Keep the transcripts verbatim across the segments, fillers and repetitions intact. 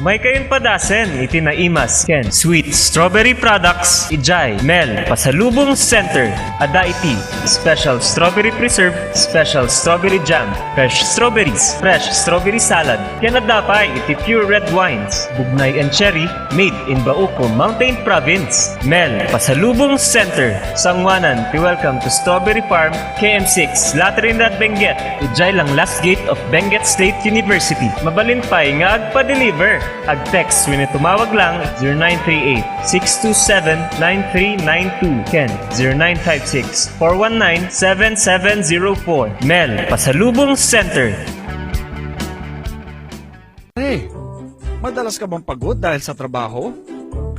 Maikayun padasen iti naimas ken sweet strawberry products idiay Mel Pasalubong Center. Adda iti special strawberry preserve, special strawberry jam, fresh strawberries, fresh strawberry salad, ken adda pay iti pure red wines, Bugnay and Cherry, made in Bauco, Mountain Province. Mel Pasalubong Center, sanguanan ti Welcome to Strawberry Farm, K M six, La Trinidad, Benguet, idiay lang last gate of Benguet State University. Mabalin pay nga agpa-deliver. Ag-text wenno tumawag lang zero nine three eight, six two seven, nine three nine two ken zero nine five six, four one nine, seven seven zero four. Mel Pasalubong Center. Hey, madalas ka bang pagod dahil sa trabaho?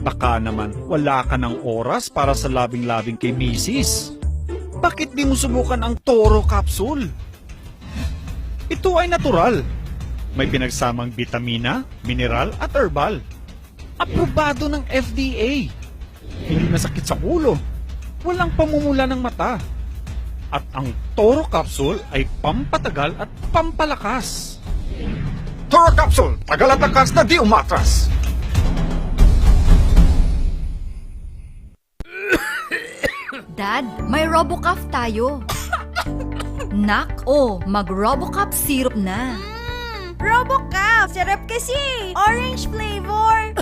Baka naman wala ka ng oras para sa labing-labing kay misis. Bakit di mo subukan ang Toro Capsule? Ito ay natural. May pinagsamang bitamina, mineral at herbal. Aprobado ng F D A. Hindi masakit sa ulo. Walang pamumula ng mata. At ang Toro Capsule ay pampatagal at pampalakas. Toro Capsule, tagal at lakas na di umatras. Dad, may Robocough tayo. Nak, oh, mag-Robocough syrup na. Mm, Robocough! Sarap kasi! Orange flavor!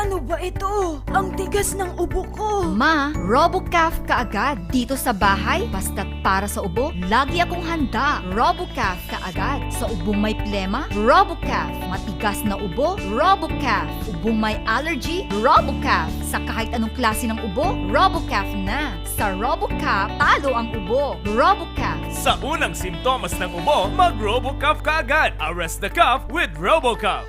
Ano ba ito? Ang tigas ng ubo ko! Ma, Robocough ka agad. Dito sa bahay, basta't para sa ubo, lagi akong handa. Robocough ka agad. Sa ubong may plema, Robocough. Matigas na ubo, Robocough. Ubong may allergy, Robocough. Sa kahit anong klase ng ubo, Robocough na. Sa Robocough, talo ang ubo. Robocough. Sa unang simptomas ng ubo, mag-Robocough ka agad. Arrest the cough with Robocough.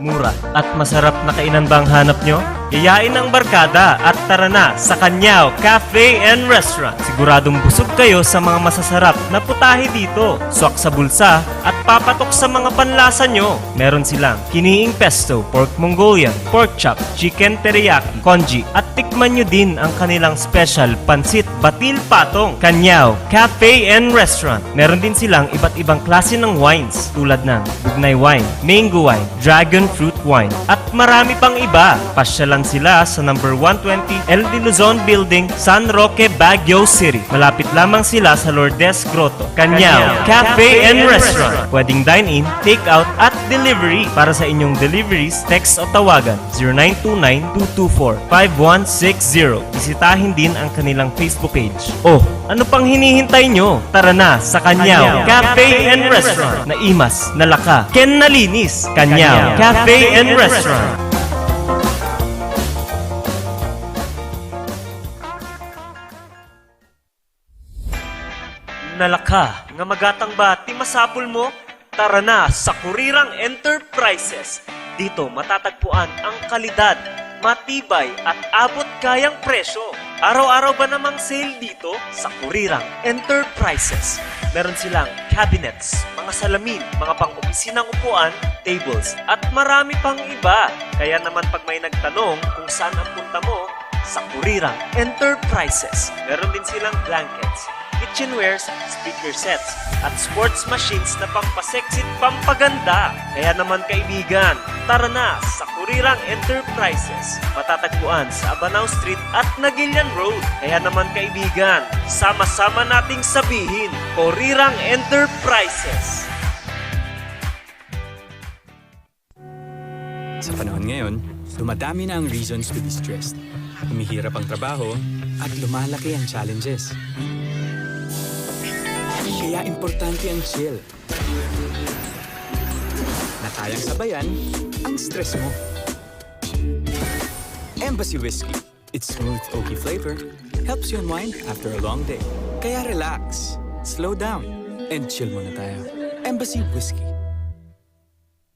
Mura at masarap na kainan ba ang hanap nyo? Yayain ang barkada at tara na sa Kanyao Cafe and Restaurant. Siguradong busog kayo sa mga masasarap na putahe dito. Swak sa bulsa at papatok sa mga panlasa nyo. Meron silang kiniing pesto, pork Mongolian, pork chop, chicken teriyaki, congee, at tikman nyo din ang kanilang special pansit batil patong. Kanyao Cafe and Restaurant. Meron din silang iba't ibang klase ng wines tulad ng Bugnay Wine, Mango Wine, Dragon Fruit Wine, at marami pang iba. Pasyalan sila sa number one twenty L D Luzon Building, San Roque, Baguio City. Malapit lamang sila sa Lourdes Grotto. Kanyao Cafe and Restaurant. Pwedeng dine-in, take-out, at delivery. Para sa inyong deliveries, text o tawagan zero nine two nine two two four five one six zero. Bisitahin din ang kanilang Facebook page. Oh, ano pang hinihintay nyo? Tara na sa Kanyao Cafe and Restaurant. Naimas, nalaka, ken nalinis. Kanyao Cafe and Restaurant. Nalaka nga magatang ba ti masapul mo? Tara na sa Kurirang Enterprises. Dito matatagpuan ang kalidad, matibay at abot kayang presyo. Araw-araw ba namang sale dito sa Kurirang Enterprises? Meron silang cabinets, mga salamin, mga pang-opisinang upuan, tables, at marami pang iba. Kaya naman pag may nagtanong kung saan ang punta mo, sa Kurirang Enterprises. Meron din silang blankets, kitchenwares, speaker sets, at sports machines na pampasexy at pampaganda. Kaya naman kaibigan, tara na sa Kurirang Enterprises. Matatagpuan sa Abanao Street at Naguilian Road. Kaya naman kaibigan, sama-sama nating sabihin, Kurirang Enterprises. Sa panahon ngayon, dumadami na ang reasons to be stressed. Humihirap ang trabaho at lumalaki ang challenges. Kaya importante ang chill na kayang sabayan ang stress mo. Embassy Whiskey. Its smooth oaky flavor helps you unwind after a long day. Kaya relax, slow down, and chill muna tayo. Embassy Whiskey.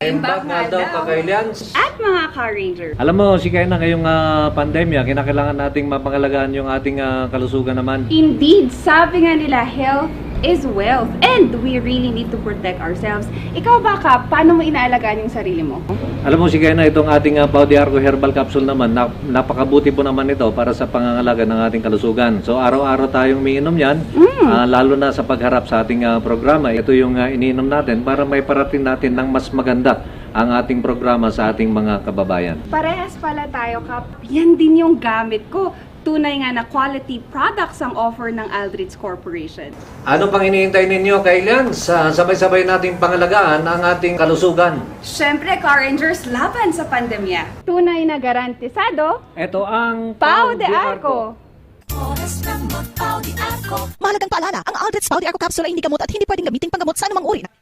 Imbag nga aldaw, ka-Kailians. At mga ka-Ranger. Alam mo, Shika, ngayong, ah, pandemya, kinakailangan nating mapangalagaan yung ating, ah, kalusugan naman. Indeed, sabi nga nila, health is wealth, and we really need to protect ourselves. Ikaw ba, Kap, paano mo inaalagaan yung sarili mo? Alam mo, si Kena, itong ating uh, Pau de Arco Herbal Capsule naman, na, napakabuti po naman ito para sa pangangalaga ng ating kalusugan. So, araw-araw tayong umiinom yan, Mm. ah, lalo na sa pagharap sa ating ah, programa. Ito yung ah, iniinom natin para may parating natin ng mas maganda ang ating programa sa ating mga kababayan. Parehas pala tayo, Kap. Yan din yung gamit ko. Tunay nga na quality products ang offer ng Aldrich Corporation. Ano pang iniintay ninyo, Kailian? Sa sabay-sabay nating pangalagaan ang ating kalusugan. Siyempre, Car Rangers, laban sa pandemya. Tunay na garantisado, Ito ang Pau de Arco. Oras ng magpau di ako. Mahalagang paalala, ang Aldrich Pau de Arco Capsule ay hindi gamot at hindi pwedeng gamiting panggamot sa anumang uri ng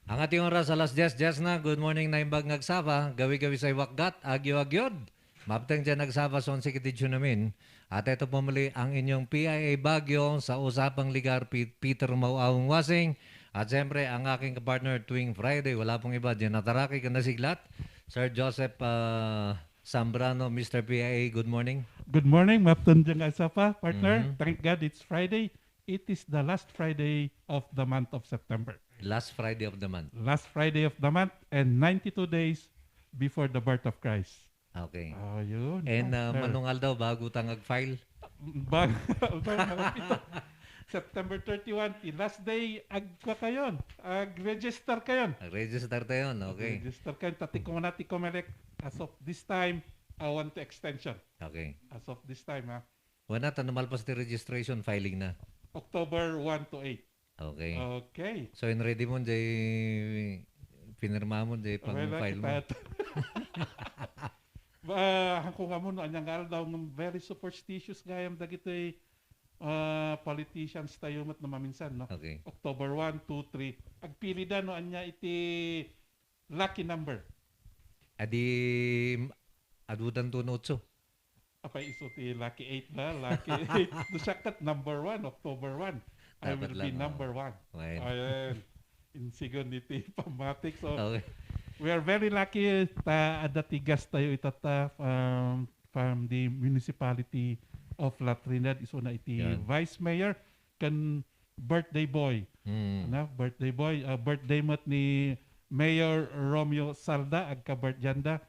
Ang ating oras alas diyes, diyes na. Good morning, Naimbag Ngagsapa. Gawi-gawi sa iwakgat, agyo-agyod. Mapteng dyan Ngagsapa, son si Kitidjo namin. At ito po muli ang inyong P I A Baguio sa Usapang Ligar, Pi- Peter Mauawang Wasing. At siyempre, ang aking kapartner tuwing Friday, wala pong iba, dyan nataraki ka nasiglat. Sir Joseph ah, Zambrano, Mister P I A, good morning. Good morning, maptun dyan Ngagsapa, partner. Mhm. Thank God it's Friday. It is the last Friday of the month of September. Last Friday of the month. Last Friday of the month and ninety-two days before the birth of Christ. Okay. Oh, yun. And uh, partner. Manong Aldaw, bago tang ag-file. Bag, bag, ito. September thirty-one, ti last day, agka kayon. Ag-register kayon. Ag-register tayo, okay. Register kayon. Tati ko na ti Comelec. As of this time, I want to extension. Okay. As of this time, ha. Wala ta, numalpas ti registration, filing na. October one to eight. Okay. Okay. So, in ready mo, jay pinirma mo, jay Wala, pang-file mo. kita. Ba, hangko nga mo, no, anyang aldaw, nga very superstitious gayam dagiti ah, politicians tayo met no maminsan, no? Okay. October one, two, three. Agpili da, no, anya iti lucky number. Adi, adudan to no otso. Apay iso ti lucky eight na, lucky eight. No, siya ket number one, October one. I Dapat will lang, be oh. Number one. Right. Ayan. Insigon iti pamatik. So, Okay. we are very lucky ta adda ti guest tayo itata from, from the municipality of La Trinidad. Isu na iti Yan. Vice Mayor ken birthday boy. Hmm. Na, birthday boy, ah, birthday met ni Mayor Romeo Salda, agka-birthday da.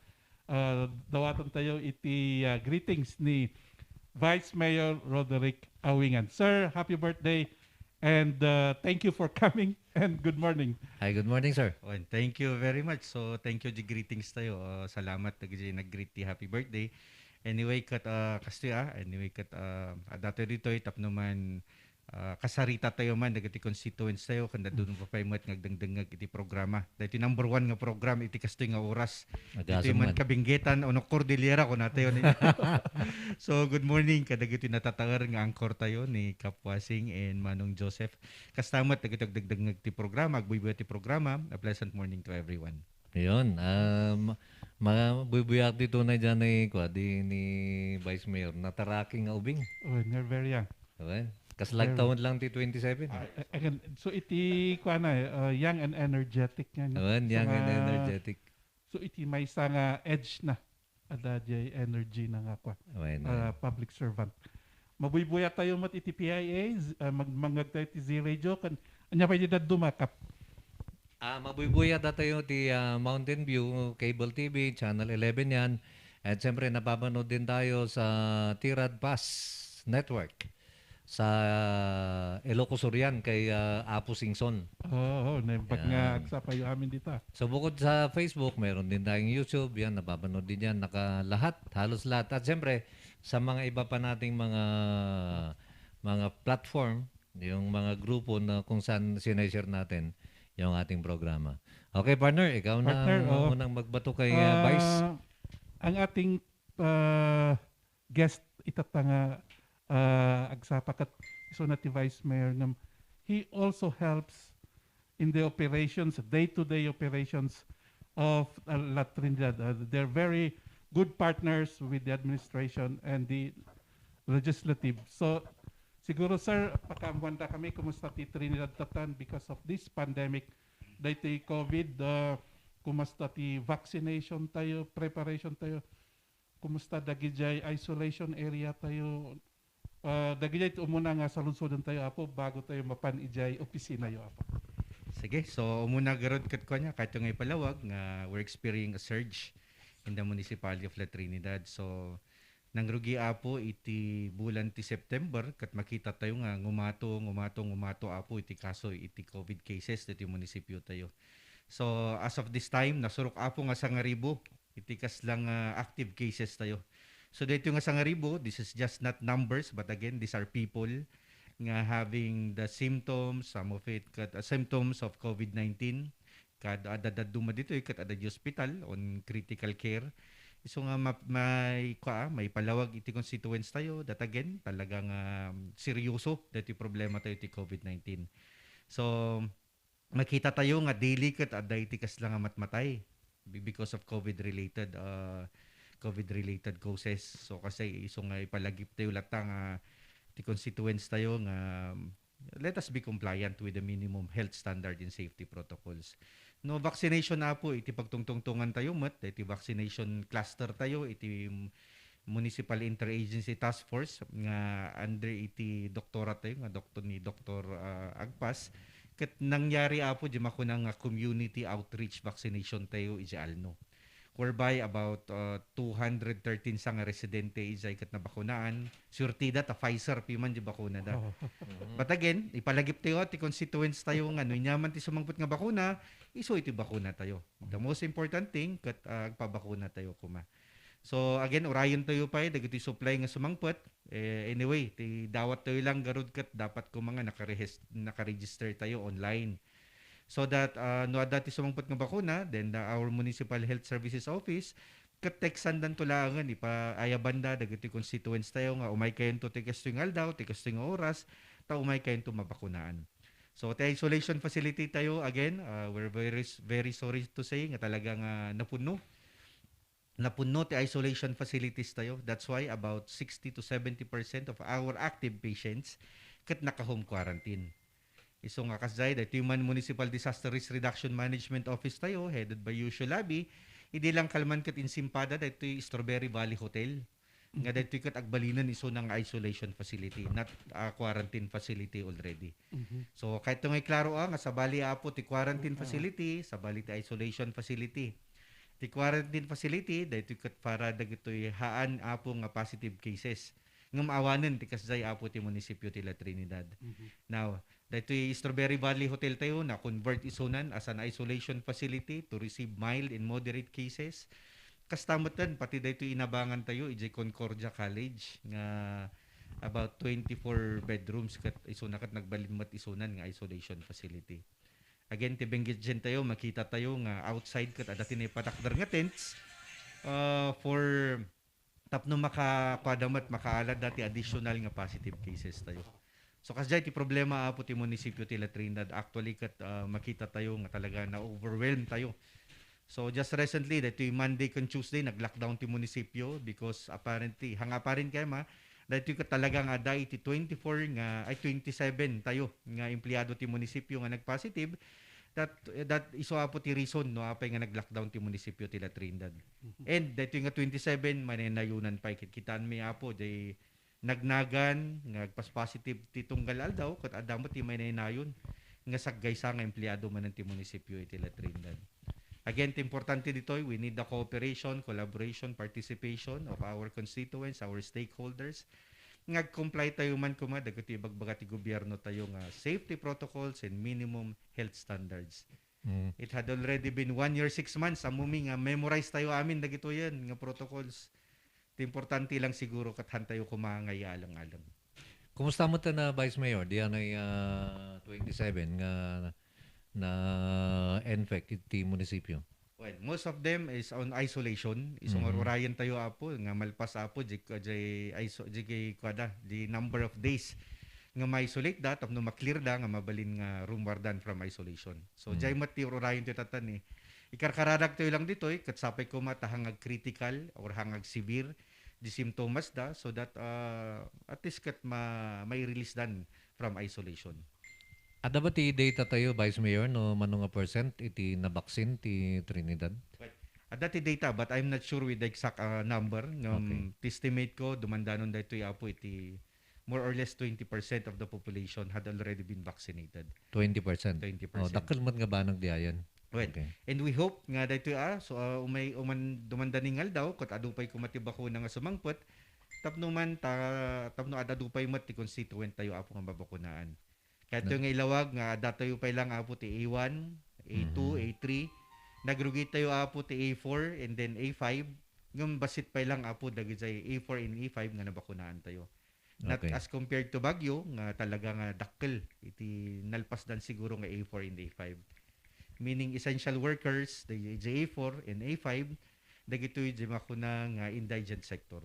Ah, dawaton tayo iti ah, greetings ni Vice Mayor Roderick Awingan. Sir, happy birthday and ah, thank you for coming and good morning. Hi, good morning, sir. Oh, and thank you very much. So, thank you, di greetings tayo. Uh, salamat, dagiti nag-greet ti happy birthday. Anyway, kat, uh, kastoy, ah, anyway, kat, uh, adda tayo ditoy, tapno man, uh, kasarita tayo man, dagiti constituents tayo, kanda dun pa pay met nga agdengdengngeg iti programa. Dahil number one nga program, iti kastoy nga oras. Ditoy Agasem man man. Kabinggetan, ono Cordillera, kunatayo ni. So, good morning, kadagiti natataer nga anchor tayo ni Kap Wasing and Manong Joseph. Kasta met, dagiti agdengdengngeg ti programa, agbuybuya ti programa, a pleasant morning to everyone. Yun. Um, mabuybuyak dito na dyan ni, kwa, di, ni Vice Mayor. Nataraki nga ubing. Oh, you're very young. Diba? Kaslagtawan lang ti twenty-seven. Ah, again, so iti kuana, uh, young and energetic nga. Diba? Young and energetic. So iti maysa nga edge na. Adda jay energy na nga kwa. Diba? Ah, public servant. Mabuybuya tayo met iti P I A, z- ah, mag- mangngeg tayo ti Z Radio, kan anya pay di daduma, Kap? Ah, mabuybuya datayo ti ah, Mountain View Cable T V, Channel eleven yan. At siyempre, napapanood din tayo sa Tirad Pass Network sa Ilocos Oriental kay ah, Apo Singson. Oo, oh, naimbag nga Yan. agsapayo amin dita. So bukod sa Facebook, meron din tayong YouTube, yan, napapanood din yan, nakalahat, halos lahat. At siyempre, sa mga iba pa nating mga mga platform, yung mga grupo na kung saan sineshare natin yung ating programa. Okay, partner, ikaw na Partner, ang oo. unang magbato kay uh, Vice. Ah, ang ating ah, guest itata nga ah, agsapa ket isu na ti Vice Mayor nga he also helps in the operations, day-to-day operations of uh, La Trinidad. Uh, they're very good partners with the administration and the legislative. So, siguro, sir, pakaammuanda kami kumusta ti Trinidad tatan because of this pandemic. Daytoy COVID, uh, kumusta ti vaccination tayo, preparation tayo, kumusta dagijay isolation area tayo, Ah, dagiti umuna nga saludsodentayo, Apo, bago tayo mapan idiay opisinayo, Apo. Sige, so umuna garud ket kuan, kayatyo nga ipalawag nga we're experiencing a surge in the municipality of La Trinidad. So nangrugi, Apo, iti bulan ti September ket makita tayo nga ngumato, ngumato, ngumato, Apo, iti kaso iti covid cases ditoy munisipyo tayo. So as of this time, nasurok, Apo, nga sangaribu iti kasla nga active cases tayo. So daytoy nga sangaribu, this is just not numbers, but again, these are people nga having the symptoms, some of it kat, uh, symptoms of covid nineteen. Kad adda dadduma ditoy kat adda di hospital on critical care. So nga ma-, may, kua, may palawag iti constituents tayo. That again, talaga nga, um, seryoso daytoy problema tayo ti covid nineteen. So makita tayo nga daily ket adda iti kasla nga matmatay be-, because of covid related, uh, covid related causes. So kasi isu nga ipalagip tayo latta nga ti constituents tayo nga, um, let us be compliant with the minimum health standard and safety protocols. No vaccination, Apo, iti pagtungtungtungan tayo met, iti vaccination cluster tayo, iti Municipal Interagency Task Force nga under iti doktora tayo nga doktor ni Doktor, ah, Agpas, ket nangyari, Apo, di makuna nga community outreach vaccination tayo iti Alno, whereby about, uh, two hundred thirteen sa nga residente ijay ket nabakunaan. Surtida ta Pfizer piman di bakuna da. Oh. Mhm. But again, ipalagip tayo ti constituents tayo nga no inyaman ti sumangpet nga bakuna, isu iti bakuna tayo. The most important thing ket, uh, agpabakuna tayo kuma. So again, urayen tayo pay dagiti supply nga sumangpet. Eh, anyway, ti dawat tayo lang garud ket dapat kuma nga nakarehis-, nakaregister tayo online. So that, uh, no adda ti sumangpet nga bakuna, then the, our Municipal Health Services Office, ket textandanto laengen, ipaayabanda dagiti constituents tayo nga umay kayonto ti kastoy nga aldaw, ti kastoy nga oras, ta umay kayonto mabakunaan. So, ti isolation facility tayo, again, uh, we're very, very sorry to say nga talaga nga napunno. Napunno ti isolation facilities tayo. That's why about sixty to seventy percent of our active patients ket naka-home quarantine. Isu nga kasdiay, daytoy man Municipal Disaster Risk Reduction Management Office tayo, headed by Yusho Labi, idi lang kalman ket insimpada daytoy Strawberry Valley Hotel. Nga daytoy ket agbalinen isuna nga isolation facility, not, ah, quarantine facility already. Mhm. So, kayatyo nga iklaro, ah, nga sabali, Apo, ti quarantine Ah. facility, sabali ti isolation facility. Ti quarantine facility, daytoy ket para dagitoy haan, Apo, nga positive cases. Ngem awanen ti kasdiay, Apo, ti munisipyo ti La Trinidad. Mhm. Now, daytoy Strawberry Valley Hotel tayo, na-convert isunan as an isolation facility to receive mild and moderate cases. Kasta metten, pati daytoy inabangan tayo, idiay Concordia College, nga about twenty-four bedrooms, ket isuna ket nagbalin met isunan nga isolation facility. Again, ti Benguet Gen tayo, makita tayo nga outside ket adda ti naipatakder nga tents, uh, for tapno makakuada met, makaaladda ti additional nga positive cases tayo. So, kasdiay ti problema, Apo, ti munisipyo ti La Trinidad. Actually, ket, ah, makita tayo nga talaga na-overwhelm tayo. So, just recently, daytoy Monday ken Tuesday, nag-lockdown ti munisipyo because apparently, hang apparent kay ma, daytoy ket talaga nga adda iti twenty-four nga, ay, twenty-seven tayo nga empleyado ti munisipyo nga nag-positive. That, that isu, Apo, ti reason no apay nga nag-lockdown ti munisipyo ti La Trinidad. Mhm. And daytoy nga twenty-seven, manaynayonan pay. Kit-, kitaan mi, Apo, jay nagnagan nga agpas-positive ti tunggal aldaw, ket adda met ti manaynayon nga saggaysa nga empleyado manen ti munisipyo iti La Trinidad. Again, ti importante ditoy, we need the cooperation, collaboration, participation of our constituents, our stakeholders, nga ag-comply tayo man koma dagiti ibagbaga ti gobierno tayo nga safety protocols and minimum health standards. Mm. It had already been one year, six months, ammomi nga memorize tayo amin dagitoyen nga protocols. Ti importante lang siguro ket han tayo koma nga ialeng-aleng. Kumusta met a, Vice Mayor, diay, ah, twenty-seven nga na-infect iti munisipyo? Well, most of them is on isolation. Isu nga Mhm. urayen tayo, Apo, nga malpas, Apo, di, di iso-, di kay kuada, the number of days nga ma-isolate da, tapno ma-clear da, nga mabalin nga rumuardan from isolation. So, Mm. jay met ti urayen ti tatan, eh. Ikarkaradag tayo lang ditoy, ket sapay koma ta hangag critical or hangag severe, di symptoms da, so that, ah, at least ket ma-, mai-release dan from isolation. Adda ba ti data tayo, Vice Mayor, no mano nga percent iti nabaksin ti Trinidad? Right. Adda ti data, but I'm not sure with the exact, ah, number. Ngem Okay. ti estimate ko, dumandanon daytoy, Apo, iti more or less twenty percent of the population had already been vaccinated. Twenty percent. Twenty percent. Oh, dakkel met nga banag di ayan. Well, okay. And we hope nga daytoy, ah, so, ah, umay, uman, dumanda ning aldaw, ket adu pay koma ti bakuna nga sumangpet, tapno man ta, tapno ad-adu pay met ti constituent tayo, Apo, nga mabakunaan. Kayatyo nga ilawag nga adda tayo pay lang, Apo, ti A one, A two, Mhm. A three. Nagrugi tayo, Apo, ti A four and then A five. Ngem bassit pay lang, Apo, dagiti A four and A five nga nabakunaan tayo. Not Okay. as compared to Baguio, nga talaga nga dakkel iti nalpasdan siguro nga A four and A five. Meaning essential workers, the A four and A five, dagitoy di makuna nga indigent sector.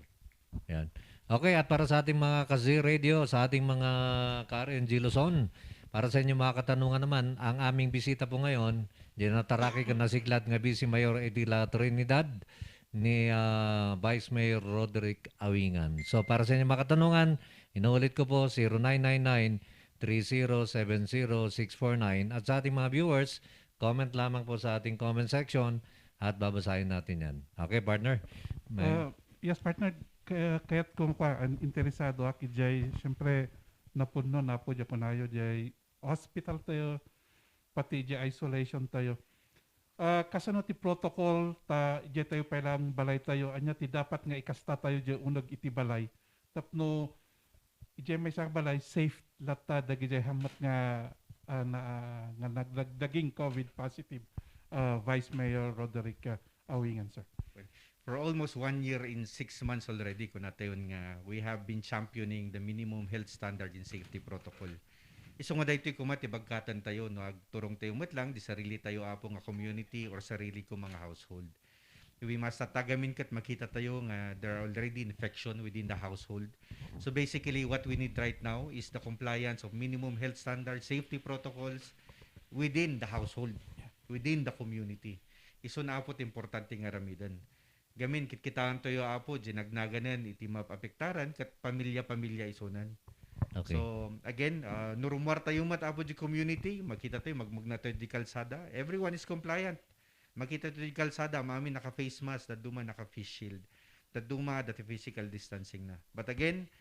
Yan. Okay, at para sa ating mga ka-Z Radio, sa ating mga ka-R N G Luzon, para sa inyong mga katanungan naman, ang aming bisita po ngayon, di nataraki ken nasiglat nga Vice Mayor iti La Trinidad ni, ah, Vice Mayor Roderick Awingan. So, para sa inyong mga katanungan, inuulit ko po, zero nine nine nine, three zero seven zero six four nine. At sa ating mga viewers, comment lamang po sa ating comment section at babasahin natin yan. Okay, partner? May Ah, yes, partner. Kaya, kaya't kung kwa, an-, interesado ak, ijay, siyempre, napunno, napo, diya kunayo, jay hospital tayo, pati jay isolation tayo. Ah, kasano ti protocol ta, jay tayo pay lang balay tayo, anya ti dapat nga ikasta tayo, jay uneg iti balay. Tapno, ijay maysa nga balay, safe latta dagijay hammet nga, ah, na, nga nagdagdaging COVID positive, ah, Vice Mayor Roderick, ah, Awingan, sir. Well, for almost one year and six months already, kunatayon nga we have been championing the minimum health standard and safety protocol. Isu nga daytoy koma ti bagkatan tayo, no, agturong tayo met lang, di sarili tayo, Apo, nga community or sarili ko mga household. We must, at agamin ket makita tayo nga there are already infection within the household. So basically, what we need right now is the compliance of minimum health standards, safety protocols within the household, Yeah. within the community. Isu na, Apo, ti importante nga aramiden. Gamin, kitkitaen tayo, Apo, di nagnaganen iti maapektaran, ket pamilya-pamilya isunan. Okay. So, again, ah, no rummuar tayo met, Apo, di community, makita tayo, magmugna tayo di kalsada, everyone is compliant. Makita tayo di kalsada, amin naka-face mask, dadduma naka-face shield. Dadduma, dati physical distancing na. But again,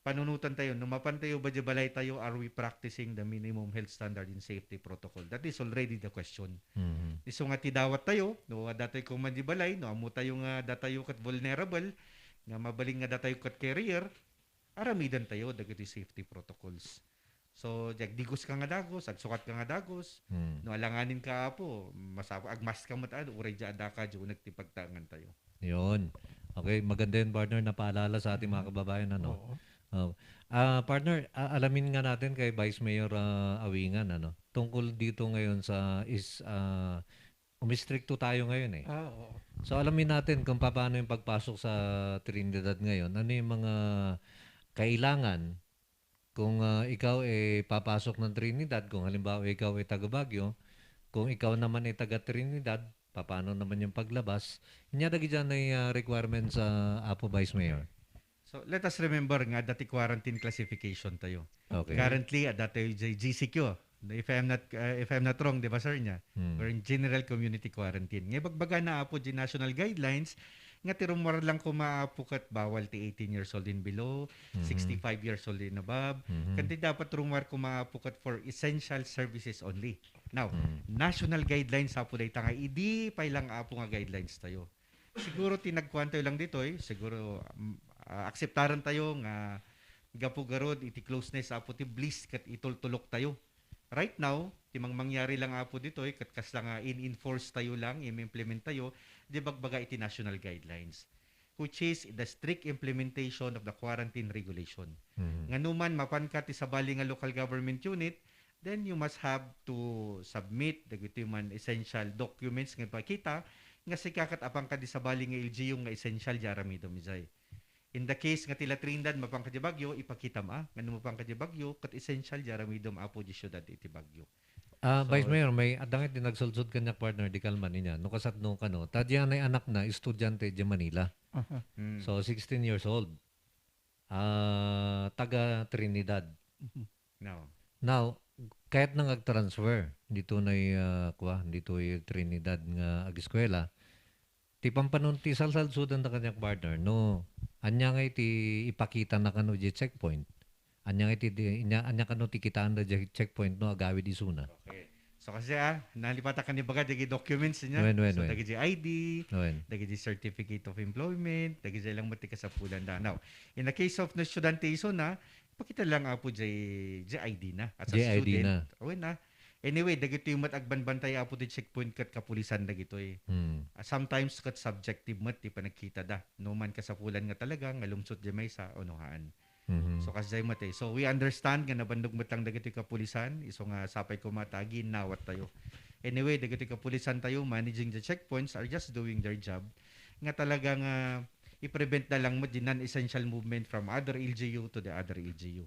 panunutan tayo, no mapan tayo ba di balay tayo, are we practicing the minimum health standard and safety protocol? That is already the question. Mhm. Isu nga ti dawat tayo, no, adda tayo koma di balay, no, ammo tayo nga adda tayo ket vulnerable, nga mabalin nga adda tayo ket carrier, aramiden tayo dagiti safety protocols. So, agdigos ka nga dagus, agsukat ka nga dagus, Hmm. no alanganin ka, Apo, masap-, agmask ka met, ah, uray di adda ka, di uneg ti pagtaengan tayo. Yun. Okay, maganda yun, partner, napaalala sa ating mga kababayan, ano? Oo. Oh. Ah, partner, a-, alamin nga natin kay Vice Mayor, ah, Awingan, ano? Tungkol dito ngayon sa is, ah, umistrikto tayo ngayon, eh. Ah, oo. So, alamin natin kung paano yung pagpasok sa Trinidad ngayon. Ano yung mga kailangan kung, ah, ikaw, eh, papasok ng Trinidad, kung halimbawa ikaw ay taga Baguio, kung ikaw naman ay taga Trinidad, paano naman yung paglabas? Nya dagiti ay, ah, requirements sa Apo Vice Mayor. So, let us remember nga adda ti quarantine classification tayo. Okay. Currently, adda tayo jay G C Q. If I'm not, uh, if I'm not wrong, di ba, sir, nya? Hmm. We're in general community quarantine. Nga ibagbagana, Apo, di national guidelines, nga ti rummuar lang koma, Apo, ket bawal ti eighteen years old and below, Mhm. sixty-five years old and above. Mhm. Ket ti dapat rummuar koma, Apo, ket for essential services only. Now, Hmm. national guidelines, Apo, dayta nga idi pay lang, Apo, nga guidelines tayo. Siguro ti nagkuan tayo lang ditoy, siguro, mm, ah, akseptaran tayo nga gapu garud iti closeness, Apo, ti bliss ket itultulok tayo. Right now, ti mangmangyari lang, Apo, ditoy, ket kasla nga in-enforce tayo lang, im-implement tayo, di bagbaga iti national guidelines, which is the strict implementation of the quarantine regulation. Mhm. Nga numan mapanka ti sabali nga local government unit, then you must have to submit dagitoy man essential documents nga ipakita nga sika ket apanka di sabali nga L G U nga essential di aramidem idiay. In the case nga ti La Trinidad, mapanka di Baguio, ipakitam a, nga no mapanka di Baguio, ket essential di aramidem, Apo, di siudad iti Baguio. Ah, So, Vice Mayor, may adda nga ti nagsulsod kaniak, partner, di kalman inya. No, kasat no kano, ta diay anakna, estudyante di Manila. Aha. Mm. So, sixteen years old. Ah, taga Trinidad. Mhm. No. Now, kayatna nga ag-transfer ditoy, ah, kwa, ditoy Trinidad nga ageskwela. Ti pampanun-, ti salsalsudanda kaniak, partner, no, ania nga iti ipakitana kano iti checkpoint? Ania nga iti, di, ania, ania kano ti kitaen daydiay checkpoint no agawid isuna? Okay. So, kasi, ah, nalipatan ka ni baga dagiti documents niya. Wen, wen, So, wen. dagiti I D, Wen. dagiti certificate of employment, dagiti lang met ti kasapulan da. Now, in the case of no estudiante isuna, pakita lang, Apo, jay, jay I D na. As a Jay I D student, na. Wen, ah. Anyway, dagitoy met agbanbantay, Apo, ti checkpoint ket kapulisan dagitoy. Hmm. Ah, sometimes ket subjective met ti panagkita da. No man kasapulan nga talaga nga lumsot jay maysa, o no haan. Mhm. So, kasdiay met eh. So, we understand nga nabannog met lang dagitoy kapulisan, isu nga sapay koma ta agiinnawat tayo. Anyway, dagitoy kapulisan tayo, managing the checkpoints, are just doing their job. Nga talaga nga i-prevent na lang met di non-essential movement from other L G U to the other L G U.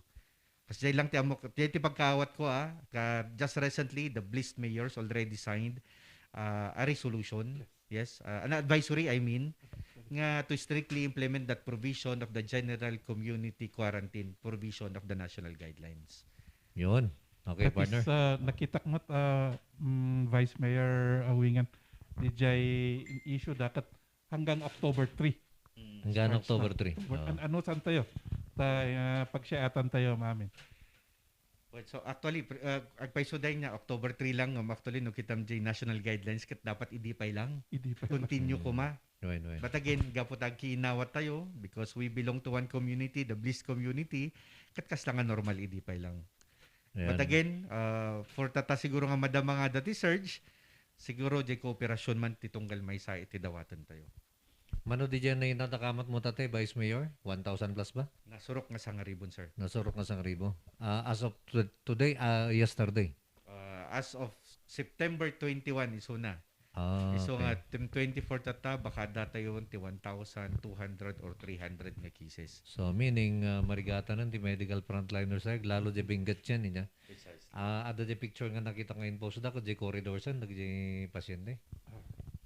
Kasdiay lang ti amok, ti, ti pagkaawat ko, ah, ka, just recently, the blessed mayors already signed, ah, a resolution. Yes, ah, an advisory, I mean, nga to strictly implement that provision of the general community quarantine provision of the national guidelines. Yun. Okay, That is, partner. ah, nakitak met, ah, mm, Vice Mayor Awingan, di jay issue dakat hanggang October three. Mm. Hanggang Starts October na. three. October, Oo. an-, ano saan tayo? Ta-, ah, pagsiatan tayo, maamin. Well, so actually, pre-, ah, agpayso day niya, October three lang, um, actually, no, kitam jay national guidelines, ket dapat idi pay lang. Idi pay lang. Continue Mm. koma. Wen, wen. But again, gapu ta agkiinnawat tayo, because we belong to one community, the blessed community, ket kasla nga normal, idi pay lang. But Ayan. again, ah, for tata siguro nga madama nga dati surge, siguro jay kooperasyon man ti tunggal maysa iti dawaten tayo. Mano di dyan na inatakamat mo, tatay, Vice Mayor? One thousand plus ba? Nasurok nga sangaribo, sir. Nasurok nga sangaribo. Ah, as of to-, today, ah, yesterday? Ah, as of September twenty-one, isu na. Ah, Isu nga, okay. tim twenty-four tata, baka datayon ti one thousand two hundred or three hundred nga cases. So, meaning, ah, marigatanan ti medical frontliners ay, lalo di binggat yan, inya. Precisely. Ah, ada di picture nga nakita nga in-post da, kadi corridor san, nagdi pasyente. Ah.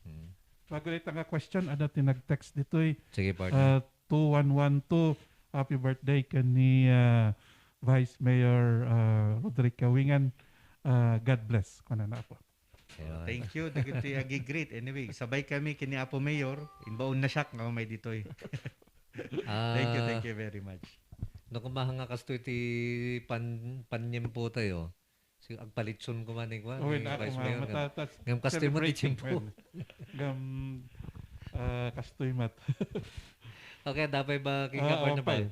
Hmm. Bago dayta nga question, ada ti nag-text ditoy, Sige, partner. ah, two one one two, happy birthday ken ni, ah, Vice Mayor, ah, Roderick Kawingan. Ah, God bless. Kunana, Apo. Ayan. Thank you, dagiti agi-greet. Anyway, sabay kami ken ni Apo Mayor, imbaon na siak nga umay ditoy. Ah, Thank you, thank you very much. No, kumahanga kastoy ti pan-, panyempo tayo. Si agpalitson ko man, eh, kuwan, Uy, eh, na, Vice kuma-, Mayor, ngam-, matatas-, ngam kastoy mo ti celebrating, tiyempo. Well, ngam, ah, kastoy met. Okay, dapay ba, King Ah, Kap, ano pa? Pal?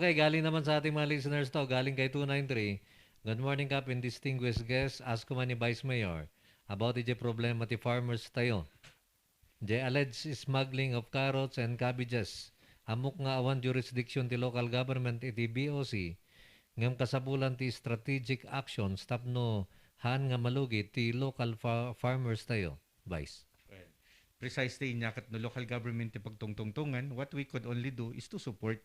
Okay, galing naman sa ating mga listeners to. Galing kay two nine three. "Good morning, Kap and distinguished guests. Ask ko man ni Vice Mayor about iti problema ti farmers tayo. Jay alleged smuggling of carrots and cabbages. Ammok nga awan jurisdiction ti local government iti B O C. Ngem kasapulan ti strategic actions tapno haan nga malugit ti local fa-, farmers tayo, Vice." Well, precisely, inya ket no local government ti pagtungtungtungan, what we could only do is to support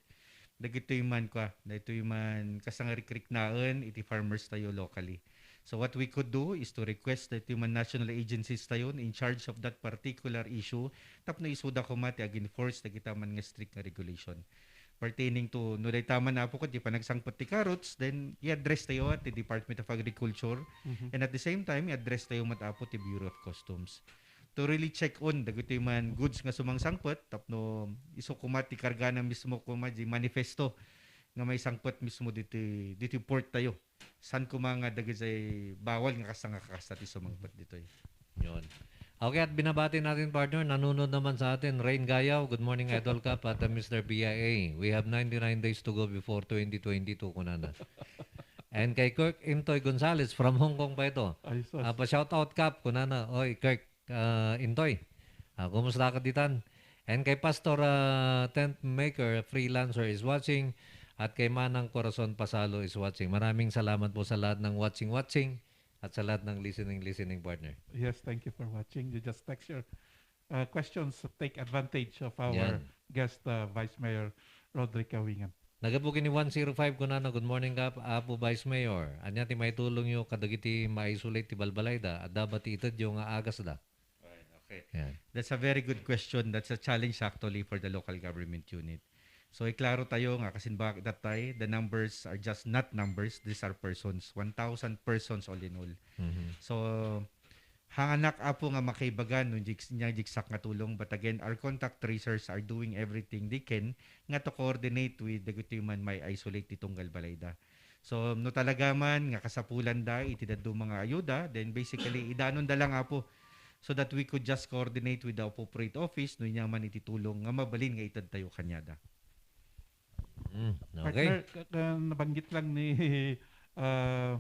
dagitoy man, kua, dagitoy man kasangariknaen iti farmers tayo locally. So what we could do is to request dagitoy man national agencies tayo in charge of that particular issue tapno isuda koma ti ag-enforce dagita man nga strict nga regulation pertaining to no dayta man, Apo, ket di panagsangpet ti carrots, then i-address tayo at the Department of Agriculture, Mhm. and at the same time, i-address tayo met, Apo, ti Bureau of Customs to really check on dagitoy man goods nga sumangsangpet tapno isu koma ti kargana mismo koma di manifesto nga maisangpet mismo diti, diti port tayo. Saan koma nga dagiti bawal nga kasta nga kakasta ti sumangpet ditoy. Yun. Okay, at binabati natin, partner, nanunod naman sa atin, Rain Gayaw. "Good morning, Idol Kap, at, uh, Mister B I A. We have ninety-nine days to go before twenty twenty-two," kunana. And kay Kirk Intoy Gonzalez from Hong Kong pa ito. Ay, sus. Ah, pa-shout out, Kap, kunana. Oy, Kirk, ah, Intoy. Ah, kumusta ka ditan? And kay Pastor, ah, Tent Maker, freelancer, is watching. At kay Manang Corazon Pasalo is watching. Maraming salamat po sa lahat ng watching-watching at sa lahat ng listening-listening, partner. Yes, thank you for watching. You just text your, uh, questions. Take advantage of our Yan. guest, uh, Vice Mayor Roderick Kawingan. Nagapu kini one zero five kunana, "Good morning, Kap, Apo Vice Mayor. Ania ti maitulongyo kadagiti ma-isolate ti balbalayda? Adda ba ti itedyo nga agasda?" Right, okay. Yan. That's a very good question. That's a challenge actually for the local government unit. So, iklaro tayo nga kasin bakit datay, the numbers are just not numbers. These are persons. One thousand persons all in all. Mhm. So, Kangangnak, Apo, nga makaibagan no jig-, nia jigsak nga tulong. But again, our contact tracers are doing everything they can nga to coordinate with dagitoy man mai-isolate ti tunggal balayda. So, no talaga man nga kasapulanda iti dadduma nga ayuda, then basically, idanonda lang, Apo, so that we could just coordinate with the appropriate office no ania man iti tulong nga mabalin nga itedtayo kaniada. Mm, okay. Partner, ka-, ka-, nabanggit lang ni, ah,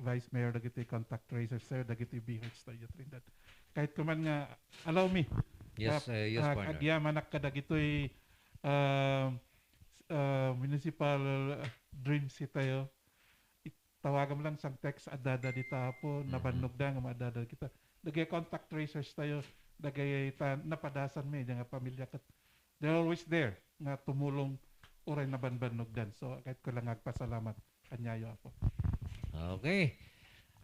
Vice Mayor dagiti contact tracers, sir, dagiti B H tayo, Trinidad. Kahit kuman nga, allow me, Yes, ah, uh, yes, ah, partner. Agyamanak kadagitoy, ah, s-, ah, municipal, ah, dreams tayo. It-, tawagam lang sang text, adada dita, Apo, Mhm. nabannogda nga maadada kita. Dagay contact tracers tayo, dagay ta-, napadasan mi, nga pamilya ket they're always there nga tumulong uray nabanbannogdan. So, kahit ko lang agpasalamat kaniayo, Apo. Okay.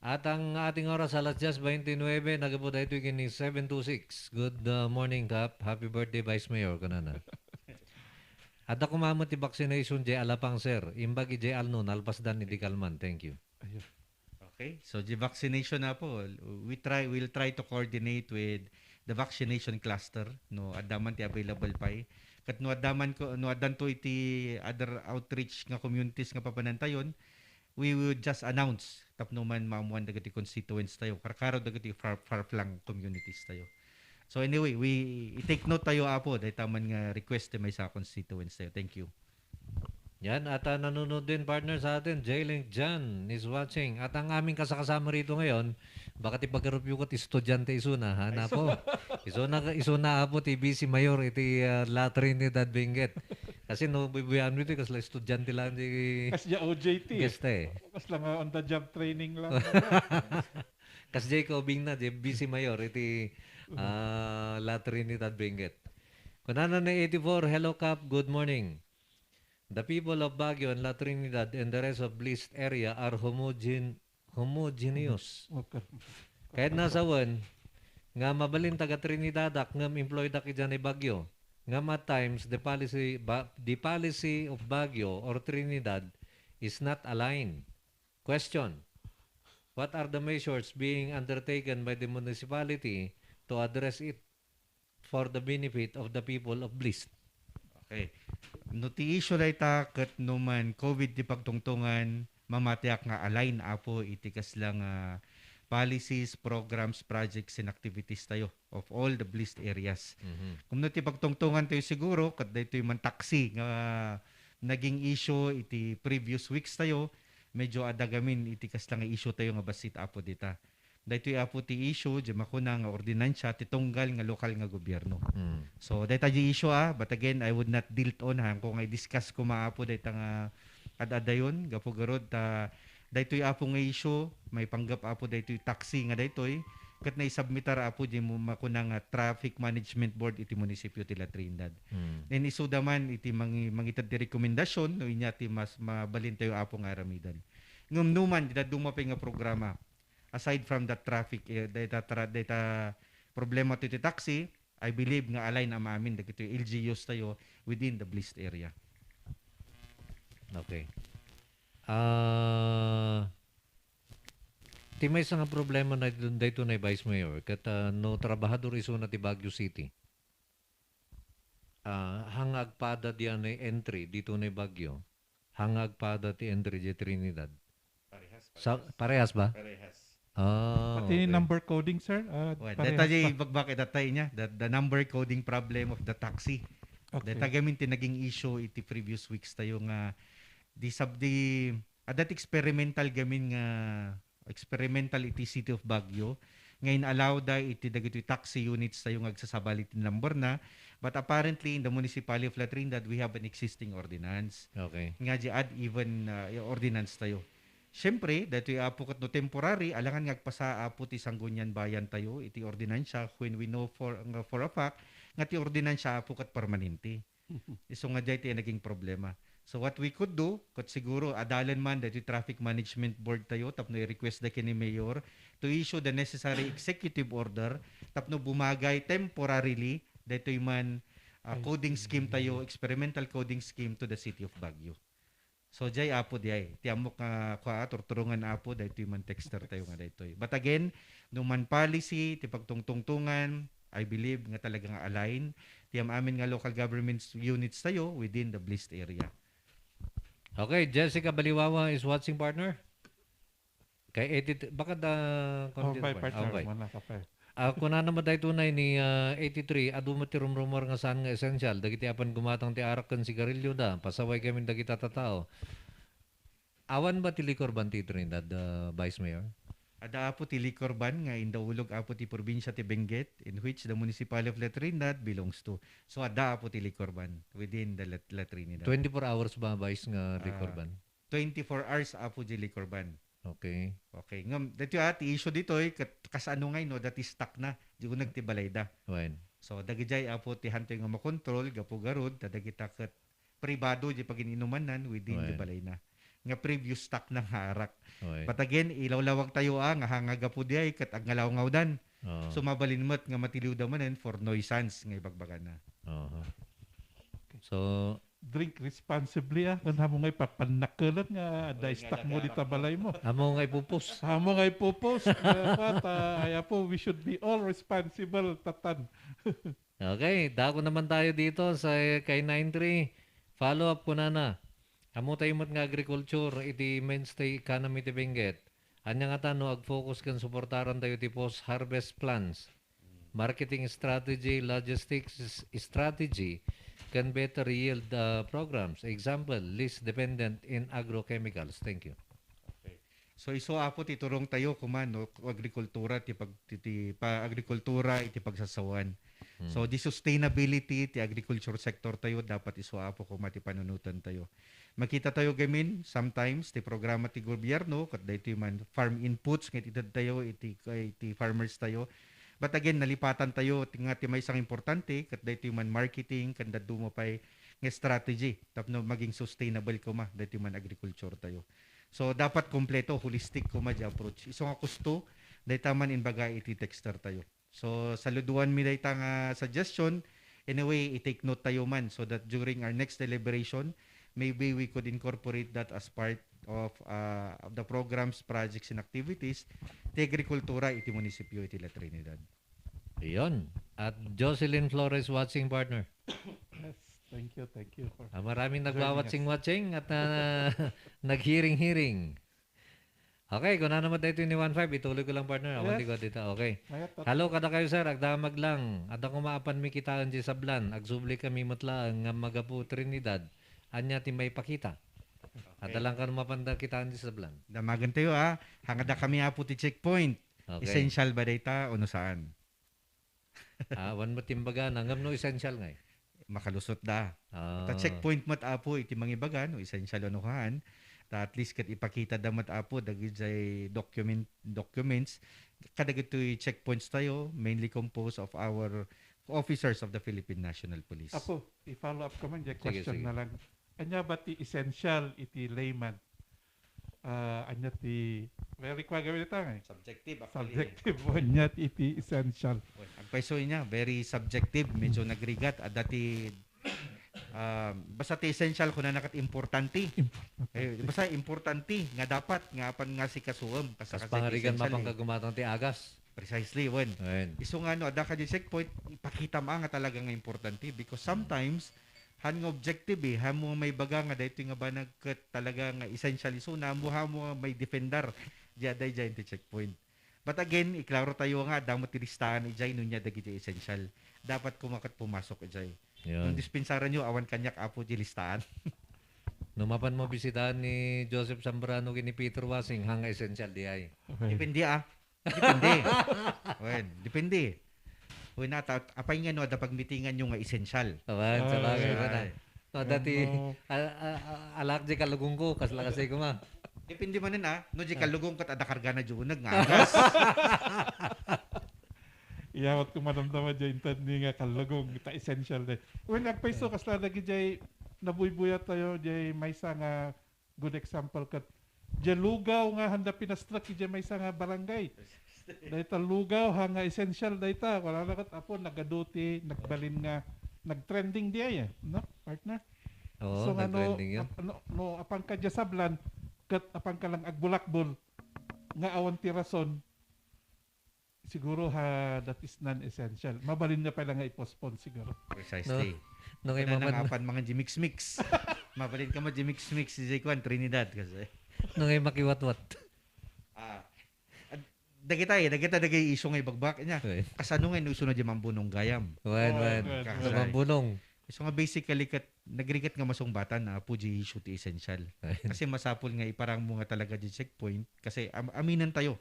At ang ating oras, alas diyes baynte nuebe, nagapod daytoy ken ni seven two six. Good, uh, morning, Kap. Happy birthday, Vice Mayor, kunana. Adda koma met ti vaccination jay Alapang, sir. Imbag ijay Alno, nalpasdan idi kalman. Thank you. Ayun. Okay. So, the vaccination, Apo, we try, we'll try to coordinate with the vaccination cluster, no? Adda man ti available pay. Ket no adda man ko, no addanto iti other outreach nga communities nga papanantayon, we would just announce tapno man maammuan dagiti constituents tayo. Karkaro dagiti far, far-flung communities tayo. So anyway, we i-take note tayo, Apo, dayta man nga request ti maysa a constituents tayo. Thank you. Yan, at, ah, nanonood din, partner, sa atin. J-Link John is watching. At ang aming kasakasama rito ngayon, baka ti pagkarupyo ket estudyante isuna, ha, Ay, Apo? so- Isuna, isuna, Apo, ti vice mayor iti, ah, La Trinidad, Benguet. Kasi no, bubuyan mo ito, kasla estudyante lang di Kasla O J T. Guest, eh. Kasla nga on the job training lang. Kasjay ko, Bing, na, di vice mayor iti, ah, La Trinidad, Benguet. Kunana ni eighty-four, "Hello, Kap. Good morning. The people of Baguio and La Trinidad and the rest of blessed area are homogen-, homogeneous." Okay. Kayatna sawen nga mabalin taga Trinidadak ngem employedak idiay Baguio. Ngem at times, the policy, ba-, the policy of Baguio or Trinidad is not aligned. Question: What are the measures being undertaken by the municipality to address it for the benefit of the people of Blist? Okay. No ti issue dayta ket no man COVID ti pagtungtongan, mamatiak nga align, Apo, iti kasla nga policies, programs, projects, and activities tayo of all the Blist areas. Mhm. Kung no ti pagtungtongan tayo siguro, ket daytoy man taxi nga naging issue iti previous weeks tayo, medyo adda gamin iti kasla nga issue tayo nga bassit, Apo, dita. Daytoy, Apo, ti issue, di makuna nga ordinansa, ti tunggal nga lokal nga gobyerno. Mm. So, dayta di issue, ah, but again, I would not deal on, ha, kung I discuss kuma, Apo, dayta nga ad-adayon, gapu garud, ta, daytoy, Apo, nga issue, maipanggep, Apo, daytoy taxi nga daytoy, ket naisubmitar, Apo, di mo makuna nga traffic management board iti munisipyo ti La Trinidad. Mm. And isuda man iti mangi-, mangited ti rekomendasyon, no, inya ti mas mabalin tayo, Apo, nga aramidan. Ngem numan, di dadduma pay nga programa, aside from that traffic, eh, data tra-, data problema to iti taxi, I believe nga align am amin dagitoy L G Us tayo within the Blist area. Okay. Ah, ti maysa nga problema na dayto, dayto na Vice Mayor, ket, ah, no trabahador isuna ti Baguio City. Ah, hanga agpada diay entry dito na Baguio. Hanga agpada ti entry di Trinidad. Parehas, Sa, parehas. Parehas ba? Parehas. Ah, Pati okay. number coding, sir? Ah, Well, parehas data di pa. Bagbak, data niya, the, the number coding problem of the taxi. Okay. Data gamin ti naging issue iti previous weeks tayo nga di sab-, di, adat experimental gamin nga experimental iti City of Baguio nga in-allow da iti dagitoy taxi units tayo nga agsasabali ti number na, but apparently in the municipality of La Trinidad, we have an existing ordinance. Okay. Nga di ad even, uh, ordinance tayo. Siyempre, daytoy, Apo, ket no temporary, alangan nga agpasa, Apo, ti Sangguniang Bayan tayo iti ordinansa when we know for, nga for a fact nga ti ordinansa, Apo, ket permanente. Isu nga diay ti naging problema. So what we could do, ket siguro adalen man daytoy traffic management board tayo tapno i-request da ken ni Mayor to issue the necessary executive order tapno bumagay temporarily daytoy man, ah, Ay, coding scheme tayo, ay. experimental coding scheme to the city of Baguio. So, diay, Apo, diay. Ti ammok nga, kua, turturungan, Apo, daytoy man texter tayo nga daytoy. But again, No man policy, ti pagtungtungtungan, I believe nga talaga nga align ti am-amin nga local government units tayo within the blessed area. Okay, Jessica Baliwawa is watching, partner. Kay eighty, baka da, Oh, konti, by partner. Partner, Okay. Mana ka pa. Ah, kunana met daytoy ni, ah, eighty-three, adu met ti rumrumor nga saan nga essential, dagiti apan gumatang ti arak ken sigarilyo da, pasaway kami dagiti tattao. Awan ba ti liquor ban ti Trinidad, ah, Vice Mayor? Adda, Apo, ti liquor ban nga indaulog, Apo, ti probinsia ti Benguet, in which the municipality of La Trinidad belongs to. So, adda, Apo, ti liquor ban within the La, La Trinidad. Twenty-four hours ba, Vice, nga liquor Ah, ban? Twenty-four hours, Apo, di liquor ban. Okay. Okay. Ngem, daytoy, ah, ti issue ditoy, kat-, kasano ngay, no, dati stock na, di uneg ti balayda. Wen. So, dagidiay, Apo, ti hantoy nga makontrol, gapu garud, ta dagita ket pribado di pagin-inumannan within di Right. balayna. Nga previous stock na nga arak. Right. But again, ilawlawag tayo, ah, nga hanga gapu diay ket agngalawngawdan. Oo. So, mabalin met nga matiliwda manen for nuisance nga ibagbagana. Aha. So, Drink responsibly, ah. Kun amo nga ipapannakkelan nga adda Oy, nga stock mo dati dita arak mo. Balay mo. Amo nga ipupos. Amo nga ipupos. Dapat, ah, ay, Apo, we should be all responsible, tatan. Okay, dako naman tayo dito sa, eh, kay nine three. Follow up ko na na. Amo tayo met nga agriculture, iti mainstay economy ti Benguet. Anya ngata no ag-focus ken suportaran tayo ti post-harvest plans, marketing strategy, logistics s-, strategy, ken better yield, uh, programs. Example, less dependent in agrochemicals. Thank you. Okay. So, isu, Apo, ti turong tayo, kuman, no, agrikultura, ti pag-, ti, ti pa-, agrikultura, iti pagsasawan. Hmm. So, di sustainability, ti agriculture sector tayo, dapat isu, Apo, kuma, ti panunutan tayo. Makita tayo gamin, sometimes, ti programa ti gobyerno, ket daytoy man, farm inputs, nga ited tayo, iti, iti farmers tayo. But again, nalipatan tayo, ti, nga ti maysa nga importante, ket daytoy man marketing, ken dadduma pay nga strategy, tapno maging sustainable kuma, daytoy man agriculture tayo. So, dapat kompleto, holistic kuma di approach. Isu nga kusto, dayta man imbaga iti texter tayo. So, saluduan mi dayta nga suggestion. Anyway, i-take note tayo man so that during our next deliberation, maybe we could incorporate that as part of, uh, of the programs, projects, and activities ti agrikultura iti munisipyo iti La Trinidad. Iyon. At Jocelyn Flores watching, partner. Yes, thank you, thank you for Ah, maraming joining us. Nagwawatching-watching at, ah, naghearing-hearing. Okay, kuna naman daytoy ni one five, ituloy ko lang, partner. Awan Yes. Di ko dita. Okay. Mayat at Hello, kadakayo, sir. Agdamag lang. Adda koma apan mi kitaen di sablan. Agsubli kami met laeng nga magapu Trinidad. Anya ti maipakita? Okay. Adda lang kano mapan da kitaen di sablan. Damagen tayo, ah. Hangada kami, Apo, ti checkpoint. Okay. Essential ba dayta o no saan? Ah, awan met ti imbagana, ngem no essential ngay? Makalusot da. Ah. Ta checkpoint met, Apo, iti mangibaga, no essential o no haan. Ta at least ket ipakita da met, Apo, dagijay document, documents. Kadagitoy checkpoints tayo, mainly composed of our officers of the Philippine National Police. Apo, i-follow up ko man, jay Sige, question sige. Na lang. Anya ba ti essential iti layman? Ah, anya ti, very kwa gawin ita, eh. Subjective, actually. Subjective, anya ti essential. Well, agpayso niya, very subjective, medyo nagrigat, adda ti, um, basta ti essential, kunana ket importante. Importante. Eh, basta importante nga dapat nga apan nga sikasuem, kas-, Kas kas-, pangarigan essential, mapan eh. Kagumatang ti agas. Precisely, wen. Wen. Isu nga, no, adda ka di checkpoint, ipakitam nga talaga nga importante because sometimes, han nga objective, eh, han mo nga maibaga nga daytoy nga banag ket talaga nga essential isuna, mo, han mo nga maidefendar, diay, diay, diay ti checkpoint. But again, iklaro tayo nga, adda met ti listaan, idiay, no nia dagiti essential. Dapat koma ket pumasok, idiay. Yun. Nung dispensaran yo, awan kaniak, Apo, di listaan. No mapan mo bisitaan ni Joseph Zambrano ken ni Peter Wasing, han nga essential diay. Okay. Depende, ah. Depende. Wen, depende. Wen, ata, apay nga no, adda pagmitingan yo nga essential. Awan, sabagay, Ay. Wen, ah. Ay. No, dati, Ano? a-, a-, a-, alak di kalugong ko, kasla kasi ko ma. Depende manen, ah. No, di Ah. kalugong ket adda kargana di uneg nga agas. Iyawat ko madamdama di inted ni nga kalugong, ta essential de. Wen, agpayso, Ah. kasla dagi di nabuybuyat tayo, di maysa nga good example ket diay lugaw nga handa pinastrek idiay maysa nga barangay. Dayta lugaw, ha, nga essential dayta. Wala na ket, Apo, nagaduti, nagbalin nga, nagtrending diay, eh, no, partner? Oo, So, nga, no, nagtrending yun. ap-, no, no, apan ka diay sablan, ket apan ka lang agbulakbol, nga awan ti rason, siguro ha, that is non-essential. Mabalin nga pala nga i-postpone siguro. Precisely. No, no, kay Wala na maman- nga apan mangan di mix-mix. Mabalin ka mo di mix-mix, di kuan, Trinidad, kasi. No, kay makiwatwat. Ah. Ad-, dagita, eh, dagita, dagay isu nga ibagbak niya. Right. Kasano nga inuso na di mambunong gayam? Wan, Oh, wan. good, Kasay. good. Mambunong. So nga basically ket nagrigat nga masungbatan na apo di issue ti essential. Ayun. Kasi masapul nga iparang mo nga talaga di checkpoint kasi am-, aminan tayo.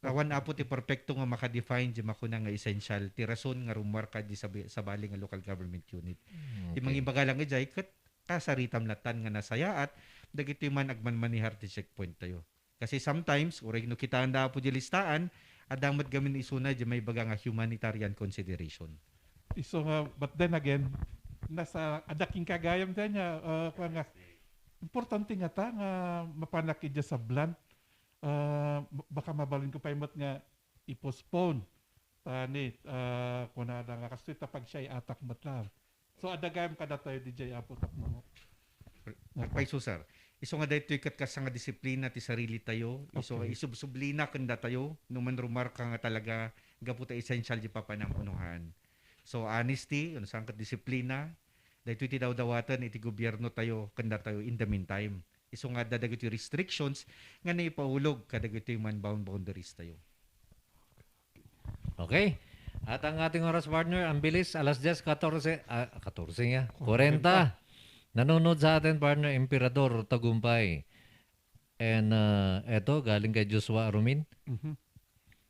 Awan apo ti perpekto nga makadefine di makuna nga essential ti rason nga rumuar ka di sabi-, sabali nga local government unit. Mm, Ti okay. mangibaga lang ijay ket kasaritam latan nga nasayaat dagiti man agmanmanihar ti checkpoint tayo. Kasi sometimes, uray no kitaen da apo di listaan, adda met gamin isuna di maibaga nga humanitarian consideration. Isu nga, but then again, nasa, adda king kagayam da niya, ah, kuwan nga, importante nga ta, nga mapanak idiya sablan. Ah, b-, baka mabalin ko pa imot nga i-postpone. Tani, ah, kunada nga, kasi ta pag siya atak met lang. So, adda gayam kadatayo, D J Apo Tapno. Agpayso, sir. Isu nga daytoy ket kasta nga disiplina ti sarili tayo. Isu nga Okay. isubsublina ken datayo, no man rumarka nga talaga gapu ta essential di papanampunuhan. So, honesty, no saan ket disiplina, daytoy ti dawdawaten iti gobierno tayo ken datayo in the meantime. Isu nga adda dagitoy restrictions nga naipaulog kadagitoy man bound boundaries tayo. Okay. At ang ating oras, partner, ang bilis, alas diyes katorse, ah, katorse nga, kwarenta. Nanonood sa atin, partner, Emperador Tagumpay. And, ah, eto, galing kay Joshua Arumin. Mhm.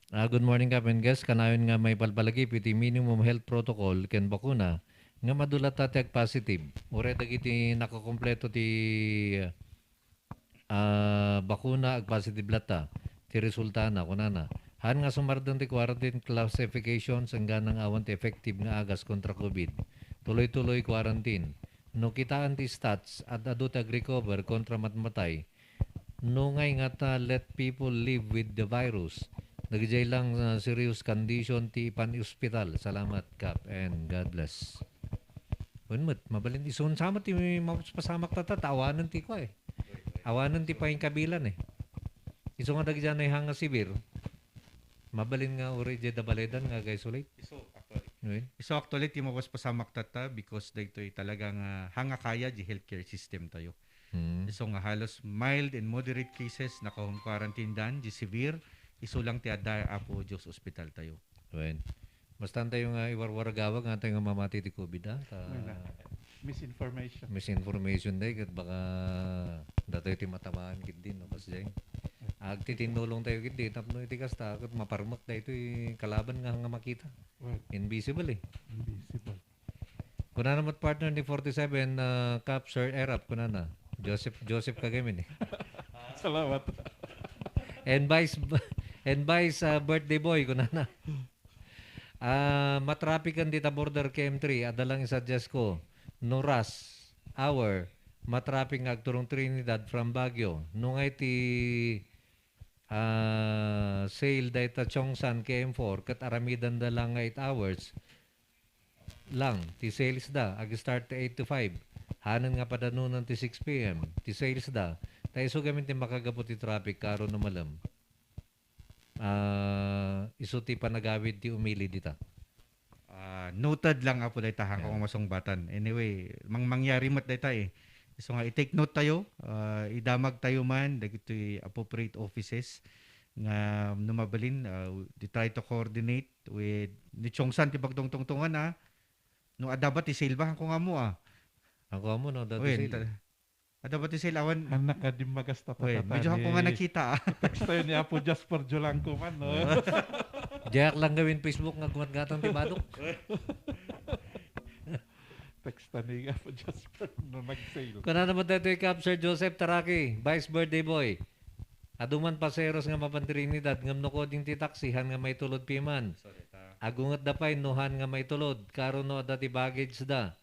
Ah, good morning, Kap and guest. Kanayon nga maipalpalagip iti minimum health protocol ken bakuna nga madula ta ti agpositive. Uray dagiti nakakompleto ti ah, bakuna, agpositive latta ti resultana, kunana. Haan nga sumardeng ti quarantine classifications, engganang awan ti effective nga agas kontra COVID. Tuloy-tuloy quarantine. No kitaan ti stats, ad-adu ti agrecover kontra matmatay. No ngay nga ta, let people live with the virus. Dagijay lang, ah, serious condition ti ipan-ospital. Salamat, Kap, and God bless. Wen met, mabalin isun sa met ti mapaspasamak tatta, ta awanen ti kua, eh. Awanen ti pangikabilan, eh. Isu nga dagiti haan nga severe, mabalin nga uray diay da baledan nga aga-isolate. Isu, actually. Wen? Isu, actually, ti mapaspasamak tatta because daytoy talaga nga haan nga kaya di healthcare system tayo. Hmm. Isu nga halos mild and moderate cases, naka-home quarantine dan, di severe, isu lang ti adda, Apo Dios, ospital tayo. Wen. Basta tayo nga iwarwaragawag nga tayo nga mamati ti COVID, ah. Ta-, Wala. Misinformation. Misinformation day, ket baka datayo ti matamaan ketdi, no, kas jay. Agtitinnulong tayo ketdi, tapno iti kasta, ket maparmek daytoy kalaban nga, nga makita. Well, Invisible, eh. Invisible. Kunana met partner ni forty-seven, ah, Kap, Sir Erap, kunana. Joseph, Joseph Kagamin, eh. Salamat. And Vice, and Vice, ah, birthday boy, kunana. Ah, matrapiken dita border K M three, adda lang i-suggest ko. No rush hour, matraffic nga agturong Trinidad from Baguio. No ngay ti, ah, sale dayta Chongsan K M four, ket aramidenda lang nga eight hours lang ti sales da, ag-start ti eight to five. Hanen nga padanunan ti six P M ti sales da. Ta isu gamin ti makagapu ti traffic, karo no malem. Ah, isu ti panagawid ti umili dita. Ah, noted lang, Apo, dayta, ha, Yeah. kung masungbatan. Anyway, mang-, mangyari met dayta, eh. So nga, i-take note tayo, ah, idamag tayo man dagitoy appropriate offices nga no mabalin, ah, they try to coordinate with ni Chongsan ti pagtungtungtungan, ah. No adda ba ti sale ba? Kung amo, ah. Ang kuha mo, no? Dati Wen, sale. ta-, Adda ba ti sale awan? Anak nga di magasta Uy, tatata medyo ako nga ni nakita, ah. Text tayo ni Apo Jasper Jolanco man, no? Diak lang gawin Facebook nga gumatgatang ti badok. Text ta ni Apo Jasper no nag-sale. Kuna naman daytoy Kap Sir Joseph Taraki, Vice Birthday Boy. Adu man paseros nga mapan Trinidad, ngem no koding ti taxi, han nga maitulod piman. Agunget da pay no han nga maitulod, karo no adda ti baggage da.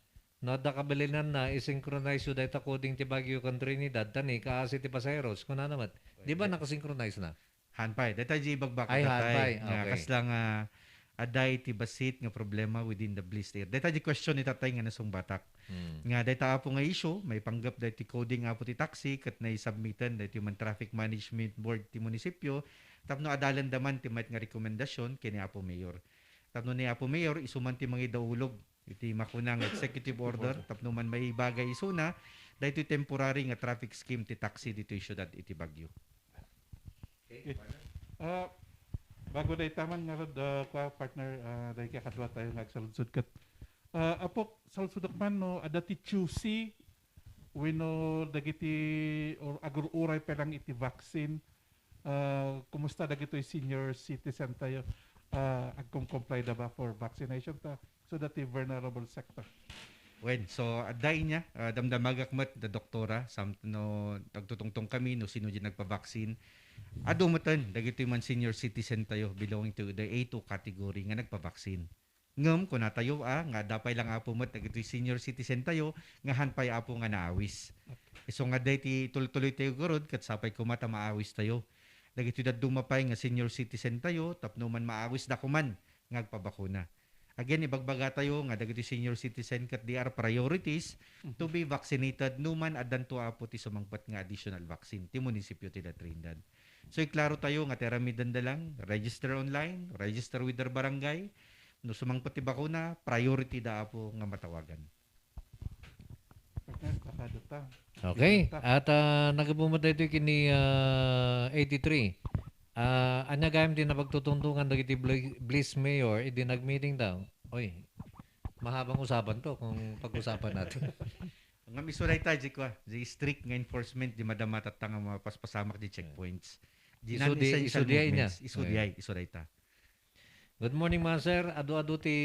No adda kabalinanna, i-synchronize yo dayta coding ti Baguio ken Trinidad, ta ni kaasi ti pasaheros, kunana met. Di ba nakasynchronize na? Han pay. Dayta di ibagbakak Ay, han pay. Nga Okay. kasla nga, adda iti bassit nga problema within the blessed area. Dayta di question ni Tatay nga nasungbatak. Mm. Nga dayta, Apo, nga issue, maipanggep daytoy coding, Apo, ti taxi, ket naisubmiten daytoy man Traffic Management Board ti munisipyo, tapno adalenda man ti mayat nga rekomendasyon ken ni Apo Mayor. Tapno ni Apo Mayor, isu man ti mangidaulog iti makuna nga executive order, tapno man maibagay isuna daytoy temporary nga traffic scheme ti taxi ditoy siudad iti Baguio. Okay. Ah, bago dayta man ngarud, ah, kwa, partner, ah, dayta kadua tayo nga agsaludsod ket, ah, Apo, saludsodek man no adda ti Q C wenno dagiti or agur-uray pa lang iti vaccine. Ah, kumusta dagitoy senior citizen tayo? Ah, agkom-comply da ba for vaccination ta? So that the vulnerable sector. Wen, so adda inya, ah, damdamagak met da doktora, sam-, no, agtutungtong kami no sino di nagpabaksin. Adu meten, dagitoy man senior citizen tayo, belonging to the A two category nga nagpabaksin. Ngem, kuna tayo, ah, nga adda pay lang, Apo, met dagitoy senior citizen tayo, nga han pay, Apo, nga naawis. Okay. Isu nga daytoy tultuloy tayo garud, ket sapay koma ta maawis tayo. Dagitoy dadduma pay nga senior citizen tayo, tapno man maawis da kuman nga agpabakuna. Again, ibagbaga tayo nga dagiti senior citizen ket they are priorities to be vaccinated no man addanto, Apo, ti sumangpet nga additional vaccine ti munisipyo ti La Trinidad. So, iklaro tayo nga ti aramidenda lang, register online, register with their barangay. No sumangpet ti bakuna, priority da, Apo, nga matawagan. Partner, kakadot ta. Okay. Dito ta. At, ah, nagapu met daytoy ken ni, ah, eighty-three. Ah, ania gayam ti napagtutungtongan dagiti bli-, Bliss Mayor idi nagmeeting da? Oy, mahabang usapan to kung pag-usapan natin. Ngem isu dayta, di kua, di strict nga enforcement, di madama tatta nga mapaspasamak di checkpoints. Di isu di, non-essential isu di ay niya. Movements, isu di ay, isu dayta. Good morning, Master. Adu-adu ti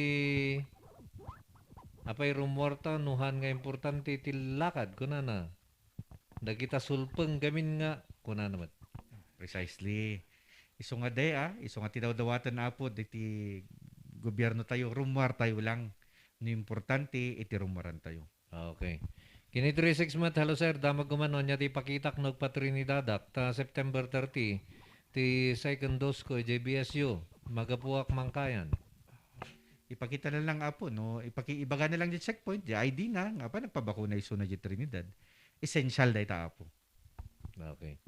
apay rummuarta no han nga importante ti lakad, kunana. Dagita sulpeng gamin nga, kunana met. Precisely. Isu nga de, ah, isu nga tinawdawaten, Apo, diti gobyerno tayo, rummuar tayo lang. No importante, iti rummuaran tayo. Okay. Kini three six met, hello sir, damag ko man, ania ti ipakitak no agpa-Trinidadak, ta September thirty, ti second dose ko, J B S U, magapuak mangkayan. Ipakita na lang, Apo, no? Ipaki-, ibaga na lang di checkpoint, di I D na, nga pa nagpabakuna isuna di Trinidad. Essential dayta, Apo. Okay.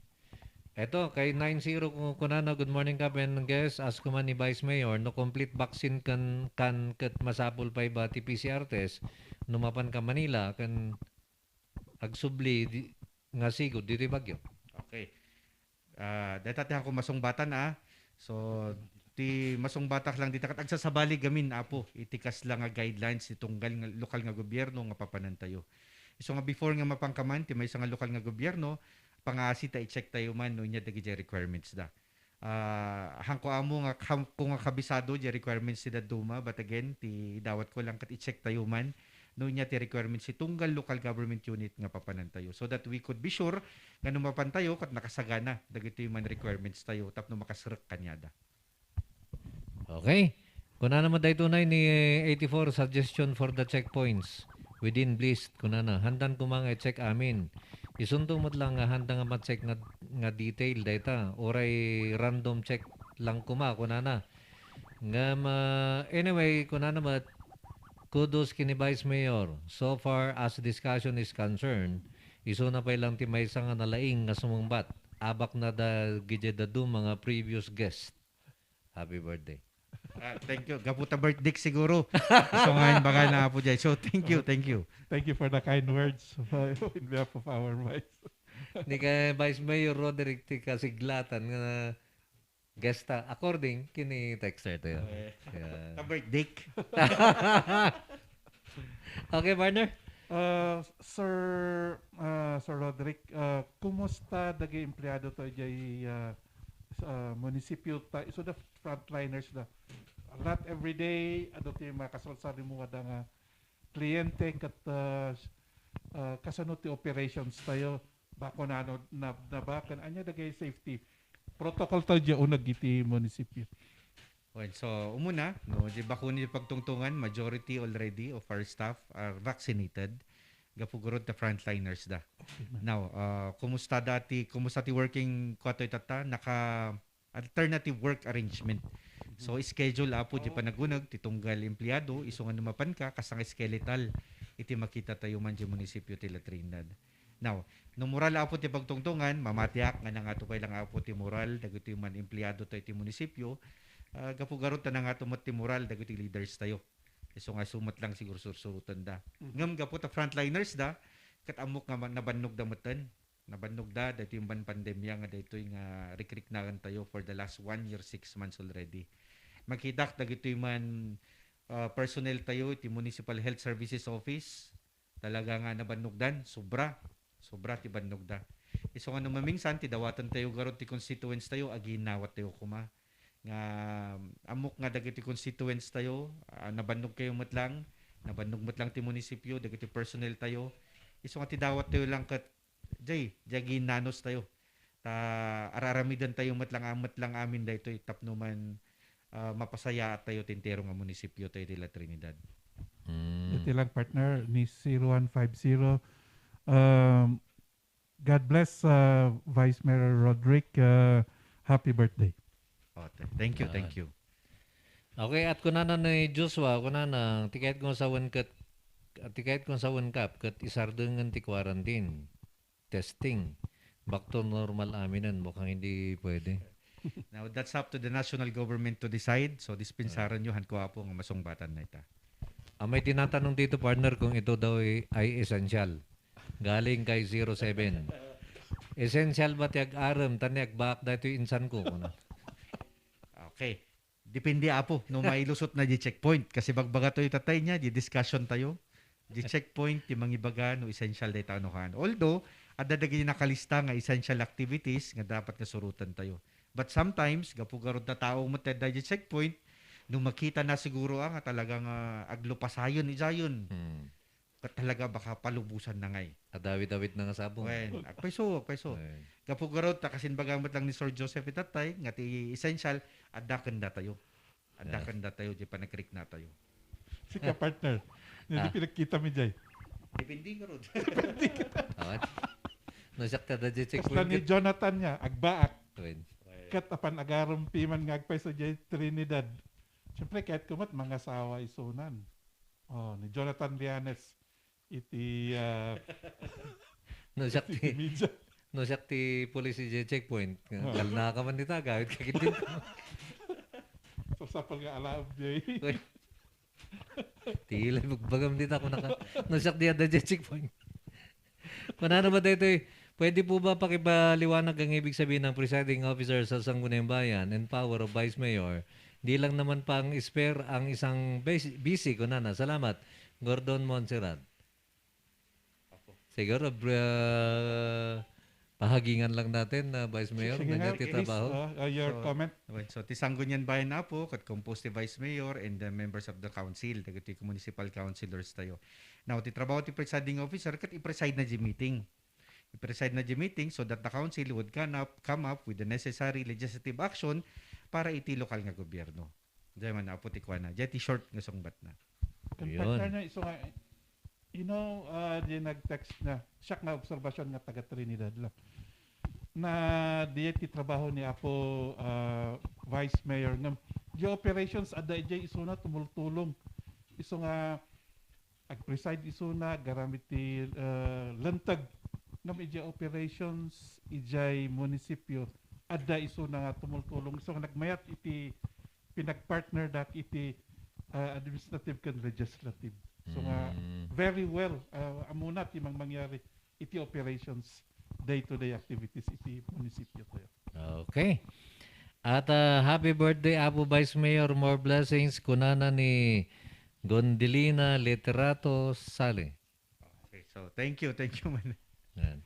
Eto, kay nine zero ku-, kunana, "Good morning, Kap and guest. Ask ko man ni Vice Mayor, no complete vaccine kan, kan ket masapul pay ba ti P C R test no mapan ka Manila ken agsubli di, nga sigud ditoy Baguio?" Okay. Ah, dayta ti haanko masungbatan, ah. So, ti masungbatak lang dita ket agsasabali gamin, Apo, iti kasla nga guidelines ti tunggal nga lokal nga gobyerno nga papanantayo. Isu nga before nga mapanka man ti maysa nga lokal nga gobyerno, pangaasi ta i-check tayo man no ania dagiti requirements da. Ah, haanko ammo nga kam-, ko nga kabisado di requirements ti dadduma, but again, ti idawat ko lang ket i-check tayo man no ania ti requirements ti tunggal local government unit nga papanantayo, so that we could be sure nga no mapantayo ket nakasagana dagitoy man requirements tayo tapno makasrek kaniada. Okay. Kunana met daytoy ni eighty-four, suggestion for the checkpoints within Bliss. Kunana, handan koma nga i-check amin. Isunto met lang nga handa nga ma-check nga, nga detail dayta. Uray random check lang koma, kunana. Ngem, ah, anyway, kunana met, kudos kini Vice Mayor. So far as discussion is concerned, isuna pay lang ti maysa nga nalaing nga sumungbat. Abak na da gidi dadu mga previous guest. Happy birthday. Ah, thank you. Gapu ta birthday siguro. So, nga imbaga na, Apo Jay. So, thank you, thank you. Thank you for the kind words in behalf of our vice. Ni kay Vice Mayor Roderick ti kasiglatan nga gesta, according kini texter tayo. Eh, yeah. Ka-birthday. Okay, partner? Uh, Sir, uh, Sir Roderick, uh, kumusta dagiti empleyado to jay, uh, sa munisipyo ta, so the frontliners da. Not every day, adu ti makasalsal mo kada nga kliyente ket, uh, uh, kasano ti operations tayo, bakunanna, na, na ba, ken ania dagiti safety protocol tayo jay uneg iti munisipyo? Well, so, umuna, no, di bakuna ti pagtungtungan, majority already of our staff are vaccinated. Gapu garud ta frontliners da. Okay, ma'am. Now, uh, kumusta dati, kumusta ti working quarter tata? Naka, alternative work arrangement. So, schedule, Apo, di panaguneg ti tunggal empleyado, isu nga no mapanka, kas nga skeletal iti makita tayo man di munisipyo ti La Trinidad. Now, no moral, Apo, ti pagtungtungan, mamatiak nga nangato pay lang, Apo, ti moral dagitoy man empleyado tayo ti munisipyo, ah, gapu garud ta nangato met ti moral dagitoy leaders tayo. Isu nga isu met lang siguro sursuruten da. Mhm. Ngem gapu ta frontliners da, ket ammok nga ma-, nabannog da metten. Nabannog da, daytoy ban pandemya nga daytoy nga rikriknaen tayo for the last one year, six months already. Makitak dagitoy man, ah, personnel tayo iti Municipal Health Services Office. Talaga nga nabannogdan, sobra. Sobra ti bannogda. Isu nga no mamingsan, ti dawaten tayo garud ti constituents tayo, aginnawat tayo koma. Nga ammok nga dagiti constituents tayo, ah, nabannog kayo met lang, nabannog met lang ti munisipyo, dagiti personnel tayo. Isu nga ti dawat tayo lang ket, jay, jay aginnanos tayo. Ta araramiden tayo met lang, met lang amin daytoy tapno man, ah, mapasayaat tayo ti entero nga munisipyo tayo ti La Trinidad. Mm. Iti lang, partner, ni zero one five zero. Um, God bless, uh, Vice Mayor Roderick. Uh, happy birthday. Oh, th-, thank you, thank Ah. you. Okay, at kunana ni Joshua, kunana, ti kayat kong sawen ket, ti kayat kong sawen kap, ket isardengen ti quarantine, testing. Back to normal aminen, mukhang hindi pwede. Now, that's up to the national government to decide. So, dispensaran Ah. nyo, han ko, Apo, nga masungbatan na ita. Amay tinatanong dito, partner, kung ito daw ay, ay essential. Galing kay zero seven. Essential ba ti ag-arem? Tan ni agbaak daytoy insan ko, kuno. Okay. Depende, Apo, no mailusot na di checkpoint. Kasi bagbaga tayo tatay niya, di discussion tayo. Di checkpoint, di mangibaga, no essential dayta ano kan. Although, adda dagiti nakalista nga essential activities nga dapat nga surutan tayo. But sometimes, gapu garud ta tao met adda di checkpoint, no makita na siguro, ah, nga talagang, ah, aglupasayon, ijayon. Hmm. Ket talaga baka palubusan na ngay. Adawid-awid na nga sabong. Wen, agpayso, agpayso. Wen. Gapu garud ta kasin baga met lang ni Sir Joseph itatay, nga ti essential, adda kenda tayo. Adda Yes. kenda tayo, di panagrik na tayo. Sika, partner. Hindi Ah. pinagkita mi jay. Depende garud. Awan. No, siak ta da jay Kasla checkpoint ni ket Jonathan niya, agbaak. Wen. Ket apan agarem piman nga agpayso jay Trinidad. Siyempre, kahit kumat, mangasawa isunan. Oh, ni Jonathan Lianes. Iti, ah, No, siak ti, iti media. No, siak ti police iti checkpoint. Ah. Kalna ka man dita, gawit ka gid din. Sapsapul nga alaem, jay. Uy. Tila, bagbagam dita, kunana ka. No, siak ti adda iti checkpoint. Kunana ba daytoy, pwede po ba pakipaliwanag ang ibig sabihin ng presiding officer sa Sangguniang Bayan and power of Vice Mayor? Di lang naman pang-spare ang isang bus-, busy, kunana. Salamat, Gordon Montserrat. Apo. Siguro, br-, ah, pahagingan lang natin, ah, Vice Mayor, Sige na nga, niya ti Chris, trabaho. Ah, ah, your So, comment? Okay, so, ti Sangguniang Bayan, Apo, ket composed ti Vice Mayor and the members of the council, dagiti municipal councilors tayo. Now, ti trabaho ti presiding officer, ket i-preside na di meeting. I-preside na di meeting so that the council would come up, come up with the necessary legislative action para iti lokal nga gobyerno. Diay man, Apo, ti kuana. Diay ti short nga sungbatna. Kan Yun. partner niya, isu nga, you know, ah, di nag-text na, siak nga obserbasyon nga taga Trinidad lang. Na diay ti trabaho ni Apo, ah, Vice Mayor nga, di operations, adda idiay isuna tumultulong. Isu nga, agpreside isuna, garam iti, ah, linteg. Ngem idiay operations, idiay munisipyo, adda isuna nga tumultulong. Isu nga nagmayat iti pinagpartner dak iti, ah, administrative ken legislative. So nga, Mm. very well, ah, ammona ti mangmangyari iti operations, day-to-day activities iti munisipyo tayo. Okay. At, ah, happy birthday, Apo Vice Mayor. More blessings, kunana ni Gondelina Literato Sali. Okay, so thank you, thank you man. Yan.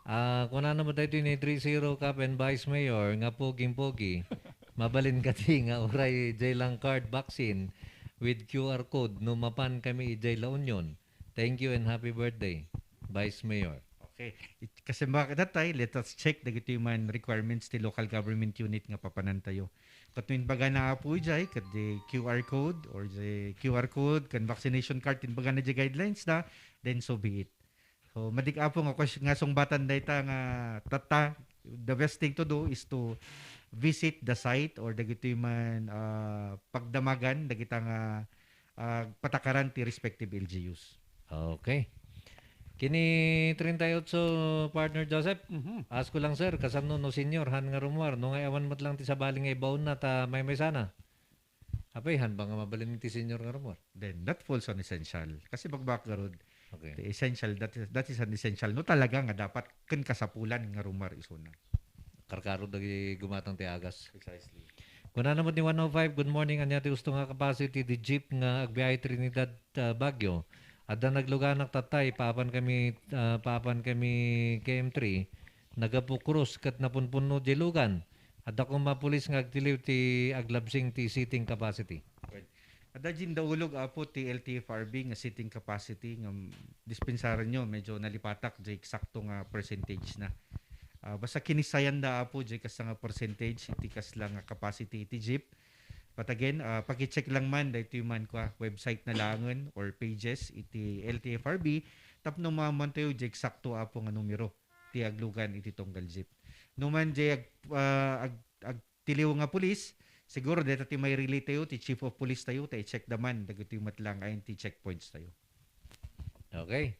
Ah, kunana met daytoy ni three zero Cap and Vice Mayor nga poging-pogi. Mabalin kadi nga uray jay lang card vaccine with Q R code no mapan kami idiay La Union. Thank you and happy birthday, Vice Mayor. Okay. It-, kasi mga kadatay, let us check dagitoy man requirements ti local government unit nga papanan tayo. Ket no imbagana, Apo, idiay, ket di Q R code or di Q R code, kan vaccination card, imbagana di guidelines na, then so be it. So, madik, Apo, nga kwas-, nga sungbatan dayta nga tatta, the best thing to do is to visit the site or dagitoy man, ah, pagdamagan dagita nga, ah, patakaran ti respective L G Us. Okay. Kini treinta y ocho, Partner Joseph, Mhm. ask ko lang, sir, kasano no senior, han nga rummuar, no nga awan met lang ti sabali nga ibaonna ta maymaysana? Apay, han ba nga mabalin ti senior nga rummuar? Then, that falls on essential. Kasi bagbak garud, Okay. the essential, that is, that is an essential. No talaga nga dapat ken kasapulan nga rummuar isuna. Karkaro dagiti gumatang ti agas. Precisely. Kunana met ni one oh five, "Good morning, ania ti usto nga capacity ti jeep nga agbiahe Trinidad, ah, Baguio? Adda nagluganak tatay, paapan kami, ah, paapan kami K M three, nagapu-cross ket napunpunno diay lugan. Adda koma pulis nga agtiliw ti aglabsing ti seating capacity." Well, adda diay indaulog, Apo, ti L T F R B nga seating capacity nga, mm, dispensaranyo, medyo nalipatak diay eksakto nga percentage na. Ah, basta kinissayan da, Apo, diay kasta nga percentage iti kasla nga capacity iti jeep. But again, ah, pakicheck lang man daytoy man kua website na laengen or pages iti L T F R B tapno maamantayo diay eksakto, Apo, nga numero ti aglugan iti tunggal jeep. No man diay ag-, ah, ag-, agtiliw nga pulis, siguro dayta ti mairelay tayo ti chief of police tayo ta i-check da man dagitoy met lang ayan ti checkpoints tayo. Okay.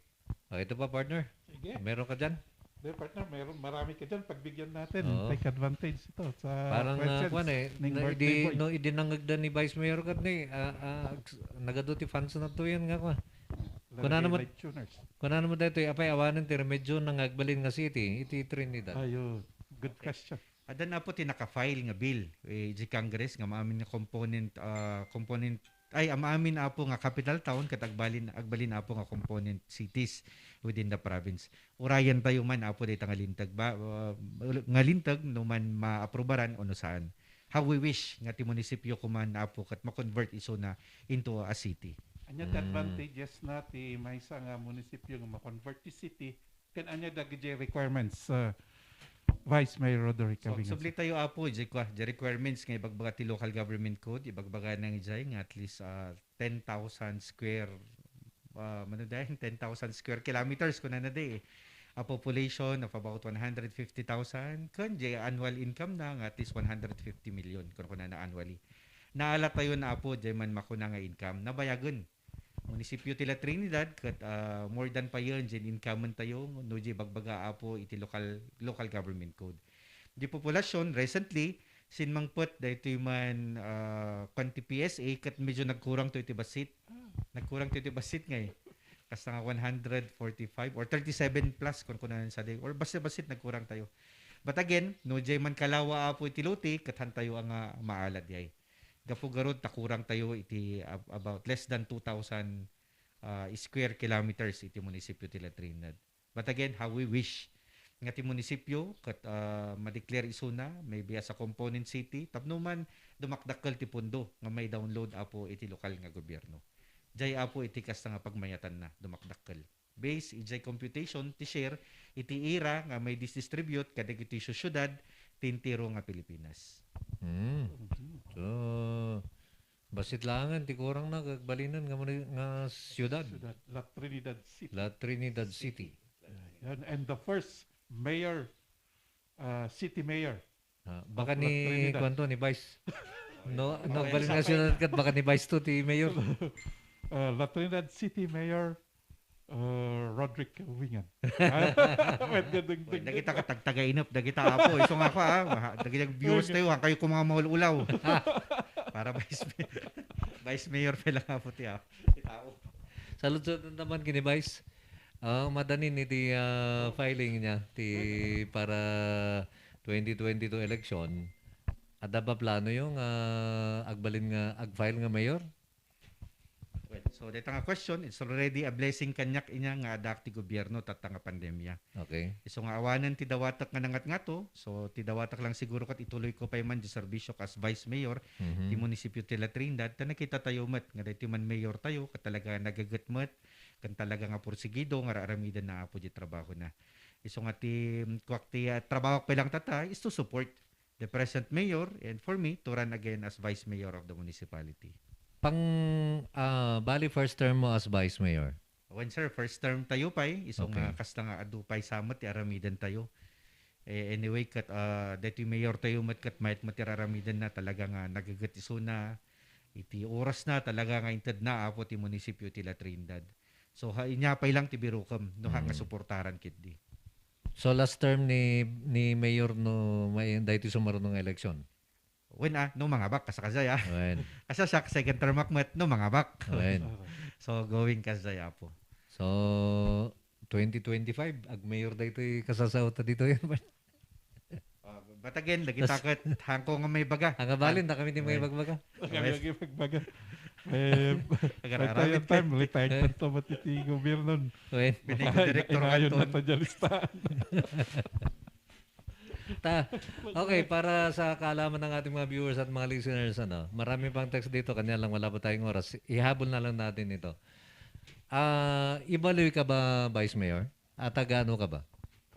Okay, ito pa, partner. Sige. Meron ka dyan? Hindi, partner, meron, marami ka dyan. Pagbigyan natin. Oo. Take advantage ito sa Parang, ah, questions kuwan eh, ning na, birthday idi, boy. No, idi nangagda ni Vice Mayor kat ni, ah, ah, nagadu ti fans na to yan nga, kuwan. Lalagay Kuna naman, light tuners. Kuna naman dito, apay, awanan ti remedyo nga agbalin nga city, iti Trinidad. Ayun. Good Okay. question. Adda na po ti naka-file nga bill, eh, di Congress nga maamin nga component, ah, component, ay, maamin, Apo, nga capital town ket agbalin, agbalin, Apo, nga component cities within the province. Urayan tayo man, Apo, dayta nga linteg ba, ah, nga linteg no man maaprubaran o no saan. How we wish nga ti munisipyo kuman, Apo, ket ma-convert isuna into a city. Anya ti Mm. advantages na ti maysa nga munisipyo nga ma-convert ti city ken anya dagiti requirements, uh, Vice Mayor Roderick So, Cabingas? Subli tayo, Apo, di kua, di requirements nga ibagbaga ti local government code, ibagbaga na nga nga at least, ah, ten thousand square, ah, mano dahil, ten thousand square kilometers, kuna na di, a population of about one hundred fifty thousand, kun di annual income na nga at least one hundred fifty million, kun kuna na annually. Naala tayo na, Apo, di man makuna nga income, nabayagan. Munisipyo ti La Trinidad, ket, ah, more than pa yun, diay income tayo, no, diay bagbaga, Apo, iti local, local government code. Di populasyon, recently, sinmangpet daytoy man, ah, kan ti P S A, ket medyo nagkurang to iti bassit. Ah. Nagkurang to iti bassit nga eh. Kasta nga one hundred forty-five or thirty-seven plus, kun kunan sa day. Or basta bassit, nagkurang tayo. But again, no, diay man kalawa, Apo, iti lote, ket han tayo nga maala diay. Gapu garud ta kurang tayo iti ab-, about less than two thousand, ah, square kilometers iti munisipyo ti La Trinidad. But again, how we wish nga ti munisipyo ket, ah, ma-declare isuna, maybe as a component city, tapno man dumakdakkel ti pundo nga may download, Apo, iti lokal nga gobyerno. Diay, Apo, iti kasta nga pagmayatanna, dumakdakkel. Based idiay computation ti share iti ira nga may didistribute kadagiti siudad ti entero nga Pilipinas. Mm. Mhm. So, bassit laengen ti kurangna, agbalinen nga muni-, nga siudad. Siudad, La Trinidad City. La Trinidad City. Ayan. And the first mayor, uh, city mayor Ah, baka of La ni Trinidad. Kuwan to, ni Vice. No, no, Okay, balik sa na siya akin. Kat baka ni Vice to, ti Mayor. Uh, La Trinidad City Mayor, uh, Roderick Wingan. Pwede ding, Uy, ding, dagita ding. Katagtaga-inep, dagita, Apo. Iso nga ako, ah. Maha-, dagita viewers Wingan. Tayo, ha, kayo kung mga maul-ulaw. Para Vice Mayor. Vice Mayor pa lang, Apo, ti, ah. Saludsod naman kini Vice. Ah, madanin iti, ah, filing niya ti para twenty twenty-two election. Adda ba plano yung, ah, agbalin nga, ag-file nga mayor? Well, so, deta nga question, it's already a blessing kaniak inya nga adda ti gobierno tatta nga pandemya. Okay. Isu nga awanen ti dawatek nga nangatngato, so ti dawatek lang siguro ket ituloy ko pay man ti serbisyo as vice mayor Mhm. ti munisipyo ti La Trinidad, ta nakita tayo met nga daytoy man mayor tayo, ket talaga nagaget met, ken talaga nga porsigido nga ar-aramiden na Apo di trabaho na. Isu nga ti, mm, kuak ti, ah, trabaho ko lang tata is to support the present mayor and for me to run again as vice mayor of the municipality. Pang, ah, bali first term mo as vice mayor? When, sir, first term tayo pay, isu nga Okay. kasta nga adu pay sa met ti aramiden tayo. Eh, anyway, ket, ah, daytoy mayor tayo met ket mayat met ti raramidenna, talaga nga nagaget isuna, iti orasna, talaga nga intedna, Apo, ti munisipyo ti La Trinidad. So, ha, inya pay lang ti birukem, no, ha, nga Mm. suportaran ketdi. So, last term ni, ni Mayor no, may, daytoy sumaruno nga eleksyon? Wen, ah, no mangabak, kasa kasay, ah. Wen. Kasa siak, second term ak met, no mangabak. Wen. So, going kasay, Apo. So, twenty twenty-five, ag-mayor daytoy kasasaota ditoy. Ah, but again, lagi Tas taket, hangko nga may baga. Ang abalin, da kami di may Wen. bagbaga. Kami Yes. lagi magbaga. Eh, Agar-aramid time, ka. Retirement to, ba't iti gobyerno? Wen. Binigyan Ay, direktor inayon na Anton. to dyan listahan. Ta, okay, para sa kaalaman ng ating mga viewers at mga listeners, ano, marami pang text dito, kanya lang wala pa tayong oras. Ihabol na lang natin ito. Ah, Ibaloy ka ba, Vice Mayor? At taga ano ka ba?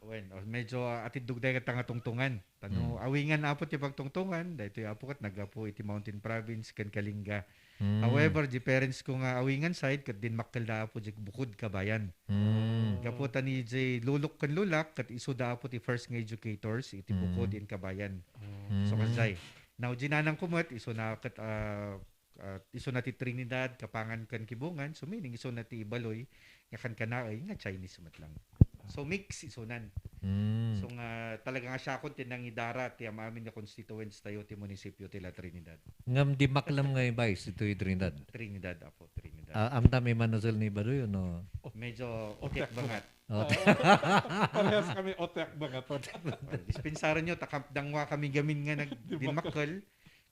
Wen, oh, medyo, ah, atiddog dayo ket nga tungtungan. Tano, Mm. Awengan, Apo, ti pagtungtungan, daytoy, Apo, ket naggapu iti Mountain Province ken Kalinga. Mm. However, difference ko nga Awengan side, ket dinmakkel da, Apo, di Bukod, Kabayan. Mm. Gapu ta ni J Lulok ken Lulak, ket isu da, Apo, ti first nga educators iti Mm. Bukod in Kabayan. Mm. So, kasay. Now, dinanang ko met, isu na ket, ah, ah, isu na ti Trinidad, Kapangan ken Kibungan, so meaning isu na ti Ibaloy, nga kankanaay, nga Chinese met lang. So, mix isunan. Mm. So, nga, talaga nga siakon ti nangidara ti am-amin nga constituents tayo ti munisipyo ti La Trinidad. Ngem di maklam nga Vice, itoy Trinidad. Trinidad, Apo, Trinidad. Ah, amtam imanusel ni Ibaloy, no? Medyo Otek otek bangat. Otek. Parehas kami, otek bangat. Dispensaran nyo, takam, dangwa kami gamin nga nag-, Di maklam. dinmakkel.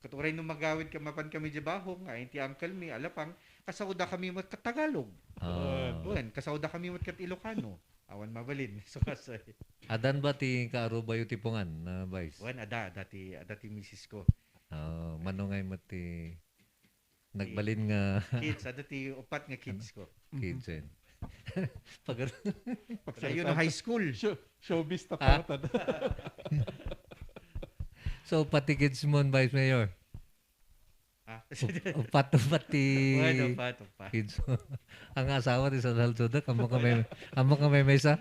Ket uray no magawid ka, mapan kami di bahong, nga inti uncle mi, alapang, kasauda kami met ket Tagalog. Ah. Wen, kasauda kami met ket Ilocano. Awan mabalin. So, kasay. Adan ba ti kaarubayo ti pungan, na Vice? Wen, ada, ada ti, ada ti misis ko. Ah, mano ngay met ti nagbalin nga Kids, ada ti upat nga kids ko. Kids, eh. Pag- Pag- Ayun, high school. Show-, showbiz ta Ah. tawatan. So, pati kids mo, Vice Mayor? Ah. Up-, upat, upat ti Upat, upat, upat. kids mo. Ang asawa ti sa Salsuda, amo ka may, amo ka may maysa?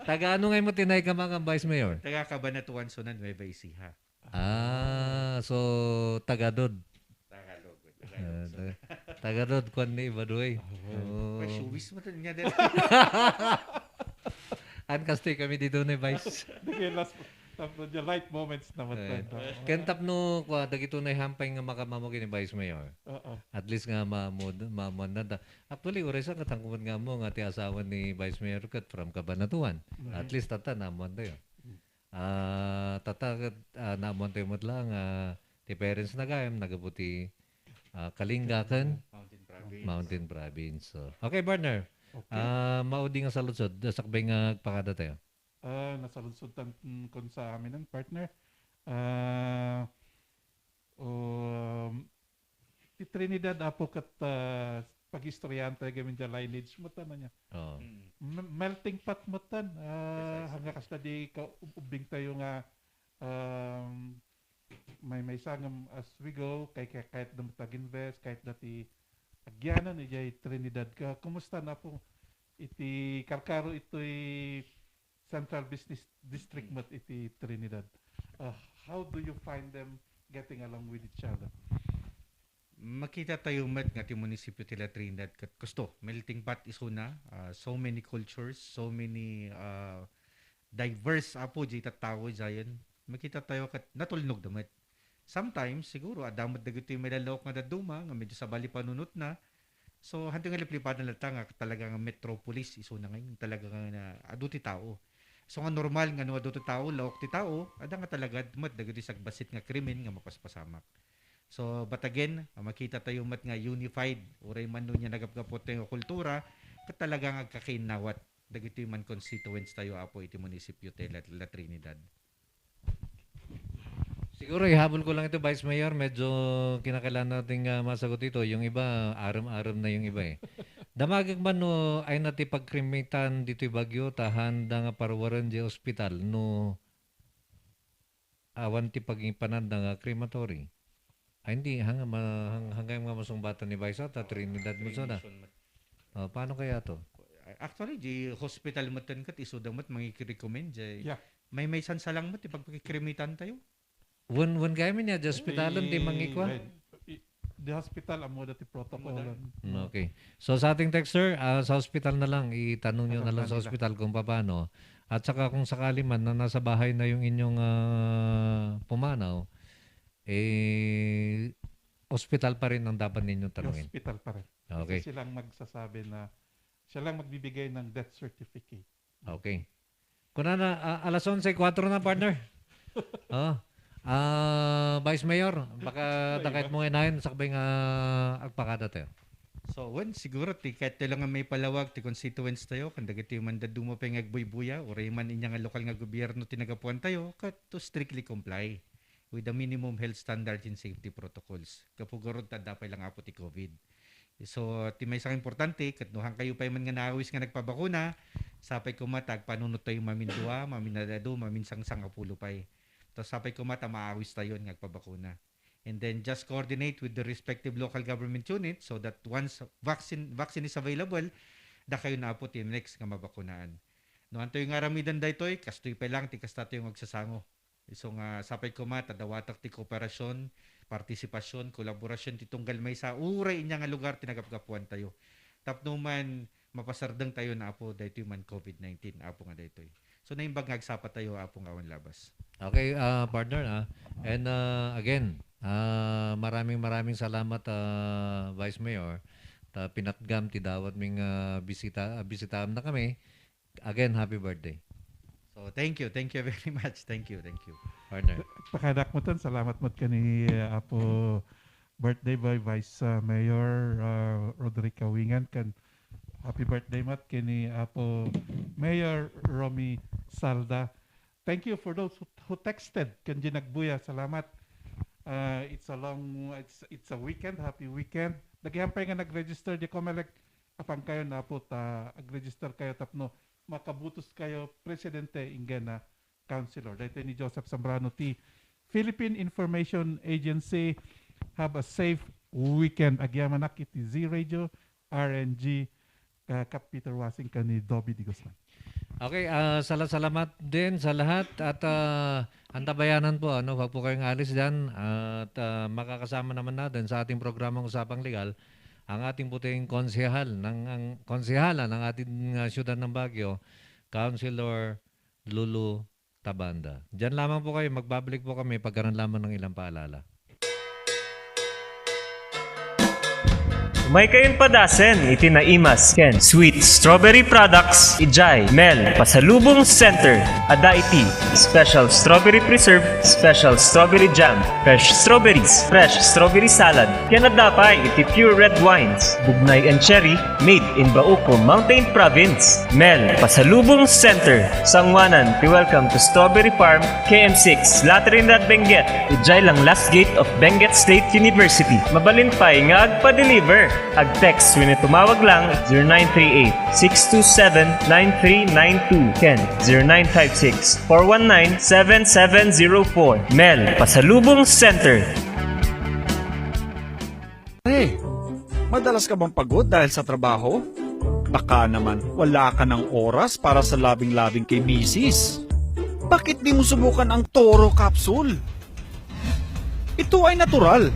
Taga ano ngay mo tinay ka, mga Vice Mayor? Taga Cabanatuan, Suna, Nueva Ecija. Ah, so, tagadod. Tagalog, Ah, Tagalog. ta-, tagadod, kuan ni Ibadoy. Ah, well. Oh. Ay, showbiz mo to niya din. An kastoy kami dito ni Vice. Sige, last, tapno, the light moments naman Eh, tayo. Ken tapno, kwa, dagito na hampay nga makamamo kini Vice Mayor. Oo. At least nga mamod-, mamuan na da. Actually, uray sa katangkuman nga mo nga ti asawa ni Vice Mayor ket from Cabanatuan. Mhm. At least tata namuan tayo. Mm. Ah, tata ket, ah, namuan tayo met lang, ah, ti parents na gayam, nagapu ti, ah, Kalinga ken Mountain Province. Mountain Province. So, okay, partner. Okay. Ah, maudi nga saludsod, sakbay nga agpakada tayo. Ah, nasaludsod tan, mm, kun sa amin ang partner. Ah, um, ti Trinidad, Apo, ket, ah, pag-istoryahan tayo gamin dia lineage mo, tano niya. Oo. Mm. M-, melting pot mo tan, ah, Precisely. Hangga kasla di ka-, um-, ubbing tayo nga, um, may, may sangam as we go, kay, kay, kahit na mag-invest, kahit dati agyanan, ijay Trinidad ka. Kumusta na po iti karkaro itoy Central Business District met iti Trinidad. Uh, how do you find them getting along with each other? Makita tayo met nga ti munisipyo ti La Trinidad ket kusto, melting pot isuna, ah, so many cultures, so many, ah, diverse, Apo, di tattao, Zion. Makita tayo ket natulnog da met. Sometimes, siguro, adda met dagitoy mailalaok nga dadduma nga medyo sabali panunotna. So, hantay nga liplipadan latta nga talaga nga metropolis isuna ngay, talaga nga na, adu ti tao. So, nga normal nga no adu ti tao, laok ti tao, adda nga talaga met dagiti sagbassit nga krimen nga mapaspasamak. So, but again, ah, makita tayo met nga unified, uray man no nia nagapgapot tayo nga kultura, ket talaga nga agkakainawat dagitoy man constituents tayo, Apo, iti munisipyo ti La, La Trinidad. Siguro ihabol ko lang ito, Vice Mayor, medyo kinakailangan natin nga masagot ito. Yung iba, arem-arem na yung iba eh. Damagek man no, ay na ti pagkrimitan ditoy Baguio, ta handa nga paruwaren di ospital no awan ti pagipananda nga crematory. Ay, hindi. Hang-, ma-, hang-, hanggang mga masungbatan ni Vice, ta Trinidad mo sana. Cremation met. Oh, paano kaya to? Actually, di hospital met ten ket isu da met mangikirecommend, jay Yeah. Maymaysan sa lang met ti pagpakikirimitan tayo. Wen, wen gayam nia, di hospitalan, di mangikua? Well, i-, di hospital, ammoda ti protocol. Ammoda. Mm, okay. So, sa ating texter, ah, sa hospital na lang, itanong nyo na lang sa hospital kung paano. At saka kung sakali man na nasa bahay na yung inyong, ah, pumanaw, eh, hospital pa rin ang dapat ninyong tanungin. Hospital pa rin. Okay. Kasi silang magsasabi na, silang magbibigay ng death certificate. Okay. Kunana, ah, alas onse, kuwatro na, partner. Oh. Ah, Vice Mayor, baka dakayat mo nga inayon, sakbay nga agpakada tayo. So, wen, siguro, ti, kahit tayo lang nga maipalawag, ti constituents tayo, kan dagiti man dadduma pay nga agbuybuya, uray man inya nga lokal nga gobyerno ti nagapuan tayo, ket to strictly comply with the minimum health standards and safety protocols. Gapu garud ta adda pay lang apo ti COVID. So, ti maysa nga importante, ket no hankayo pay man nga naawis nga nagpabakuna, sapay koma ta agpanunot tayo mamindua, maminadadu, maminsangsangapulo pay. Tapos sapay koma ta maawis tayo nga agpabakuna. And then just coordinate with the respective local government unit so that once vaccine vaccine is available, dakayo na apo ti next nga mabakunaan. No, antoy nga aramidan daytoy, kastoy pay lang ti kasta tayo nga agsasango. Isu nga sapay koma ta dawatek ti kooperasyon, partisipasyon, kolaborasyon ti tunggal maysa uray inya nga lugar ti nagapgapuan tayo. Tapno man mapasardeng tayo na apo daytoy man COVID nineteen, apo nga daytoy. So, naimbag nga agsapa tayo, apo nga awan labas. Okay, ah, partner, ah. And, ah, again, ah, maraming, maraming salamat, ah, Vice Mayor. Ta pinatgam ti dawat ming, ah, bisita, ah, bisitaam na kami. Again, happy birthday. So, thank you. Thank you very much. Thank you. Thank you. Partner. Pakadak mo tan, salamat mo kani, uh, Apo Birthday Boy, Vice, uh, Mayor, uh, Roderick Kawingan, kan happy birthday mat kani Apo Mayor Romy Salda. Thank you for those who, who texted kan di nagbuya. Salamat. Uh, it's a long, it's, it's a weekend. Happy weekend. Dagihan pay nga nag-register di Comelec. Apan kayo na po ta ag-register kayo tapno makabutos kayo presidente inggana councilor. Daytoy ni Joseph Zambrano ti Philippine Information Agency. Have a safe weekend. Agyamanak iti Z Radio, R N G, uh, Cap Peter Wasing, kani Dobby Di Guzman. Okay, ah, sala-, salamat din sa lahat at, ah, antabayanan po, ano, wag po kayong alis dyan at, ah, makakasama naman natin sa ating programang Usapang Legal ang ating puting konsehal ng, ang konsehala ng ating, ah, siyudad ng Baguio, Councilor Lulu Tabanda. Diyan lamang po kayo, magbabalik po kami pagkaroon lamang ng ilang paalala. Umay kayon padasen iti naimas ken sweet strawberry products idiay Mel Pasalubong Center. Adda iti special strawberry preserve, special strawberry jam, fresh strawberries, fresh strawberry salad, ken adda pay iti pure red wines, bugnay and cherry, made in Bauco Mountain Province. Mel Pasalubong Center. Sanguanan ti Welcome to Strawberry Farm, K M six, La Trinidad, Benguet, idiay langlas gate of Benguet State University. Mabalin pay nga agpa-deliver. Ag-text wenno tumawag lang zero nine three eight, six two seven, nine three nine two ken zero nine five six, four one nine, seven seven zero four. Mel Pasalubong Center. Hey, madalas ka bang pagod dahil sa trabaho? Baka naman wala ka ng oras para sa labing-labing kay misis. Bakit di mo subukan ang Toro Capsule? Ito ay natural.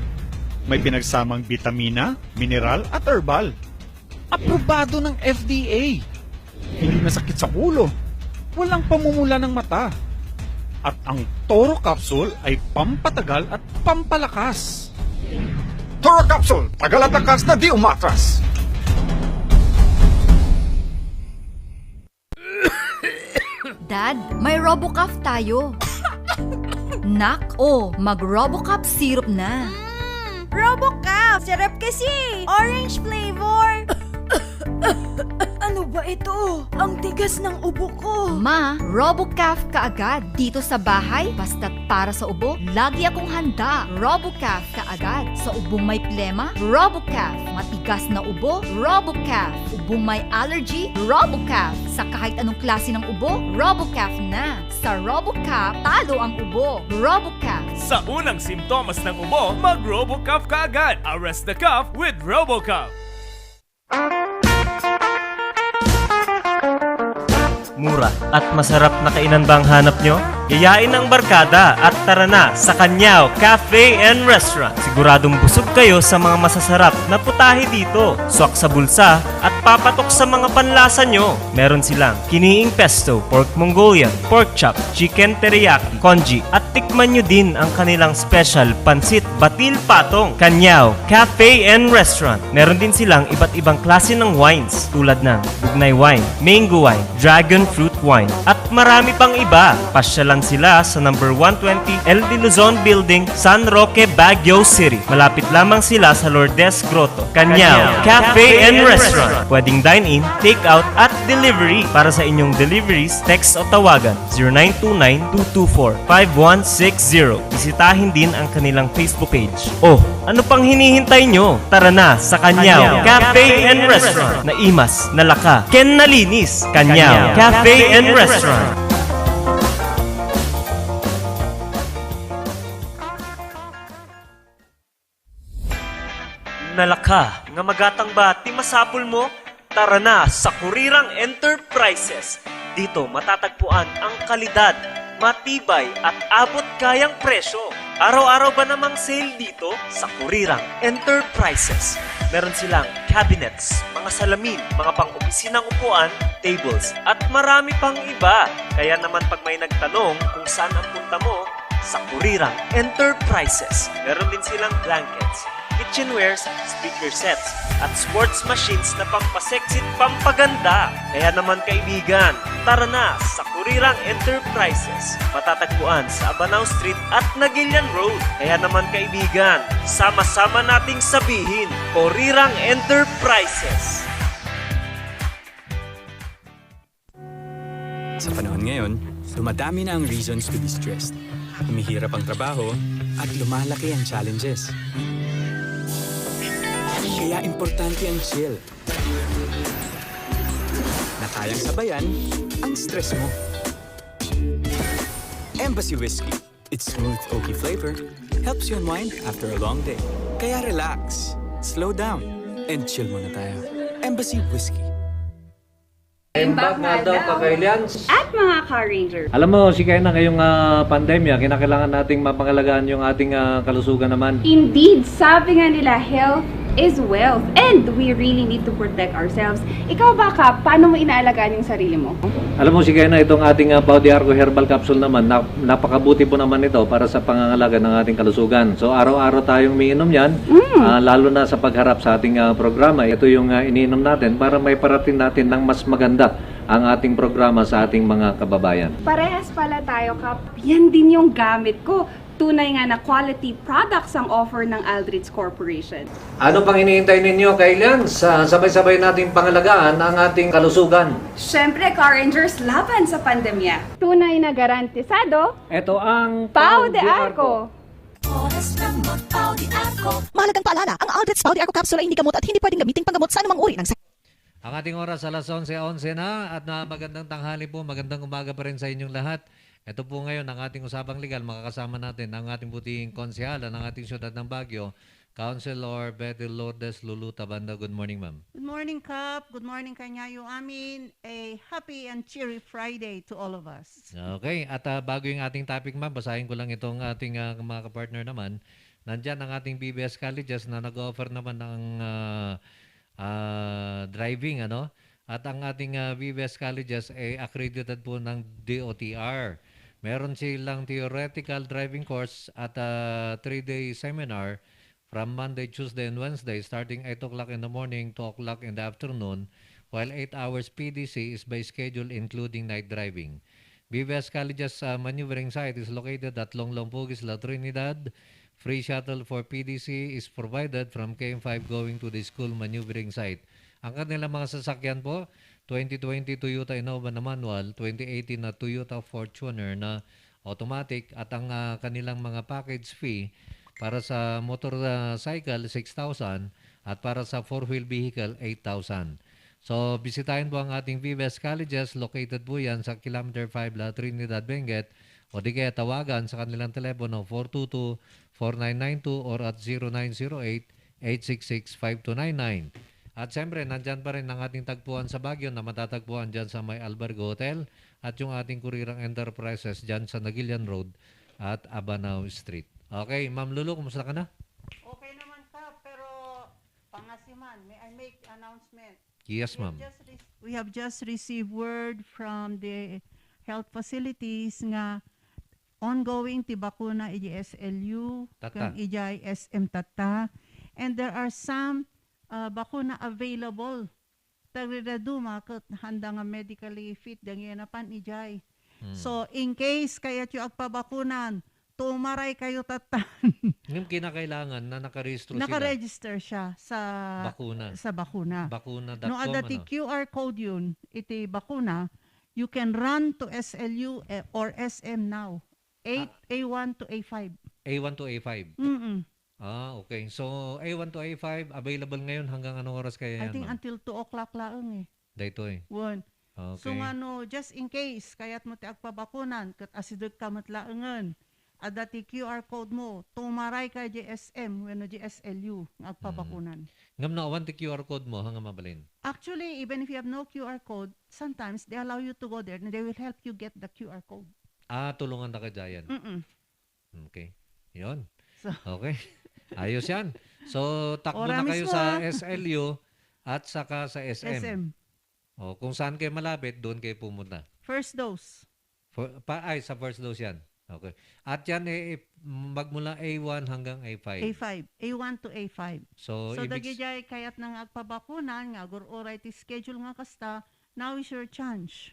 May pinagsamang bitamina, mineral at herbal. Aprobado ng F D A. Hindi masakit sa ulo. Walang pamumula ng mata. At ang Toro Capsule ay pampatagal at pampalakas. Toro Capsule, tagal at lakas na di umatras. Dad, may Robocough tayo. Nak, oh, mag-Robocup syrup na. Mm, Robocup! Sarap kasi! Orange flavor! Ano ba ito? Ang tigas ng ubo ko. Ma, Robocup ka agad. Dito sa bahay, basta't para sa ubo, lagi akong handa. Robocup ka agad. Sa ubong may plema, Robocup. Matigas na ubo, Robocup. Ubong may allergy, Robocup. Sa kahit anong klase ng ubo, Robocup na. Sa Robocup, talo ang ubo. Robocup. Sa unang simptomas ng ubo, mag-Robocup ka agad. Arrest the cough with Robocup. Mura at masarap na kainan ba ang hanap nyo? Yayain ang barkada at tara na sa Kanyao Cafe and Restaurant. Siguradong busog kayo sa mga masasarap na putahe dito. Swak sa bulsa at papatok sa mga panlasa nyo. Meron silang kiniing pesto, pork Mongolian, pork chop, chicken teriyaki, congee, at tikman nyo din ang kanilang special pansit batil patong. Kanyao Cafe and Restaurant. Meron din silang iba't ibang klase ng wines tulad ng bugnay wine, mango wine, dragon fruit wine, at marami pang iba. Pasyalan sila sa number one twenty L D Luzon Building, San Roque, Baguio City. Malapit lamang sila sa Lourdes Grotto. Kanyao Cafe and Restaurant. Pwedeng dine-in, take-out, at delivery. Para sa inyong deliveries, text o tawagan zero nine two nine two two four five one six zero. Bisitahin din ang kanilang Facebook page. Oh, ano pang hinihintay nyo? Tara na sa Kanyao Cafe and Restaurant. Naimas, nalaka, ken nalinis. Kanyao Cafe and Restaurant. Nalaka nga magatang ba ti masapul mo? Tara na sa Kurirang Enterprises. Dito matatagpuan ang kalidad, matibay at abot kayang presyo. Araw-araw ba namang sale dito sa Kurirang Enterprises? Meron silang cabinets, mga salamin, mga pang-opisinang upuan, tables, at marami pang iba. Kaya naman pag may nagtanong kung saan ang punta mo, sa Kurirang Enterprises. Meron din silang blankets, kitchenwares, speaker sets, at sports machines na pampasexy at pampaganda. Kaya naman kaibigan, tara na sa Kurirang Enterprises. Matatagpuan sa Abanao Street at Nagilian Road. Kaya naman kaibigan, sama-sama nating sabihin, Kurirang Enterprises. Sa panahon ngayon, dumadami na ang reasons to be stressed. Humihirap ang trabaho at lumalaki ang challenges. Kaya importante ang chill na kayang sabayan ang stress mo. Embassy Whiskey. Its smooth, oaky flavor helps you unwind after a long day. Kaya relax, slow down, and chill muna tayo. Embassy Whiskey. Imbag nga adlaw, Ka-Kailians. At mga Ka-Ranger. Alam mo, Shekinah, ngayong, ah, pandemya, kinakailangan nating mapangalagaan yung ating, ah, kalusugan naman. Indeed, sabi nga nila, health is wealth. And we really need to protect ourselves. Ikaw ba, Kap, paano mo inaalagaan yung sarili mo? Alam mo, Shekinah, itong ating, ah, Pau de Arco Herbal Capsule naman, na-, napakabuti po naman ito para sa pangangalaga ng ating kalusugan. So, araw-araw tayong umiinom yan, Mm. ah, lalo na sa pagharap sa ating, ah, programa. Ito yung, ah, iniinom natin para maiparating natin ng mas maganda ang ating programa sa ating mga kababayan. Parehas pala tayo, Kap. Yan din yung gamit ko. Tunay nga na quality products ang offer ng Aldrich Corporation. Ano pang hinihintay ninyo, Kailians? Sa sabay-sabay nating pangalagaan ang ating kalusugan. Siyempre, Ka-Rangers, laban sa pandemya. Tunay na garantisado. Ito ang Pau de Arco. Oras ng mag-Pau de Arco. Mahalagang paalala, ang Aldrich Pau de Arco Capsule ay hindi gamot at hindi pwedeng gamitin panggamot sa anumang uri ng sakit. Ang ating oras, alas onse onse na, at na magandang tanghali po, magandang umaga pa rin sa inyong lahat. Ito po ngayon ang ating usapang legal, makakasama natin ang ating butihing konsehal at ang ating siyudad ng Baguio, Councilor Betty Lourdes Lulu Tabanda. Good morning, ma'am. Good morning, Kap. Good morning, Kanyayo Amin. A happy and cheery Friday to all of us. Okay, at, ah, bago yung ating topic, ma'am, basahin ko lang itong ating, ah, mga kapartner naman. Nandyan ang ating B B S Colleges na nag-offer naman ng, ah, ah, driving, ano? At ang ating, ah, B B S Colleges ay accredited po ng D O T R. Meron silang theoretical driving course at, ah, three-day seminar from Monday, Tuesday, and Wednesday, starting eight o'clock in the morning, two o'clock in the afternoon, while eight hours P D C is by schedule, including night driving. B B S College's, uh, maneuvering site is located at Longlong Pugis, La Trinidad. Free shuttle for P D C is provided from K M five going to the school maneuvering site. Ang kanilang mga sasakyan po, twenty twenty Toyota Innova na manual, twenty eighteen na Toyota Fortuner na automatic, at ang, ah, kanilang mga package fee para sa motor, ah, cycle, six thousand, at para sa four-wheel vehicle, eight thousand. So, bisitahin po ang ating Vives Colleges. Located po yan sa Kilometer five, La Trinidad, Benguet, o di kaya tawagan sa kanilang telepono, four two two, four nine nine two or at zero nine zero eight, eight six six, five two nine nine. At siyempre, nandyan pa rin ang ating tagpuan sa Baguio na matatagpuan dyan sa may Albergo Hotel at yung ating Kurirang Enterprises dyan sa Nagilian Road at Abanao Street. Okay, Ma'am Lulu, kumusta ka na? Okay naman, Kap, pero pangasiman, may I make announcement? Yes, We have ma'am. just rec-, we have just received word from the health facilities nga ongoing ti bakuna iti S L U, Tatta. Kang ijay S M Tatta. And there are some, uh, bakuna available. Dagiti dadduma ket handa nga medically fit, dagiti napan ijay. Hmm. So, in case kayatyo agpabakunan, tumaray kayo tattan. Ngem kinakailangan na nakarehistro sila. Nakaregister siya sa Bakuna. sa bakuna. Bakuna dot com, No, adda ti ano? Q R code yun, iti bakuna, you can run to S L U, eh, or S M now. Eight, Ah. A one to A five. A one to A five. Mm-mm. Ah, okay. So, A one to A five, available ngayon hanggang anong oras kaya I yan, think ma'am? until two o'clock laeng eh. Daytoy. Wen. Okay. So, ngano, just in case, kayat mo ti agpabakunan, ket asideg ka met laengen, adda ti Q R code mo, tumaray ka di S M wenno di S L U nga agpabakunan. Mm. Ngem no awan ti Q R code mo, hanga mabalin? Actually, even if you have no Q R code, sometimes they allow you to go there and they will help you get the Q R code. Ah, tulungan ta ka dyan. Mm-mm. Okay. Yun. So, Okay. Ayos yan. So, takbo na Oramis kayo mo, sa ah. S L U at saka sa S M. S M. O, kung saan kayo malapit, doon kayo pumunta. First dose. For, pa, ay, sa first dose yan. Okay. At yan, eh, eh, magmula A one hanggang A five. A five. A one to A five. So, So, ibig s- dagijay kayat na nga agpabakunan, nga agur-uray ti schedule nga kasta, now is your chance.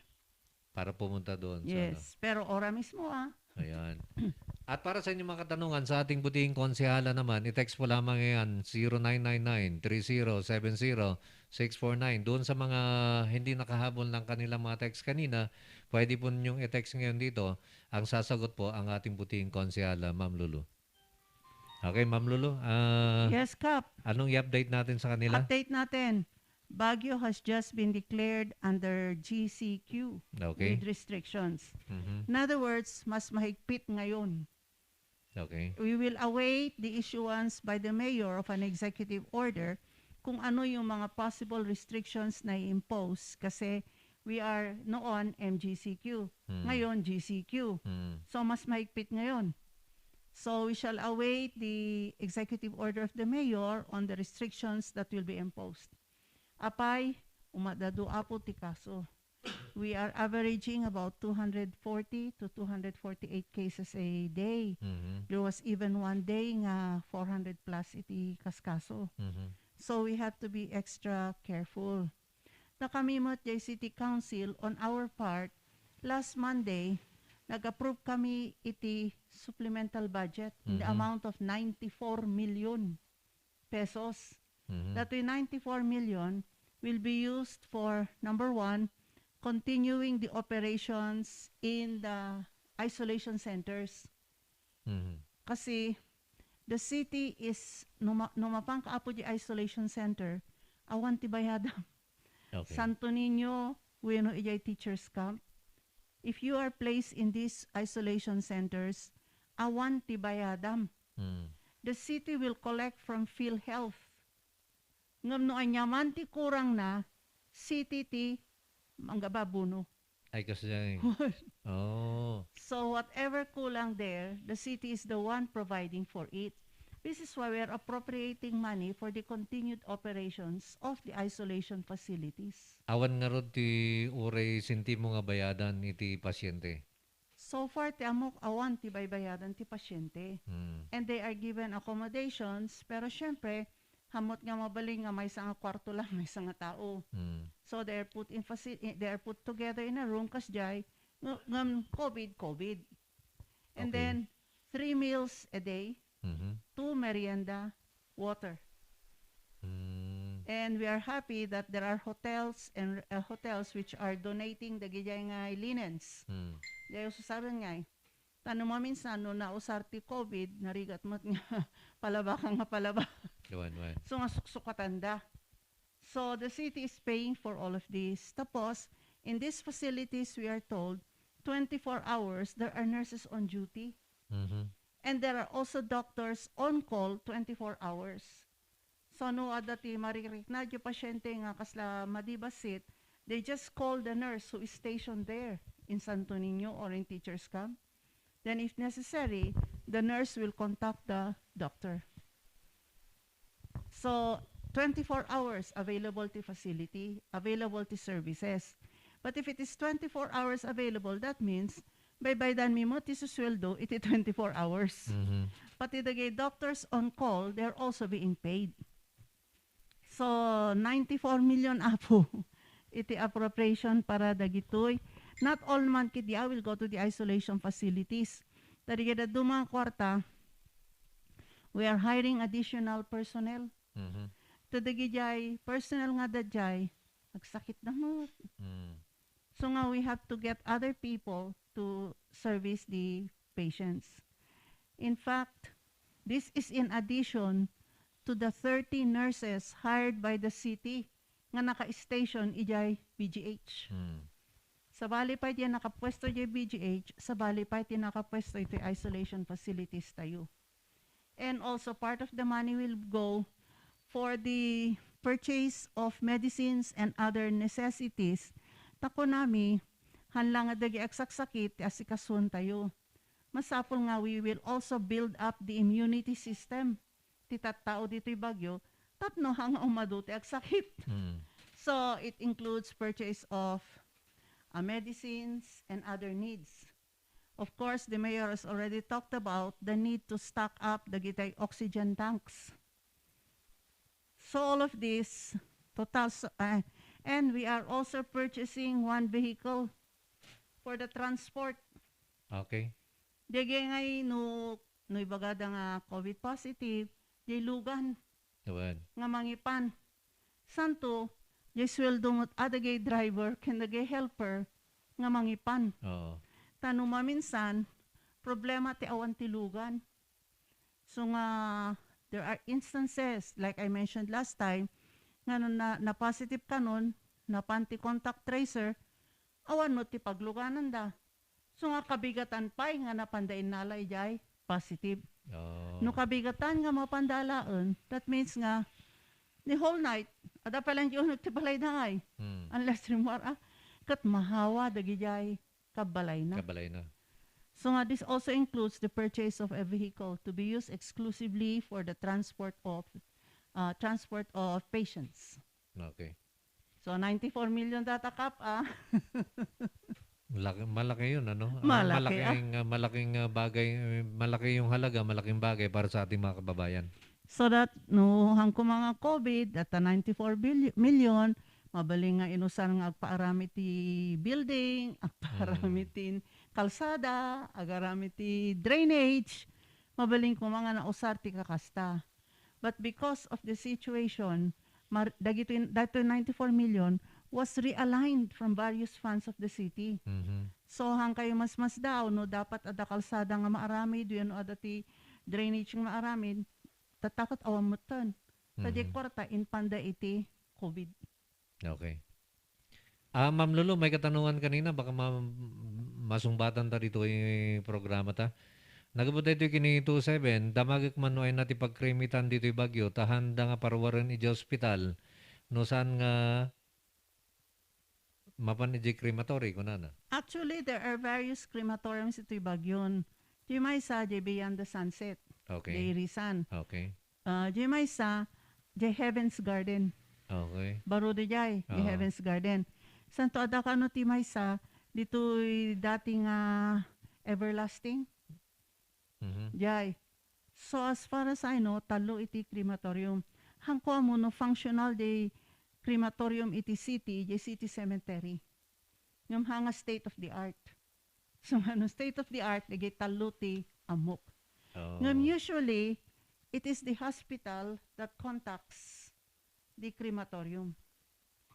Para pumunta doon sa Yes, ano. pero ora mismo, ah. Ayan. At para sa inyong mga katanungan, sa ating butihing konsehala naman, i-text po lamang yan, zero nine nine nine, three zero seven zero, six four nine. Doon sa mga hindi nakahabol ng kanilang mga text kanina, pwede po ninyong i-text ngayon dito. Ang sasagot po ang ating butihing konsehala, Ma'am Lulu. Okay, Ma'am Lulu, ah, Yes, Kap. anong i-update natin sa kanila? Update natin. Baguio has just been declared under G C Q Okay. with restrictions. Mhm. In other words, mas mahigpit ngayon. Okay. We will await the issuance by the mayor of an executive order kung ano yung mga possible restrictions na i-impose kasi we are noon M G C Q. Hmm. Ngayon, G C Q. Hmm. So, mas mahigpit ngayon. So, we shall await the executive order of the mayor on the restrictions that will be imposed. Apay, umadadu apo ti kaso. We are averaging about two hundred forty to two hundred forty-eight cases a day. Mhm. There was even one day nga four hundred plus iti kaskaso. Mhm. So, we have to be extra careful. Ta kami met jay City Council, on our part, last Monday, nag-approve kami iti supplemental budget in the Mhm. amount of ninety-four million pesos. Mhm. That the ninety-four million will be used for, number one, continuing the operations in the isolation centers. Mhm. Kasi, the city is, no ma-, no mapan ka apo di isolation center, awan ti bayadam. Okay. Santo Niño, wenno ijay teachers camp. If you are placed in these isolation centers, awan ti bayadam. Mm. The city will collect from PhilHealth. Ngem no aniaman ti kurangna, city ti manggababuno. Ay, kasi Oh. So, whatever kulang there, the city is the one providing for it. This is why we are appropriating money for the continued operations of the isolation facilities. Awan ngarud ti uray sentimo nga bayadan iti pasyente? So far, ti ammok, awan ti baybayadan ti pasyente. Hmm. And they are given accommodations, pero syempre, hammot nga mabalin nga maysa nga kwarto lang, maysa nga tao. Hmm. So they are put in faci-, they are put together in a room, kasjay, ng-, ngem COVID, COVID. And Okay. then, three meals a day, Mhm. two merienda, water. Mm. And we are happy that there are hotels and, uh, hotels which are donating dagijay nga linens. Mm. Jay ususaben ngay. Ta no maminsan, no nausar ti COVID, narigat met nga palaba ka nga palaba. Wan, wan. So, nga suksukatanda. So, the city is paying for all of this. Tapos, in these facilities, we are told, twenty-four hours, there are nurses on duty. Mhm. And there are also doctors on call twenty-four hours. So, no adda ti maririkna diay pasyente nga kasla madi bassit, they just call the nurse who is stationed there in Santo Niño or in Teachers Camp. Then, if necessary, the nurse will contact the doctor. So, twenty-four hours available ti facility, available ti services. But if it is twenty-four hours available, that means baybaydanmi met ti susueldo iti twenty-four hours. Mhm. Pati dagiti doctors on call, they're also being paid. So, ninety-four million, Apo, iti appropriation para dagitoy. Not all man ketdi a will go to the isolation facilities. Ta dagiti dadduma nga kuarta, we are hiring additional personnel. Mhm. Ta dagidiay personnel nga adda diay, agsakitda met. Mm. So nga, we have to get other people to service the patients. In fact, this is in addition to the thirty nurses hired by the city nga naka-station idiay B G H. Hmm. Sabali pay ti nakapuesto idiay B G H, sabali pay ti nakapuesto iti isolation facilities tayo. And also, part of the money will go for the purchase of medicines and other necessities. Ta kunami, haan la nga dagiti agsaksakit ti asikasuentayo. Masapul nga we will also build up the immunity system ti tattao ditoy Baguio tapno haan nga umadu ti agsakit. Mm. So, it includes purchase of, uh, medicines and other needs. Of course, the mayor has already talked about the need to stock up dagiti oxygen tanks. So all of this, total, s-, ah, and we are also purchasing one vehicle for the transport. Okay. Dagiti ngay no, no ibagada nga COVID positive, diay lugan Awan. nga mangipan. Santo, diay sueldo met a dagiti driver ken dagiti helper nga mangipan. Oo. Ta no maminsan, problema ti awan ti lugan. So nga, there are instances, like I mentioned last time, nga no na, na-positive kanon, napan ti contact tracer, awan met ti paglugananda. So nga, kabigatan pay nga napanda innala idiay positive. Oh. No kabigatan nga mapanda alaen, that means nga, the whole night, adda pay laeng ti uneg ti balayda ngay. Hmm. Unless rimmuar, ah, ket mahawa dagidiay kabbalayna. Kabbalayna. So nga, this also includes the purchase of a vehicle to be used exclusively for the transport of, uh, transport of patients. Okay. So, ninety-four million data, Kap, ah. Malaki, malaki yun, ano? Ah, Malaki, ah. malaking, ah, malaking, ah, bagay, eh, malaki yung halaga, malaking bagay para sa ating mga kababayan. So that, no, haan koma nga COVID, data ninety-four billion, million, mabalin nga inusar nga agpaaram iti building, agpaaram Mm. iti kalsada, agaram iti drainage, mabalin koma nga nausar ti kakasta. But because of the situation, mar-, dagitoy, datoy ninety-four million was realigned from various funds of the city. Mhm. So, haan kayo masmasdaaw no dapat adda kalsada nga maaramid, wenno adda ti drainage nga maaramid, tatta ket awan metten. Ta diay Mhm. kuarta, impanda iti COVID. Okay. Ah, Ma'am Lulu, may katanungan kanina, baka ma-, masungbatanta ditoy programata. Nagapu daytoy ken ni two seven, damagek man no ania ti pagkrimitan ditoy Baguio, ta haanda nga paruaren idiay ospital, no saan nga mapan idiay crematory, kunana. Actually, there are various crematoriums itoy Baguio. Diay maysa, diay Beyond the Sunset. Okay. Diay Irisan. Okay. Ah, diay maysa, diay Heaven's Garden. Okay. Baro diay, diay Oo. Heaven's Garden. Santo, adda kano ti maysa, ditoy dati nga Everlasting? Mhm. Diay. So, as far as I know, tallo iti crematorium. Haan ko ammo no functional diay crematorium iti city, diay city cemetery. Ngem haan nga state of the art. So, nga no state of the art, dagiti tallo ti ammok. Oh. Ngem usually, it is the hospital that contacts the crematorium.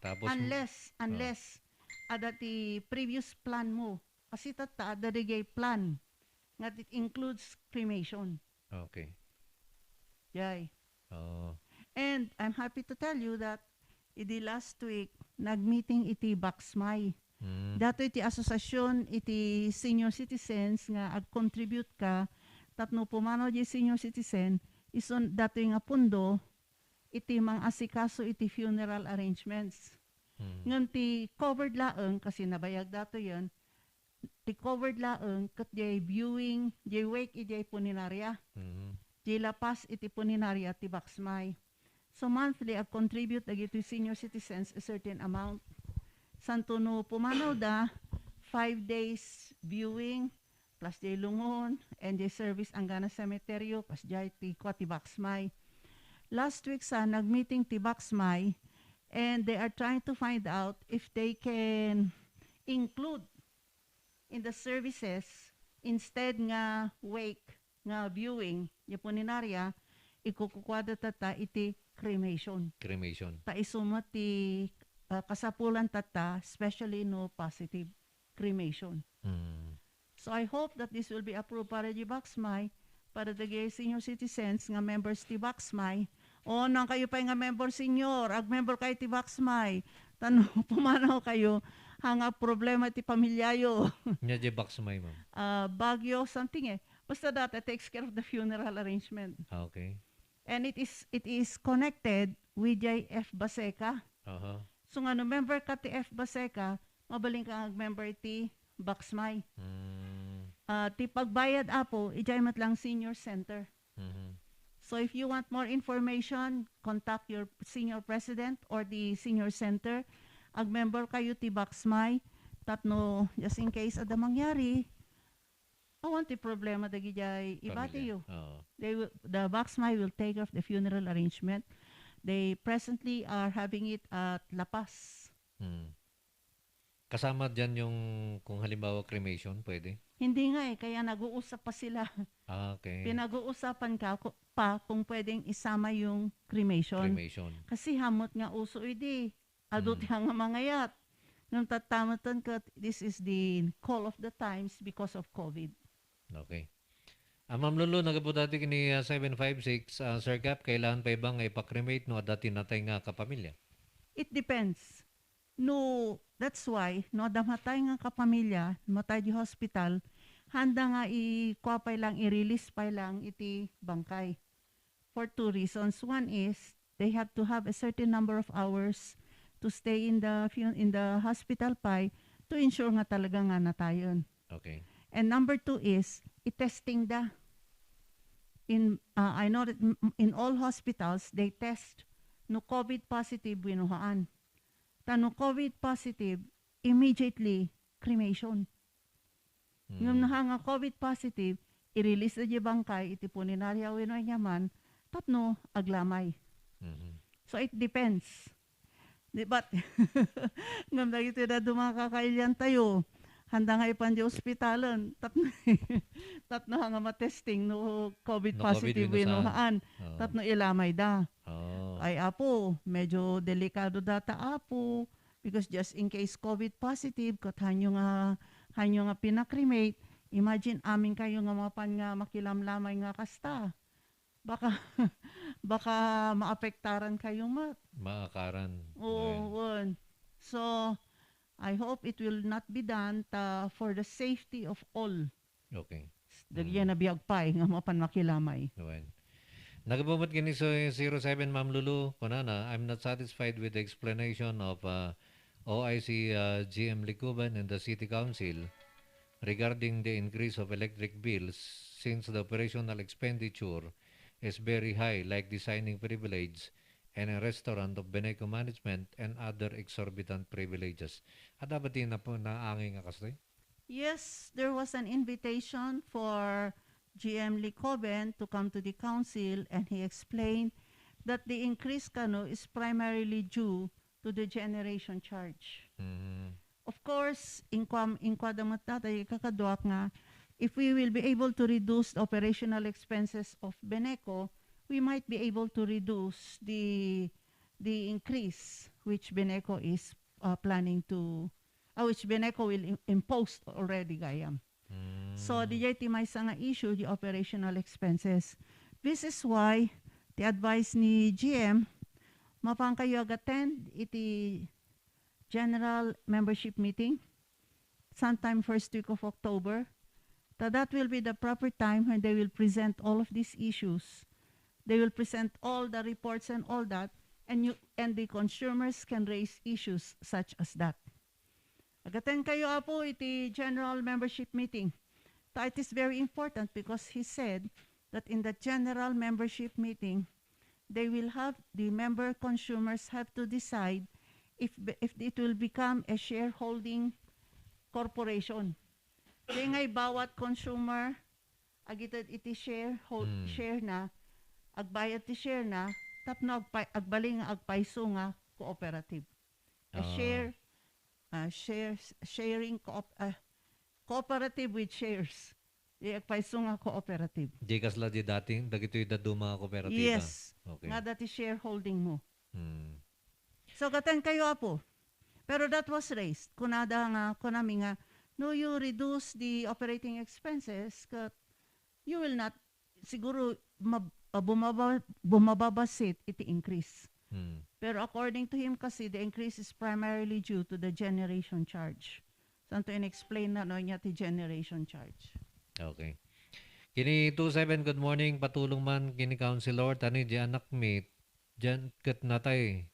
Tapos, Unless, oh. unless, adda ti previous plan mo. Kasi tatta, adda dagiti plan nga it includes cremation. Okay. Diay. Oo. And I'm happy to tell you that idi last week, nagmeeting iti BACSMAI. Mm. Datoy ti asosiasyon iti senior citizens nga ag-contribute ka tapno pumanaw diay senior citizen, isun datoy nga pundo, iti mangasikaso iti funeral arrangements. Mm. Ngem ti covered laeng, kasi nabayag datoyen, ti covered laeng ket diay viewing, diay wake idiay punerarya. Mm. Diay lapas iti punerarya ti Baksmay. So monthly, ag-contribute dagiti senior citizens a certain amount. Santo no pumanawda, five days viewing, plus diay lungon, and diay service anggana semeteryo, kas diay ti kua ti Baksmay. Last week sa, nagmeeting ti Baksmay, and they are trying to find out if they can include in the services instead nga wake, nga viewing, diay punerarya, ikukukuada tatta iti cremation. Cremation. Ta isu met ti, ah, kasapulan tatta, especially no positive cremation. Mm. So I hope that this will be approved para di Baksmay, para dagiti senior citizens nga members ti Baksmay. O, no kayo pay nga member senior, ag-member kayo ti Baksmay. Tano, pumanaw kayo, hanga problema ti pamilyayo. Nya di Baksmay, ma'am? Ah, Baguio, something eh. Basta data takes care of the funeral arrangement. Ah, okay. And it is, it is connected with diay F-BASECA. Aha. So nga, no member ka ti F-BASECA, mabalin ka nga ag-member ti Baksmay. Mm. Ah, ti pagbayad, Apo, idiay met lang senior center. Mhm. So if you want more information, contact your senior president or the senior center. Ag-member kayo ti Baksmay. Tapno, just in case adda mangyari, awan ti problema dagidiay ibatiyo. Pamilya. Oo. They will, the Baksmay will take care of the funeral arrangement. They presently are having it at La Paz. Hmm. Kasama diyan yung kung halimbawa cremation, pwede? Hindi nga eh, kaya nag-uusap pa sila. Ah, okay. Pinag-uusapan ka ku-, pa kung pwedeng isama yung cremation. Cremation. Kasi hamot nga uso idi. Adu ti nga mangayat. Ngem tatta metten ket this is the call of the times because of COVID. Okay. Ah, Ma'am Lulu, nagapu dati kini, ah, seven five six, ah, Sir Gap, kailangan pa iba nga ipa-cremate no adda ti natay nga kapamilya? It depends. No, that's why, no adda matay nga kapamilya, matay di hospital, handa nga ikua pay lang, i-release pay lang iti bangkay. For two reasons. One is, they have to have a certain number of hours to stay in the fu-, in the hospital pay to ensure nga talaga nga natayen. Okay. And number two is, i-testing da. In, uh, I know that m-, m-, in all hospitals, they test no COVID positive wenno haan. Ta no COVID positive, immediately cremation. Ngem no haan nga COVID positive, i-release da di bangkay iti punerarya wenno aniaman tapno aglamay. Mhm. So, it depends. Di bat, ngem dagiti dadduma nga kakailiantayo, handa nga ipan di ospitalen, tapno, tapno haan nga matesting no COVID positive wenno haan, tapno ilamay da. Oh. Ay, Apo, medyo delikado data, Apo. Because just in case COVID positive, ket hanyo nga, hanyo nga pina-cremate, imagine amin kayo nga mapan nga makilamlamay nga kasta. Baka, baka maapektaran kayo met. Maakaran. Oo, wen. So, I hope it will not be done ta for the safety of all. Okay. Dagiti nabiag pay nga mapan makilamay. Wen. Nagapu met ken ni zero seven, Ma'am Lulu, kunana, "I'm not satisfied with the explanation of, uh, O I C, uh, G M Licoben and the City Council regarding the increase of electric bills since the operational expenditure is very high, like the signing privilege and a restaurant of Beneco management and other exorbitant privileges." Adda ba ti nap-, naangay nga kastoy? Yes, there was an invitation for G M Licoben to come to the council, and he explained that the increase kano is primarily due to the generation charge. Mm. Of course, inkuam-, inkuada met data, ikakaduak nga, if we will be able to reduce the operational expenses of Beneco, we might be able to reduce the, the increase which Beneco is, uh, planning to, uh, which Beneco will im-, impose already, gayam. Mm. So, diay ti maysa nga issue, the operational expenses. This is why, ti advice ni G M, mapan kayo ag-attend iti general membership meeting sometime first week of October. Ta that will be the proper time when they will present all of these issues. They will present all the reports and all that, and you, and the consumers can raise issues such as that. Agatenkayo, Apo, iti general membership meeting. Ta it is very important because he said that in the general membership meeting, they will have, the member consumers have to decide if, if it will become a shareholding corporation. Kaya ngay bawat consumer, agited iti share, hol-, Hmm. share na, agbayad ti share na, tapno agpay-, agbalin nga agpayso nga cooperative. A Ah. share, ah, shares, sharing coop-, ah, cooperative with shares. Di agpayso nga cooperative. Di kasla di dating, dagitoy dadduma nga kooperatiba. Yes. Okay. Nga dati shareholding mo. Hmm. So, gatenkayo, Apo. Pero that was raised. Kunada nga, kunami nga, no, you reduce the operating expenses, ket you will not, siguro, mab-, ah, bumaba-, bumababassit iti increase. Hmm. Pero according to him kasi, the increase is primarily due to the generation charge. Santo in-explain na, no, niya ti generation charge. Okay. Kini two seven, good morning. Patulong man kini Councilor, tani di anak mi, diyan ket natay.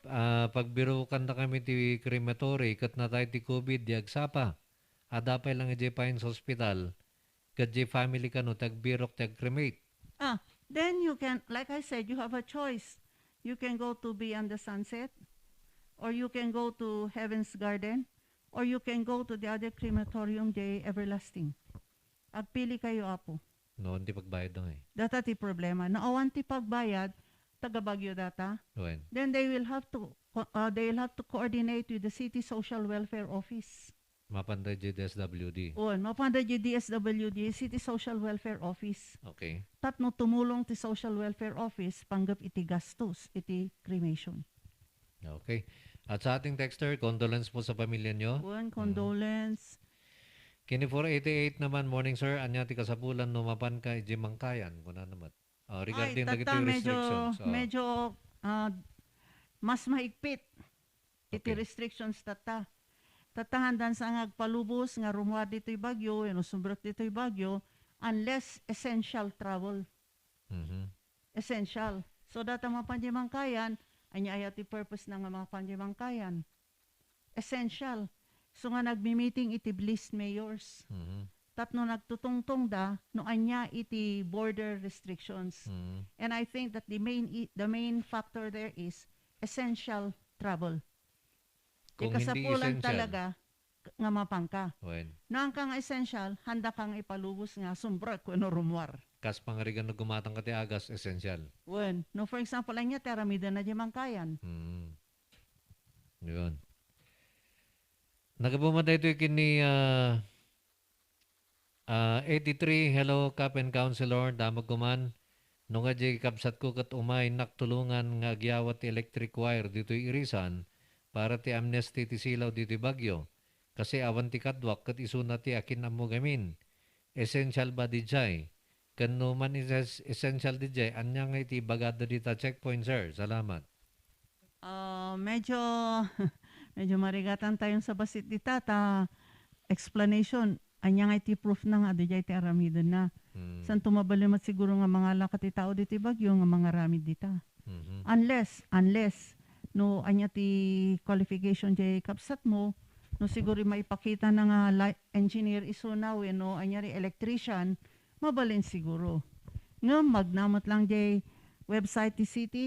Ah, pagbirokanda kami ti crematory, ket natay ti covid, di agsapa. Adda pay lang idiay Pines Hospital, ket di family kano ti agbirok ti agcremate. Ah, then you can, like I said, you have a choice. You can go to Beyond the Sunset, or you can go to Heaven's Garden, or you can go to the other crematorium, the Everlasting. Agpili kayo, Apo. No, ti pagbayad na eh. Data ti problema. No awan ti pagbayad, taga Baguio data. Wen. Then they will have to, co-, uh, they will have to coordinate with the City Social Welfare Office. Mapanda di D S W D. Wen, mapanda di D S W D, City Social Welfare Office. Okay. Tapno tumulong ti Social Welfare Office panggep iti gastos iti cremation. Okay. At sa ating texter, condolence po sa pamilya nyo. Wen, Mm. condolence. Kini four eighty-eight naman, "Morning, sir. Ania ti kasapulan no mapanka idiay Mangkayan?" Kuna naman. Ah, Ay, regarding dagiti tatta, medyo, restrictions, ah. medyo, ah, mas mahigpit iti Okay. restrictions tatta. Tatta, haandansa nga agpalubos nga rumuar ditoy Baguio, wenno sumbrek ditoy Baguio, unless essential travel. Mhm. Essential. So, data mapan di Mangkayan, ania aya ti purpose na nga mapan di Mangkayan? Essential. So nga nagmi-meeting iti list mayors. Mhm. Tapno nagtutungtongda no ania iti border restrictions. Mhm. And I think that the main i-, the main factor there is essential travel. Kung Ti hindi kasapulan essential. talaga nga mapanka. Wen. No, haanka nga essential, haandaka nga ipalubos nga sumbrek wenno rumuar. Kas pangarigan no gumatangka ti agas, essential. Wen. No, for example, ania ti aramidenna di Mangkayan? Hmm. Yun. Nagabuman daytoy ken ni, ah, ah, eighty-three, "Hello, Kap and Councilor, damagko man. No nga di kabsatko ket umay nak tulongan nga agyawat ti electric wire ditoy Irisan para ti amnesty ti silaw ditoy Baguio. Kasi awan ti kaduak ket isuna ti akin-ammo gamin. Essential ba didiay? Ken no man is essential didiay, ania nga iti ibagada dita checkpoint, sir? Salamat." Ah, medyo, medyo marigatan tayon sa bassit dita, ta explanation. Ania nga iti proof na nga adu diay ti aramidenna? Hmm. Santo, mabalin met siguro nga mangala ka ti tao ditoy Baguio nga mangaramid dita. Mhm. Unless, unless, no, ania ti qualification diay kabsatmo, no, siguro maipakita na nga li-, engineer isuna wenno ania ri electrician, mabalin siguro. Ngem magna met lang diay website ti city,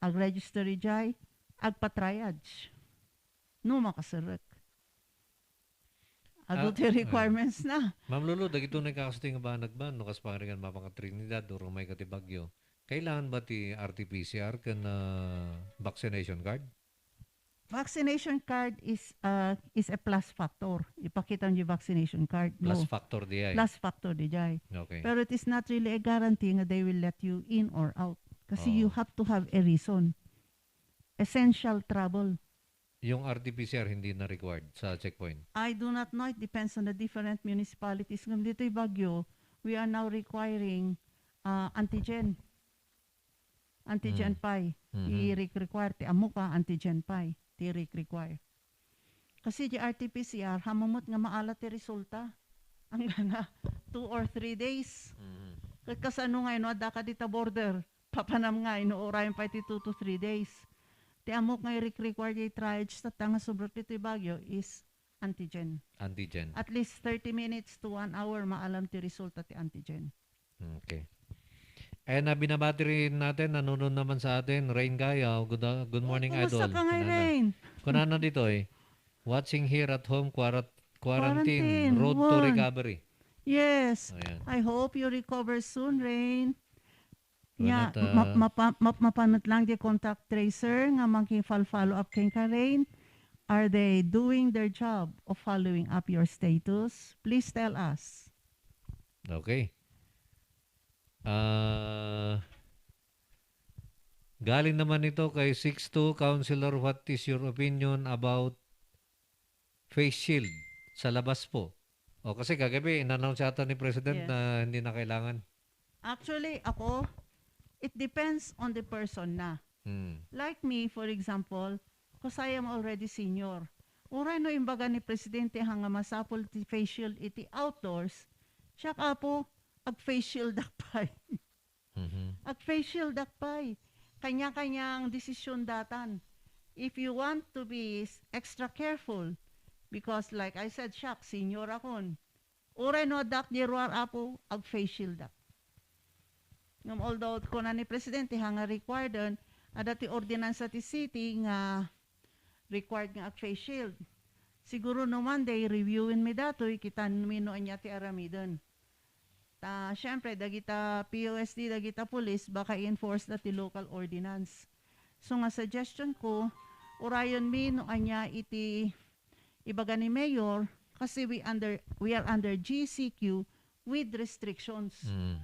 agregister idiay, agpa-triage. No makaserrek. Adu Ah, ti eh. requirements na. Ma'am Lulu, dagitoy nga kastoy nga banag ba, no, kas pangarigan mapanka Trinidad, o rumay ka ti Baguio, kailangan ba ti R T P C R ken, ah, vaccination card? Vaccination card is, ah, is a plus factor. Ipakita mo yung vaccination card mo. Plus factor diay. Plus factor diay. Okay. Pero it is not really a guarantee nga they will let you in or out. Kasi you Oo. have to have a reason. Essential travel. Yung R T P C R hindi na required sa checkpoint? I do not know. It depends on the different municipalities. Ngem ditoy Baguio, we are now requiring, ah, antigen. Antigen Mm. pay. Mhm. I-re-require. Ti ammoka, antigen pay. Ti re-require. Kasi di R T P C R, haanmo met nga maala ti resulta. Ang gana, two or three days. Mhm. Kasano ngay no adda ka dita border? Papanam ngay no urayen pay ti two to three days. Ti ammok nga irik-require diay triage tatta nga subrek ditoy Baguio is antigen. Antigen. At least thirty minutes to one hour maalam ti resulta ti antigen. Okay. And, ah, binabati rin natin, nanonood naman sa atin, Rain Gayaw. Good, ah, good morning, Idol. Ay, kumusta ka ngay, Rain? Kunana ditoy, watching here at home, quarat-, quarantine, road to recovery. Yes. Ayan. I hope you recover soon, Rain. Nya, ma-, mapa-, ma-, mapan met lang di contact tracer nga maki-follow up kenka, Rain. Are they doing their job of following up your status? Please tell us. Okay. Ah, galing naman ito kay six two, Councilor, what is your opinion about face shield sa labas po? O, kasi kagabi, in-announce yata ni President na hindi na kailangan. Actually, ako, it depends on the person na. Hmm. Like me, for example, 'cause I am already senior. Uray no imbaga ni Presidente nga masapul ti face shield iti outdoors, siak, Apo, ag-face shield ak pay. Mhm. Ag-face shield ak pay. Kanya-kanyang desisyon datan. If you want to be s-, extra careful, because like I said, siak, senior akon. Uray no addak di ruar, Apo, ag-face shield ak. Ngem although kuna ni Presidente, ha nga required, adda ti ordinansa ti city nga required nga ag-face shield. Siguro no Monday, reviewin mi datoy, kitan mi no ania ti aramiden. Ta, syempre, dagita P O S D, dagita pulis, baka i-enforce da ti local ordinance. So nga suggestion ko, urayon mi no ania iti ibaga ni Mayor, kasi we under, we are under G C Q with restrictions. Mm.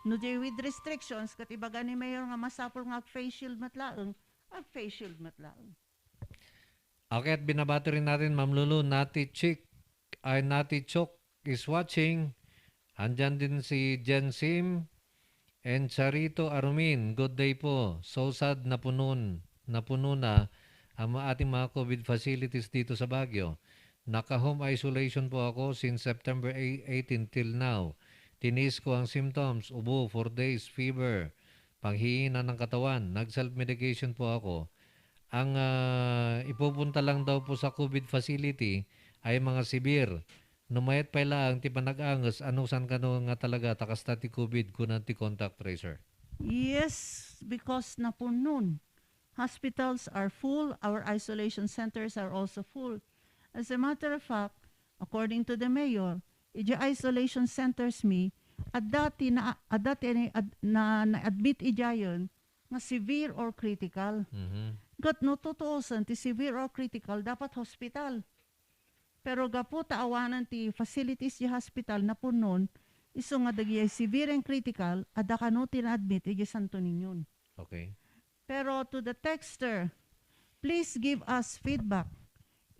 No di with restrictions, ket ibaga ni Mayor nga masapul nga ag-face shield met laeng, ag-face shield met laeng. Okay, at binabati rin natin, Ma'am Lulu, Nati Chick, ay, Nati Chok is watching. Andyan din si Jen Sim and Charito Arumin. Good day po. So sad, napunon, napuno na ang mga ating mga COVID facilities dito sa Baguio. Naka-home isolation po ako since September eighteen till now. Tiniis ko ang symptoms, ubo, four days, fever, panghihina ng katawan. Nag-self-medication po ako. Ang, ah, ipupunta lang daw po sa COVID facility ay mga severe. No mayat pay laeng ti panag-anges, anusan kano nga talaga ta kasta ti COVID, kuna ti contact tracer. Yes, because napunon. Hospitals are full, our isolation centers are also full. As a matter of fact, according to the mayor, idiay isolation centers mi, adda ti na-, adda ti ad-, na, na-admit idiayen nga severe or critical. Mhm. Ket no tutuosen, ti severe or critical, dapat hospital. Pero gapu ta awanen ti facilities di hospital, napunon, isu nga dagiti severe and critical, adda kano ti na-admit idiay Santo Niño. Okay. Pero to the texter, please give us feedback.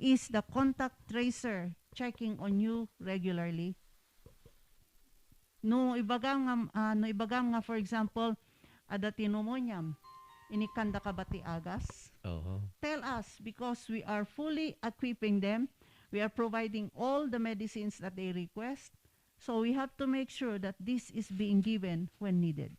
Is the contact tracer checking on you regularly? No ibagam nga, ah, no ibagam nga, for example, adda ti pneumonia, inikkandaka ba ti agas? Oho. Tell us, because we are fully equipping them. We are providing all the medicines that they request. So we have to make sure that this is being given when needed.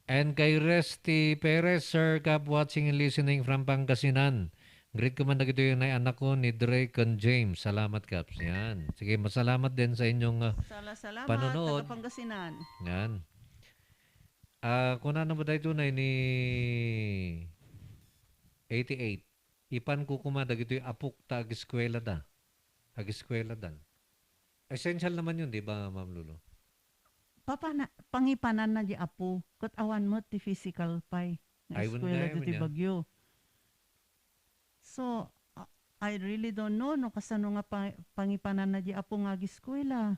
And kay Resty Perez, Sir Kap, watching and listening from Pangasinan. Greet ko man dagitoy nga anak ko ni Drake and James. Salamat, Kaps. Yan. Sige, masalamat din sa inyong, ah, Sala-, salamat, panonood. Taga Pangasinan. Yan. Ah, kunana mo dayto na ni eighty-eight. Ipan ko kuma dagitoy apok ta ageskwela da. Ageskwela dan. Essential naman yun, di ba, Ma'am Lulu? Papana-, pangipanan na di apo, ket awan met ti physical pay nga Ay, wen eskwela gayam ditoy niya. Baguio. So, a-, I really don't know no kasano nga pa-, pangipanan na di apo nga ageskwela.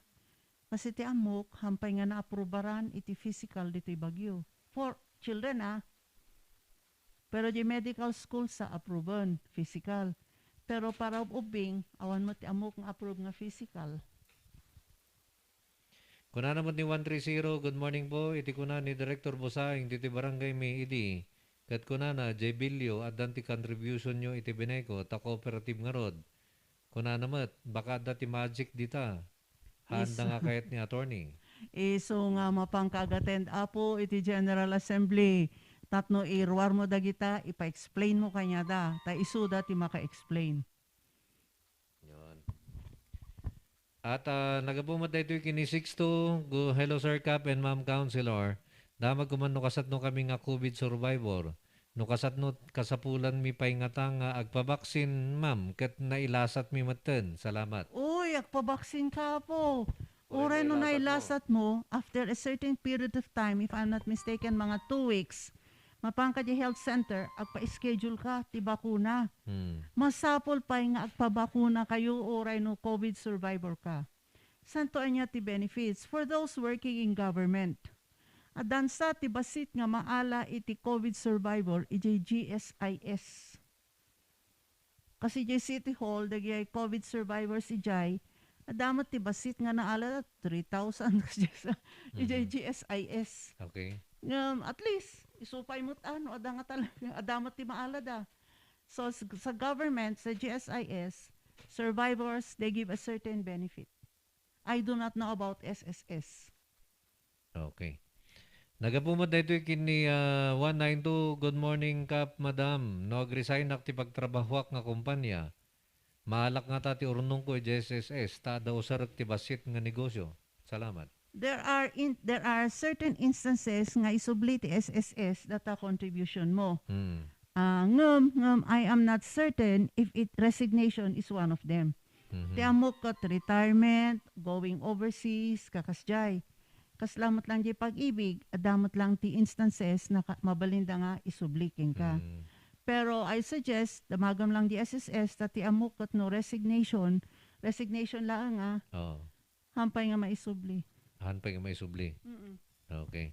Kasi ti ammok, hampay nga naaprubaran iti physical ditoy Baguio. For children, ah. Pero di medical school sa approven, physical. Pero para ub-, ubbing, awan met ti ammok nga approve nga physical. Kunana met ni one three zero, "Good morning po. Iti kuna ni Director Busaing ditoy barangay mi idi. Ket kunana, Jay Bilyo, addan ti contribution nyo iti Beneco, ta cooperative ngarud." Kunana met, baka adda ti magic dita. Haanda nga kayat ni attorney. Isu nga mapanka ag-attend, Apo, iti General Assembly. Tapno iruarmo dagita, ipa-explain mo kaniada. Ta isuda ti maka-explain. Yon. At, ah, nagapu met daytoy ken ni Sixto, gu-, "Hello, Sir Kap and Ma'am Counselor. Damag ko man no kasatno kami nga COVID survivor. No kasatno, kasapulanmi pay ngata nga agpabaksin, ma'am, ket nailasatmi metten. Salamat." Uy, agpabaksin ka, Apo. Uray no nailasat mo, after a certain period of time, if I'm not mistaken, mga two weeks, mapanka di health center, agpa-schedule ka ti bakuna. Hmm. Masapul pay nga agpabakuna kayo uray no COVID survivor ka. Santo ania ti benefits for those working in government. Addansa ti bassit nga maala iti COVID survivor idiay G S I S. Kasi idiay City Hall, dagiti COVID survivors idiay, adda met ti bassit nga naala, three thousand, idiay Mhm. G S I S. Okay. Ngem, at least, isu pay met, ano, adda nga talaga, adda met ti maalada. So, s-, sa government, sa G S I S, survivors, they give a certain benefit. I do not know about S S S. Okay. Nagapu met daytoy ken ni, ah, one nine two, "Good morning, Kap, Madam. No agresignak ti pagtrabahuak nga kumpanya, maalak ngata ti urnongko idiay S S S, ta adda usarek ti bassit nga negosyo. Salamat." There are in-, there are certain instances nga isubli ti S S S data contribution mo. Hmm. Ah, ngem, ngem, I am not certain if it, resignation is one of them. Mhm. Ti ammok ket retirement, going overseas, kakasdiay. Kasla met lang diay pag-ibig, adda met lang ti instances nga ka-, mabalinda nga isubli kenka. Mm. Pero I suggest, damagam lang di S S S, ta ti ammok ket no resignation, resignation laeng, ah. Oo. Haan pay nga maisubli. Haan pay nga maisubli. Mm-mm. Okay.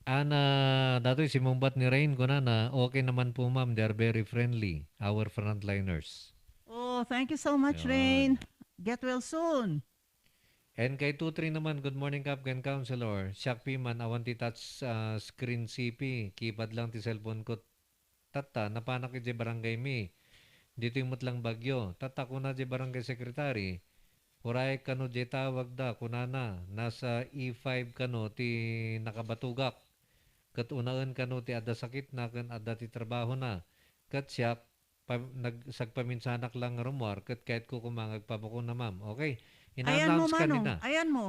Ana, datoy simmungbat ni Rain, kunana, "Okay naman po, ma'am. They are very friendly, our frontliners." Oh, thank you so much, Yan. Rain. Get well soon. N K two three naman, "Good morning, Kap ken Counselor. Siak piman, awan ti touch, ah, screen C P. Keypad lang ti cellphone ko. Tatta, napanak idiay barangay mi. Ditoy met lang Baguio. Tatta, kuna diay barangay secretary, uray kano diay tawagda, kunana, nasa E five kano ti nakabatugak. Ket unaen kano ti adda sakitna ken adda ti trabahona. Ket siak, pa-, nag-, sagpaminsanak lang nga rummuar, ket kayatko koma nga agpabakuna, ma'am." Okay. Ayan mo, Ina-announce Manong. Kanina. Ayan mo.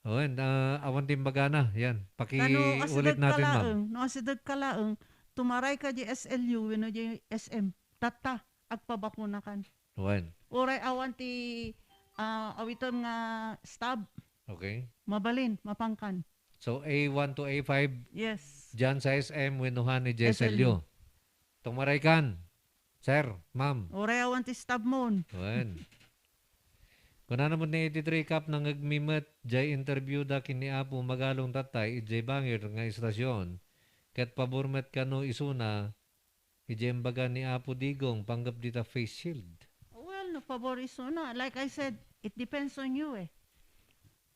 Wen, ah, awan ti imbagana. Yan. Ta no asideg ka laeng, no asideg ka laeng, tumaray ka di S L U wenno di S M. Tatta, agpabakunakan. Wen. Uray awan ti, ah, awitem nga stub. Okay. Mabalin, mapankan. So, A one to A five, Yes. diyan sa S M wenno han idiay S L U. S L U. Tumaray kan. Sir, ma'am. Uray awan ti stub mon. Wen. Kunana met ni eighty-three Kap, nangngegmi met diay interview da ken ni Apo Magalong tattay idiay bangir nga istasyon, ket pabor met kano isuna idiay imbaga ni Apo Digong panggep dita face shield. Well, no pabor isuna. Like I said, it depends on you eh.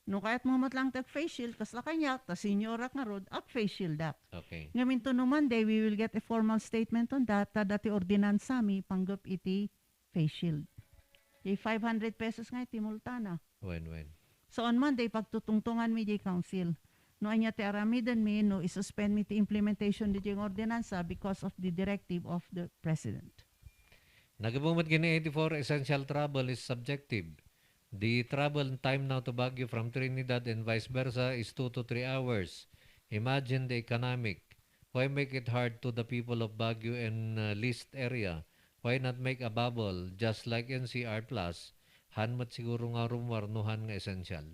No kayatmo met lang ti ag-face shield, kasla kaniak, ta seniorak ngarud, ag-face shieldak. Okay. Ngem inton no Monday, we will get a formal statement on that, ta adda ti ordinansami panggep iti face shield. Di five hundred pesos nga iti multana. Wen, wen. So on Monday, pagtutungtonganmi di council. No ania ti aramidenmi, no isuspendmi ti implementation di ordinansa because of the directive of the president. Nagapu met ken ni eighty-four, essential travel is subjective. The travel time now to Baguio from Trinidad and vice versa is two to three hours. Imagine the economic. Why make it hard to the people of Baguio and, uh, leased area? Why not make a bubble just like N C R Plus? Han met siguro nga rummuar no han nga essential.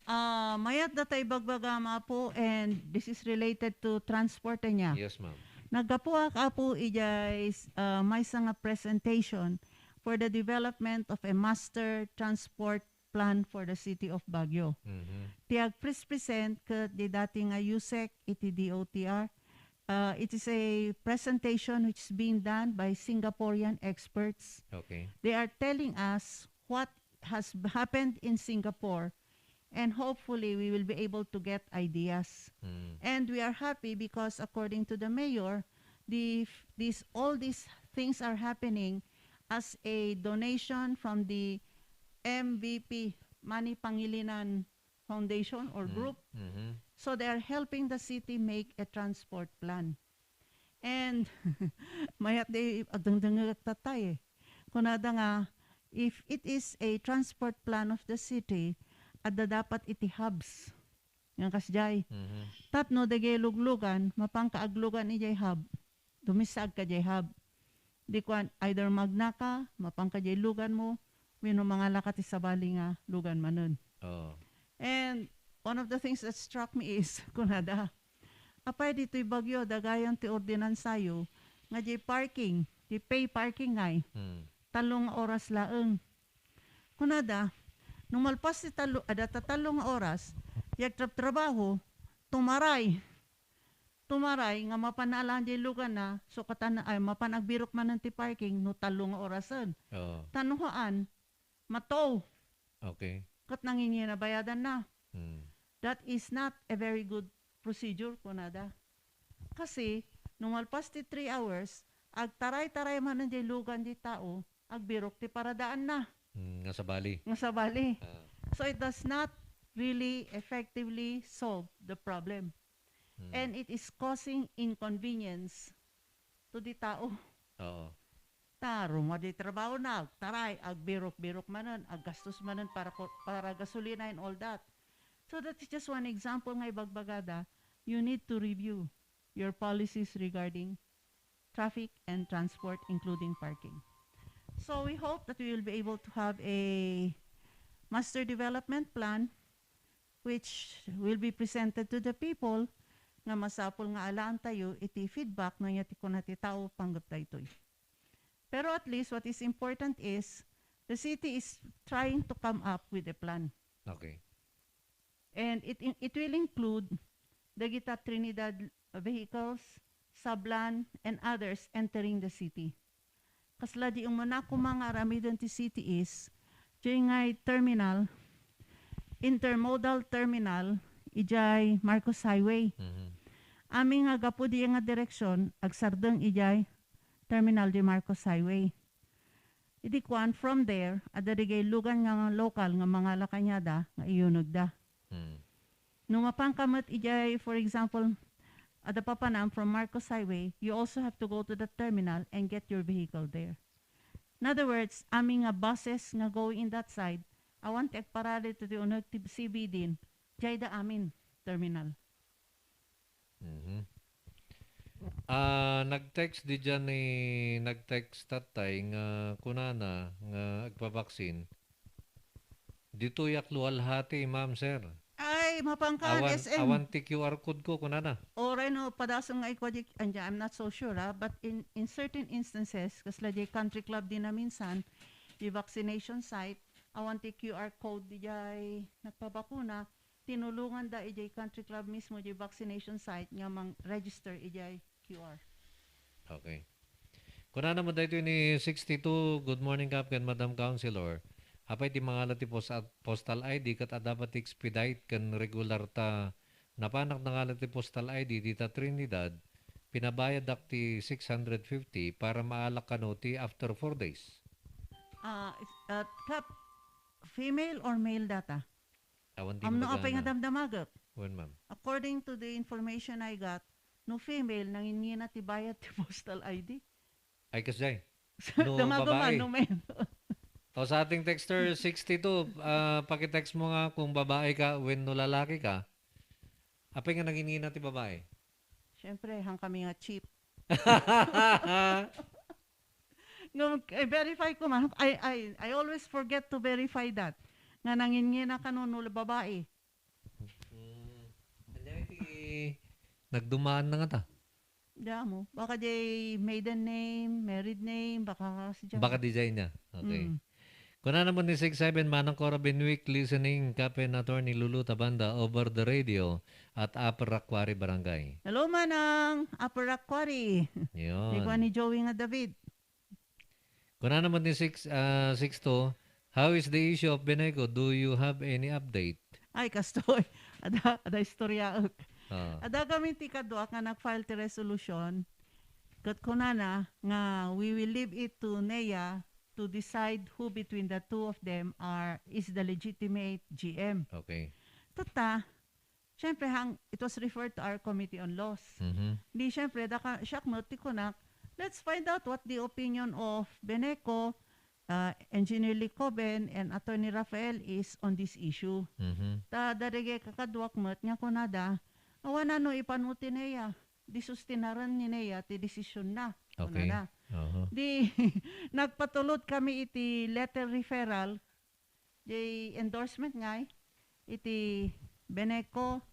Ah, mayat data ibagbagam, Apo, and this is related to transport ania. Yes, ma'am. Naggapuak, Apo, idiay, ah, maysa nga presentation for the development of a master transport plan for the city of Baguio. Mhm. Ti agpres-present ket di dati nga USEC iti D O T R. Uh, it is a presentation which is being done by Singaporean experts. Okay. They are telling us what has happened in Singapore, and hopefully we will be able to get ideas. Mm. And we are happy because, according to the mayor, the, this, all these things are happening as a donation from the M V P, Manny Pangilinan foundation or group. So they are helping the city make a transport plan. And mayat di agdengdengngeg tattay eh. Kunada nga, if it is a transport plan of the city, adda dapat iti hubs. Nga kasdiay. Tapno dagiti luglugan, mapanka aglugan idiay hub. Dumisaag ka diay hub. Di kuan, either magnaka, mapanka diay luganmo, wenno mangalaka ti sabali nga lugan manen. Oo. And one of the things that struck me is, kunada, apay ditoy Baguio, dagayan ti ordinansayo, nga diay parking, diay pay parking ngay, Hmm. tallo nga oras laeng. Kunada, no malpas ti tallo, adda ta tallo nga oras, diay agtrabtrabaho, tumaray. Tumaray nga mapan naalaan diay luganna, sukatan, ay, mapan agbirok manen ti parking no tallo nga orasen. Oo. Ta no haan, matow. Okay. Ket nangingina bayadanna. Hmm. That is not a very good procedure, kunada. Kasi, no malpas ti three hours, agtaray-taray manen diay lugan diay tao, agbirok ti paradaanna. Hmm, nga sabali. Nga sabali. Ah. So, it does not really effectively solve the problem. Hmm. And it is causing inconvenience to the tao. Oo. Ta, ruma diay trabahona, agtaray, agbirok-birok manen, aggastos manen para ko-, para gasolina and all that. So that is just one example nga ibagbagada, you need to review your policies regarding traffic and transport, including parking. So we hope that we will be able to have a master development plan which will be presented to the people nga masapul nga alaantayo iti feedback no ania ti kuna ti tao panggep daytoy. Pero at least what is important is the city is trying to come up with a plan. Okay. And it in-, it will include dagita Trinidad vehicles, Sablan, and others entering the city. Kasla di umuna koma nga aramiden ti city is, diay ngay terminal, intermodal terminal, idiay Marcos Highway. Mhm. Amin nga gapu diay nga direksion, agsardeng idiay terminal di Marcos Highway. Idi kuan, from there, adda digay lugan nga local nga mangala kaniada nga iyunegda. Hmm. No mapanka met idiay, for example, adda papanam from Marcos Highway, you also have to go to the terminal and get your vehicle there. In other words, amin nga buses nga going in that side, awan ti agparada iti uneg ti C B din, diay da amin terminal. Mhm. Ah, nag-text di dyan ni, nag-text tatay nga kunana nga agpabaksin. Ditoy Aklualhati, ma'am, sir. Ay, mapanka, awan, S M. Awan ti Q R code ko, kunana. Oray no, padasem nga ikwa di, anya, I'm not so sure, ah, but in, in certain instances, kasla di country club din na minsan, di vaccination site, awan ti Q R code di jay nagpabakuna, tinulonganda idiay country club mismo, idiay vaccination site nga mang-register idiay Q R. Okay. Kunana met daytoy ni sixty-two, "Good morning, Kap, ken Madam Councilor. Apay ti mangala ti pos-, postal I D ket adda pay ti expedite ken regular ta napanak nangala ti postal I D dita Trinidad, pinabayadak ti six hundred fifty para maalak kano ti after four days." Ah, is-, ah, Kap, female or male data? Awan ti Amno apay nga damdamagek? Wen, ma'am. According to the information I got, no female, nangingina ti bayad ti postal I D. Ay, kasjay. No babae. Damageman, no male. O, sa ating texter sixty-two, ah, pakitext mo nga kung babae ka, wenno lalaki ka. Apay nga nangingina ti babae? Siyempre, han kami nga cheap. Ngem, i-verify ko man. I, I, I always forget to verify that. Nga nangingina kano no babae. Hmm. Ania iti nagdumaanna ngata? Diay ammo. Baka diay maiden name, married name, baka kasjay. Baka diay nia. Okay. Mm. Kunana met ni six seven, "Manang Cora Benwick, listening, Kap ken Attorney Lulu Tabanda over the radio at Upper Rock Quarry Barangay." Hello, Manang! Upper Rock Quarry. Yun. Di kuan ni Joey nga David. Kunana met ni six, ah, six two, "How is the issue of Beneco? Do you have any update?" Ay, kastoy. Ada, ada istoryaek. Ah. Ada kami ti kadua nga nag-file ti resolution. Ket kunana nga we will leave it to NEA to decide who between the two of them are, is the legitimate G M. Okay. Tatta, syempre, hang, it was referred to our Committee on Laws. Mhm. Di, syempre, daka, siak met ti kunak, let's find out what the opinion of Beneco, uh, Engineer Licoben, and Attorney Rafael is on this issue. Mhm. Ta, daragay kakaduak met nga kunada, awan a no ipanuti niya, di sustinaren ni Nea ti desisyon na. Okay. Kunada. Aha. Di, nagpatulod kami iti letter referral, di endorsement ngay, iti Beneco,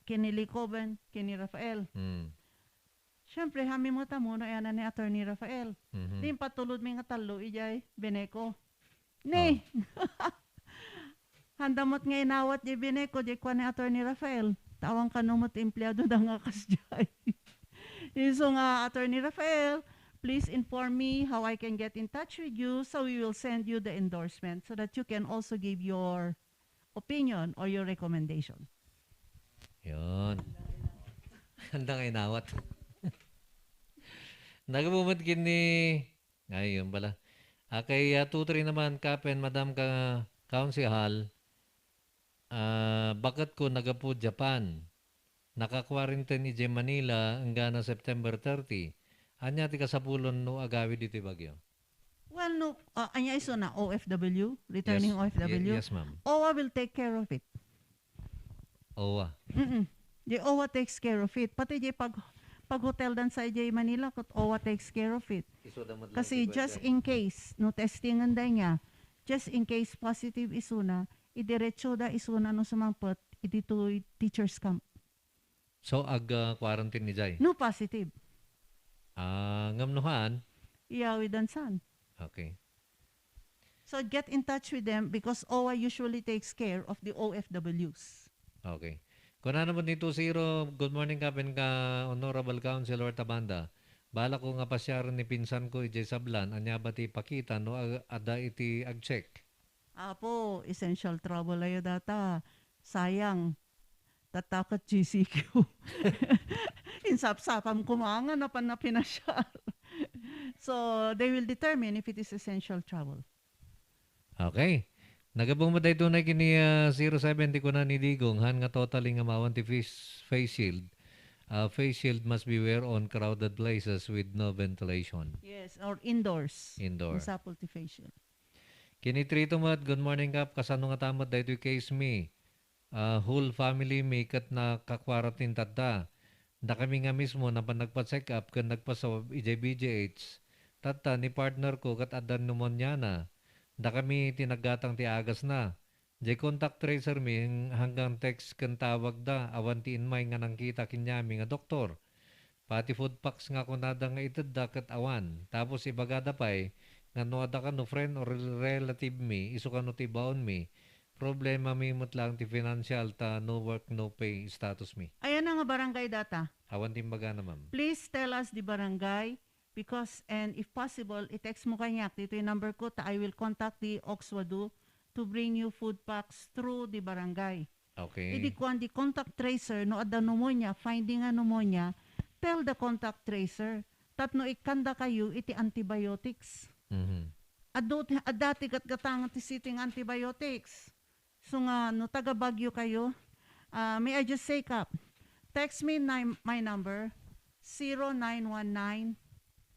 kini Licoben, kini Rafael. Hmm. Siyempre, hami mo ta mo no, ayan ni Attorney Rafael. Mhm. Di impatulod mi nga tallo, ijay Beneco. Ni! Ah. Handa met nga inawat jay Beneco, jay kuan ni Attorney Rafael. Tawang kano met empleado da nga kasjay. Isu nga, Attorney Rafael, please inform me how I can get in touch with you so we will send you the endorsement so that you can also give your opinion or your recommendation. Yun. Handa nga inawat. Nagabumat kini, ay, yun pala. Ah, kay, ah, two three naman, Kapen, Madam ka-, Council Hall, ah, baket ko nagapu Japan. Naka-quarantine idiay Manila enggana September thirty. Ania ti kasapulan no agawid iti bagyo? Well, no, ah, ania isu na, O F W? Returning Yes. O F W? Ye-, yes, ma'am. OWWA will take care of it. OWWA. Mm-mm. The OWWA takes care of it. Pati di pag, pag-hotel dan sa idiay Manila, ket OWWA takes care of it. Isuda met lang Kasi ti just pwede. In case, no testingan da niya, just in case positive isuna, idiretso da isuna no sumangpet, iti toy teachers camp. So, ag, ah, quarantine idiay? No positive. Ah, ngem no haan? Iyawidan san. Okay. So, get in touch with them because OWWA usually takes care of the O F Ws. Okay. Kunana met ni two zero, "Good morning, Kapen, ka Honorable Councilor Tabanda. Balak ko nga pasiaren ni pinsan ko idiay Sablan, ania ba ti ipakita no ag-, adda iti ag-check?" Apo, essential travel ayo data. Sayang. Tatta ket G C Q. Insapsapam koma nga napan na pinasiar. So, they will determine if it is essential travel. Okay. Nagabung mo daytoy na kini, ah, zero seven ti kuna ni Digong, han nga totally nga mawan ti face, face shield. Ah, face shield must be wear on crowded places with no ventilation. Yes, or indoors. Indoor. Insapul ti face shield. Kini Trito met, "Good morning, Kap. Kasano ngata met daytoy case mi? Ah, whole family mi ket naka-quarantine tatta. Dakami nga mismo napan nagpa-check up ken nagpaswab idiay B G H. Tatta ni partner ko ket adda pneumonia na. Dakami ti naggatang ti agasna. Diay contact tracer mi hanggang text ken tawag da, awan ti immay nga nangkita kaniami nga doktor. Pati food packs nga kunada nga itedda ket awan. Tapos ibagada pay nga no adda kano friend or relative mi, isu kano ti ibaon mi. Problema mi met laeng ti financial ta no work, no pay status mi." Ayan na nga barangay data. Awan ti imbagana, ma'am. Please tell us the barangay because, and if possible, i-text mo kaniak ditoy number ko ta I will contact the OCSWADU to bring you food packs through the barangay. Okay. Idi kuan di contact tracer, no adda pneumonia, finding a pneumonia, tell the contact tracer tapno ikkanda kayo iti antibiotics. Mhm. Adda ti, adda ti gatgatangan ti sitting antibiotics. So nga, no taga Baguio kayo, ah, may I just say, Kap, text me nine, my number, zero nine one nine,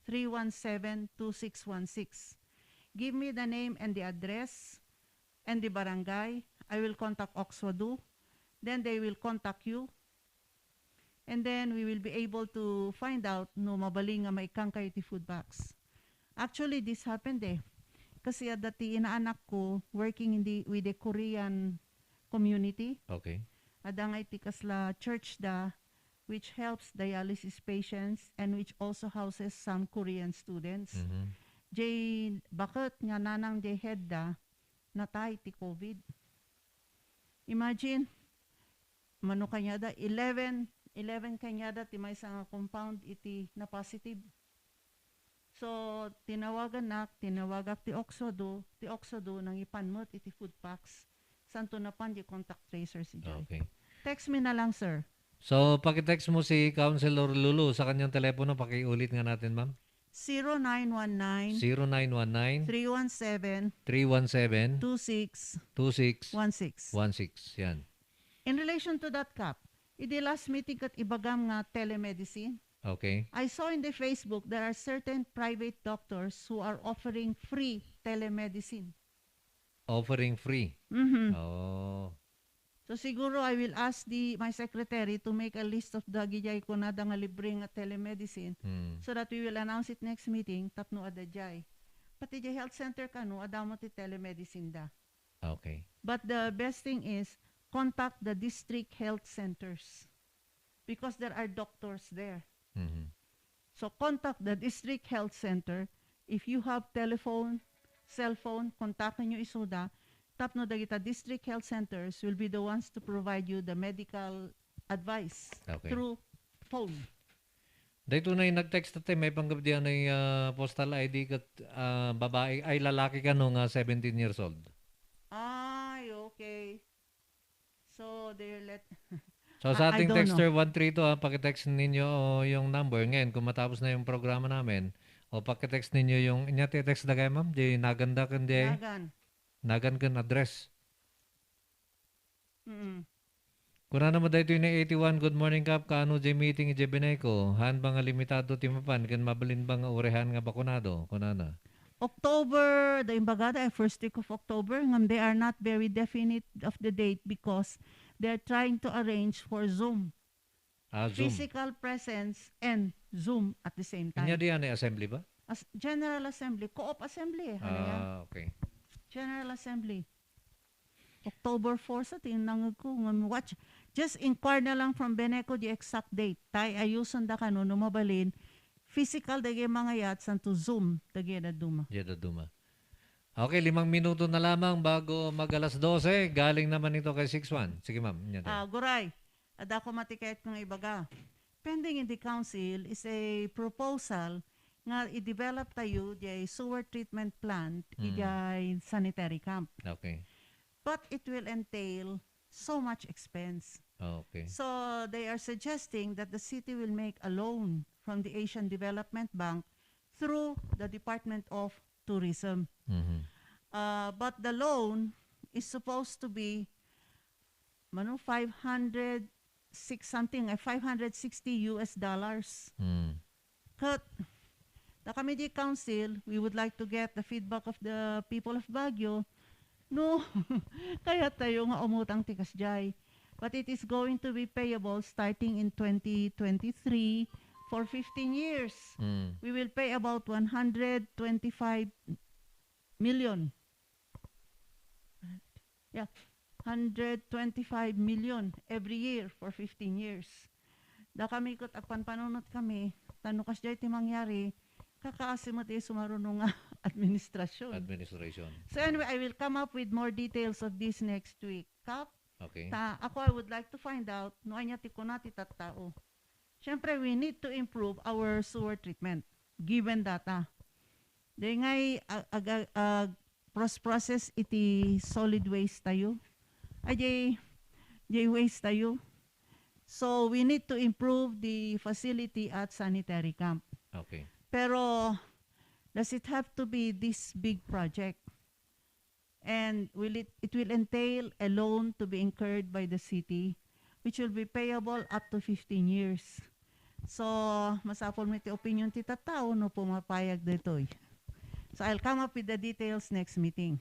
three one seven, two six one six. Give me the name and the address and the barangay. I will contact OCSWADU. Then they will contact you. And then we will be able to find out no mabalin nga maikkan kayo ti food box. Actually, this happened eh. Kasi adda ti inaanak ko working in the, with the Korean community. Okay. Adda nga iti kasla church da, which helps dialysis patients and which also houses some Korean students. Mhm. Jay, baket nga nanang jay head da, natay ti COVID. Imagine, mano kaniada, eleven, eleven kaniada ti maysa nga compound iti na-positive. So, tinawagannak, tinawagak ti OCSWADU, ti OCSWADU nangipan met iti food packs. Santo napan di contact tracers idiay. Okay. Text me na lang, sir. So, pakitext mo si Councilor Lulu sa kanyang telepono. Pakiulit nga natin, ma'am. Zero nine one nine, zero nine one nine, three one seven, three one seven, two six, two six, one six. One six. Yan. In relation to that, Kap, idi last meeting ket ibagam nga telemedicine. Okay. I saw in the Facebook there are certain private doctors who are offering free telemedicine. Offering free? Mhm. Oh. So siguro I will ask the, my secretary to make a list of dagijay kunada nga libre nga telemedicine, mm, so that we will announce it next meeting tapno adda jay. Pati jay health center kano, adda met ti telemedicine da. Okay. But the best thing is contact the district health centers because there are doctors there. Mhm. So contact the district health center. If you have telephone, cellphone, kontakenyo isuda. Tapno dagita district health centers will be the ones to provide you the medical advice, okay, through phone. Daytoy nagtext ti, maipanggep diay, ah, postal I D ket, ah, babae, ay, lalaki kano nga seventeen years old. Ay, okay. So, they're let-, so, I, sa I ating don't know. Texter one three two, ah, pakitext ninyo yung number. Ngayon, kung matapos na yung programa namin, o pakitext ninyo yung, inya ti text da kay ma'am, di nagan da ken di, nagan, nagan ken address. Mm. Kunana met daytoy ni eighty-one, "Good morning, Kap. Kaano jay meeting idiay Beneco? Haan ba nga limitado ti mapan ken mabalin ba nga uray haan nga bakunado?" Kunana. October, the imbagada ay first week of October, ngem they are not very definite of the date because they're trying to arrange for Zoom. Ah, Zoom. Physical presence and Zoom at the same time. Ania diay assembly ba? As-, General Assembly, Co-op Assembly, ano yan? Ah, okay. General Assembly. October four sa tinangag ko. Ngem watch, just inquire na lang from Beneco the exact date. Tay, ayusen da kano, no mabalin. Physical dagiti mangayat, santo Zoom, dagiti dadduma. Diay dadduma. Okay, limang minuto na lamang bago mag alas dose. Galing naman ito kay six one. Sige, ma'am. Inya tayo. Ah, Guray, adda ko matikayat nga ibaga. Pending in the council is a proposal nga i-develop tayo diay sewer treatment plant, mm, idiay sanitary camp. Okay. But it will entail so much expense. Okay. So they are suggesting that the city will make a loan from the Asian Development Bank through the Department of Tourism. Mhm. Uh, but the loan is supposed to be, mano, five hundred six something, eh, five hundred sixty U S dollars. Mm. Ket, dakami diay council, we would like to get the feedback of the people of Baguio. No, kayat tayo nga umutang ti kasdiay. But it is going to be payable starting in twenty twenty-three for fifteen years. Mm. We will pay about one hundred twenty-five million. Yeah, hundred twenty-five million every year for fifteen years. Dakami ket agpanpanunot kami, ta no kasdiay ti mangyari, kakaasi met ti sumaruno nga administrasyon. Administration. So anyway, I will come up with more details of this next week. Kap? Okay. Ta, ako, I would like to find out no ania ti kuna ti tattao. Siyempre, we need to improve our sewer treatment, given data. Di ngay ag-, ag-, ag-, pros-, process iti solid waste tayo. Ay, di, di waste tayo. So, we need to improve the facility at sanitary camp. Okay. Pero, does it have to be this big project? And will it, it will entail a loan to be incurred by the city, which will be payable up to fifteen years. So, masapul met ti opinion ti tattao no pumapayag daytoy. So, I'll come up with the details next meeting.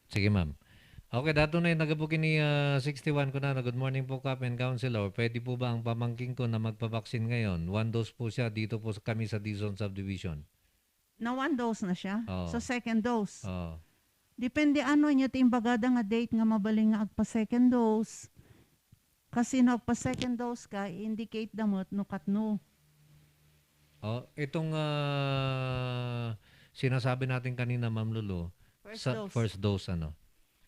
Sige, ma'am. Okay, daytoy naggapu ken ni, ah, sixty-one, kunana, "Good morning po, Kap and Councilor. Pwede po ba ang pamangkin ko na magpabaksin ngayon? One dose po siya, dito po kami sa Dizon Subdivision." Na one dose na siya. Oo. So, second dose. Oo. Depende ano inyo ti imbagada nga date nga mabalin nga agpa-second dose. Kasi no agpa-second dose ka, i-indicate da met no katno. Oh, itong, ah, sinasabi natin kanina, Ma'am Lulu, first sa dose. First dose, ano?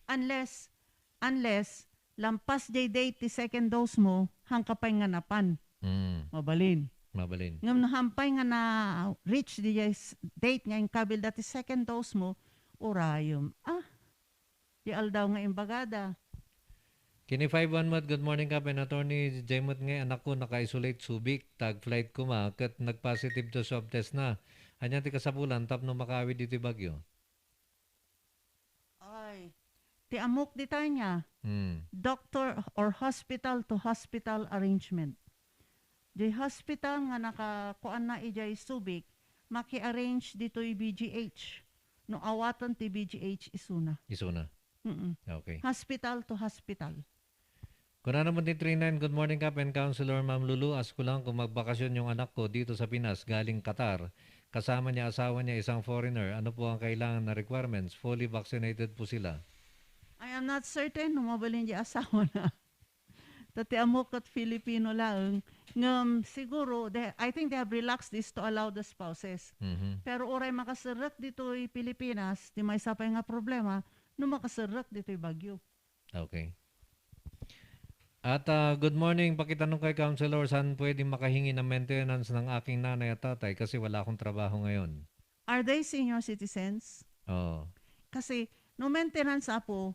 Unless, unless lampas jay date ti second dose mo, haan ka pay nga napan. Mm. Mabalin. Mabalin. Ngem no haan pay nga na-reach di jay s-, date nga inkabilda ti second dose mo, urayem. Ah, di aldaw nga imbagada. Kini five one met, "Good morning, Kap and Attorney. Jay met nga anakko naka-isolate Subic, tag-flight koma, ket nag-positive to swab test na. Ania ti kasapulan tapno makaawid ditoy bagyo? Ay, ti ammok dita ania, Hmm. doctor or hospital to hospital arrangement. Di hospital nga nakakuanna idiay Subic, maki-arrange ditoy B G H. No awaten ti B G H isuna. Isuna. Mm-mm. Okay. Hospital to hospital. Kuna naman ni three nine, "Good morning, Kap and Counselor Ma'am Lulu. Ask ko lang kung magbakasyon yung anak ko dito sa Pinas, galing Qatar. Kasama niya asawa niya, isang foreigner. Ano po ang kailangan na requirements? Fully vaccinated po sila." I am not certain no mabalin di asawa na. Ta ti ammok ket Filipino laeng. Ngem siguro, they, I think they have relaxed this to allow the spouses. Mhm. Pero uray makaserrek ditoy Pilipinas, ti maysa pay nga problema, no makaserrek ditoy Baguio. Okay. At, ah, "Good morning, pakitanong kay Counselor, saan pwedeng makahingi ng maintenance ng aking nanay at tatay kasi wala akong trabaho ngayon." Are they senior citizens? Oo. Kasi, no maintenance, apo,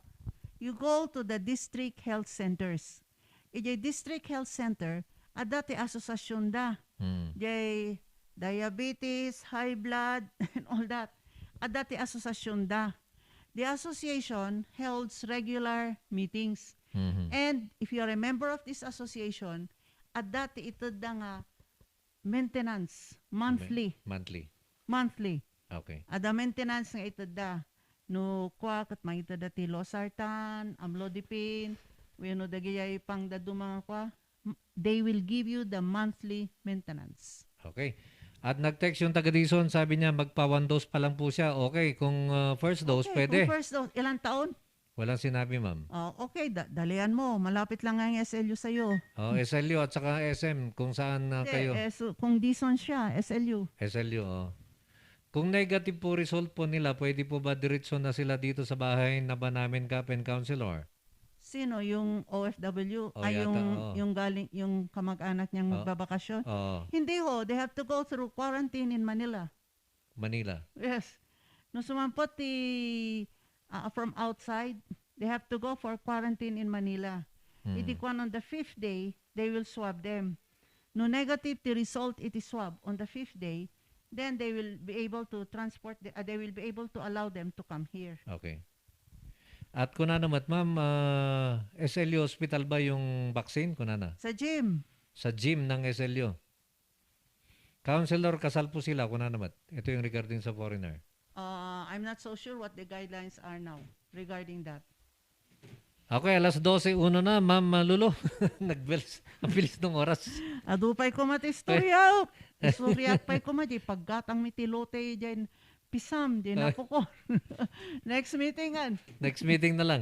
you go to the district health centers. Idiay district health center, adda ti asosasyon da. Hmm. Diay diabetes, high blood, and all that. Adda ti asosasyon da. The association holds regular meetings. Mhm. And if you are a member of this association, adda ti itedda nga maintenance monthly. Monthly. Monthly. Okay. Adda maintenance nga itedda. No kua, ket mangitedda ti losartan, amlodipine, wenno dagiti pangdadduma nga kua, m- they will give you the monthly maintenance. Okay. At nag-text yung taga Dizon, sabi niya magpa one dose pa lang po siya. Okay, kung, ah, first dose, Okay, pwede. Kung first dose, ilang taon? Walang sinabi, ma'am. Oh, okay, da- dalian mo. Malapit lang nga yung S L U sa'yo. Oh, S L U at saka S M, kung saan na Hindi, kayo. eh, so, kung Dizon siya, S L U. S L U, oh. Kung negative po result po nila, pwede po ba diretso na sila dito sa bahay na ba namin, Kap and Counselor? Sino? Yung O F W? Oh, Ay, yata, yung, oo. yung galing, yung kamag-anak niyang Oh. magbabakasyon? Oo. Hindi ho, they have to go through quarantine in Manila. Manila. Yes. No sumampot ti, ah, from outside, they have to go for quarantine in Manila. Hmm. Idi kuan on the fifth day, they will swab them. No negative ti result iti swab on the fifth day, then they will be able to transport, the, ah, they will be able to allow them to come here. Okay. At kunana met, ma'am, ah, S L U hospital ba yung vaccine? Kunana? Sa gym. Sa gym ng S L U. Counselor, kasal po sila, kunana met. Ito yung regarding sa foreigner. Uh, I'm not so sure what the guidelines are now regarding that. Okay, alas dose uno na, Ma'am, ah, Lulu. Nagbilis. Ang bilis ng oras. Adu pay koma ti istorya. Istorya pay koma, di paggatang mi ti lote, di pisam, di Ay. Napocon. Next meeting, an. Next meeting na lang.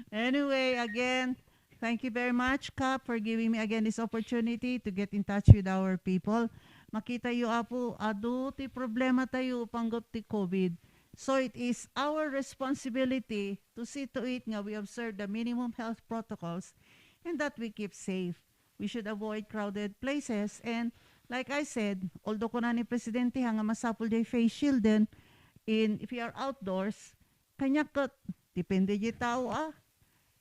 Anyway, again, thank you very much, Kap, for giving me again this opportunity to get in touch with our people. Makita yo, Apo, adu ti problema tayo panggap ti COVID. So it is our responsibility to see to it nga we observe the minimum health protocols and that we keep safe. We should avoid crowded places. And like I said, although kuna ni Presidente ha nga masapul diay face shield, then in, if you are outdoors, kaniak ket, depende di tao, ah.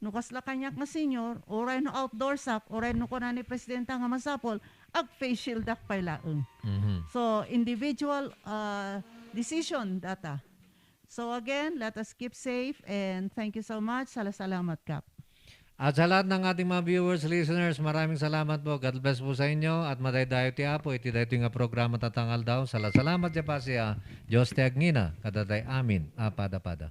No kasla kaniak nga senior, uray no outdoors ak, uray no kuna ni Presidente nga masapul, ag face shield ak pay laeng. Mhm. So, individual, uh, decision data. So again, let us keep safe and thank you so much. Sala-salamat, Kap. At sa lahat ng ating mga viewers, listeners, maraming salamat po. God bless po sa inyo at madaydayo ti Apo iti daytoy nga programa tatang aldaw. Sala-salamat diay pasia. Dios ti agngina kadatayo amin a pada-pada.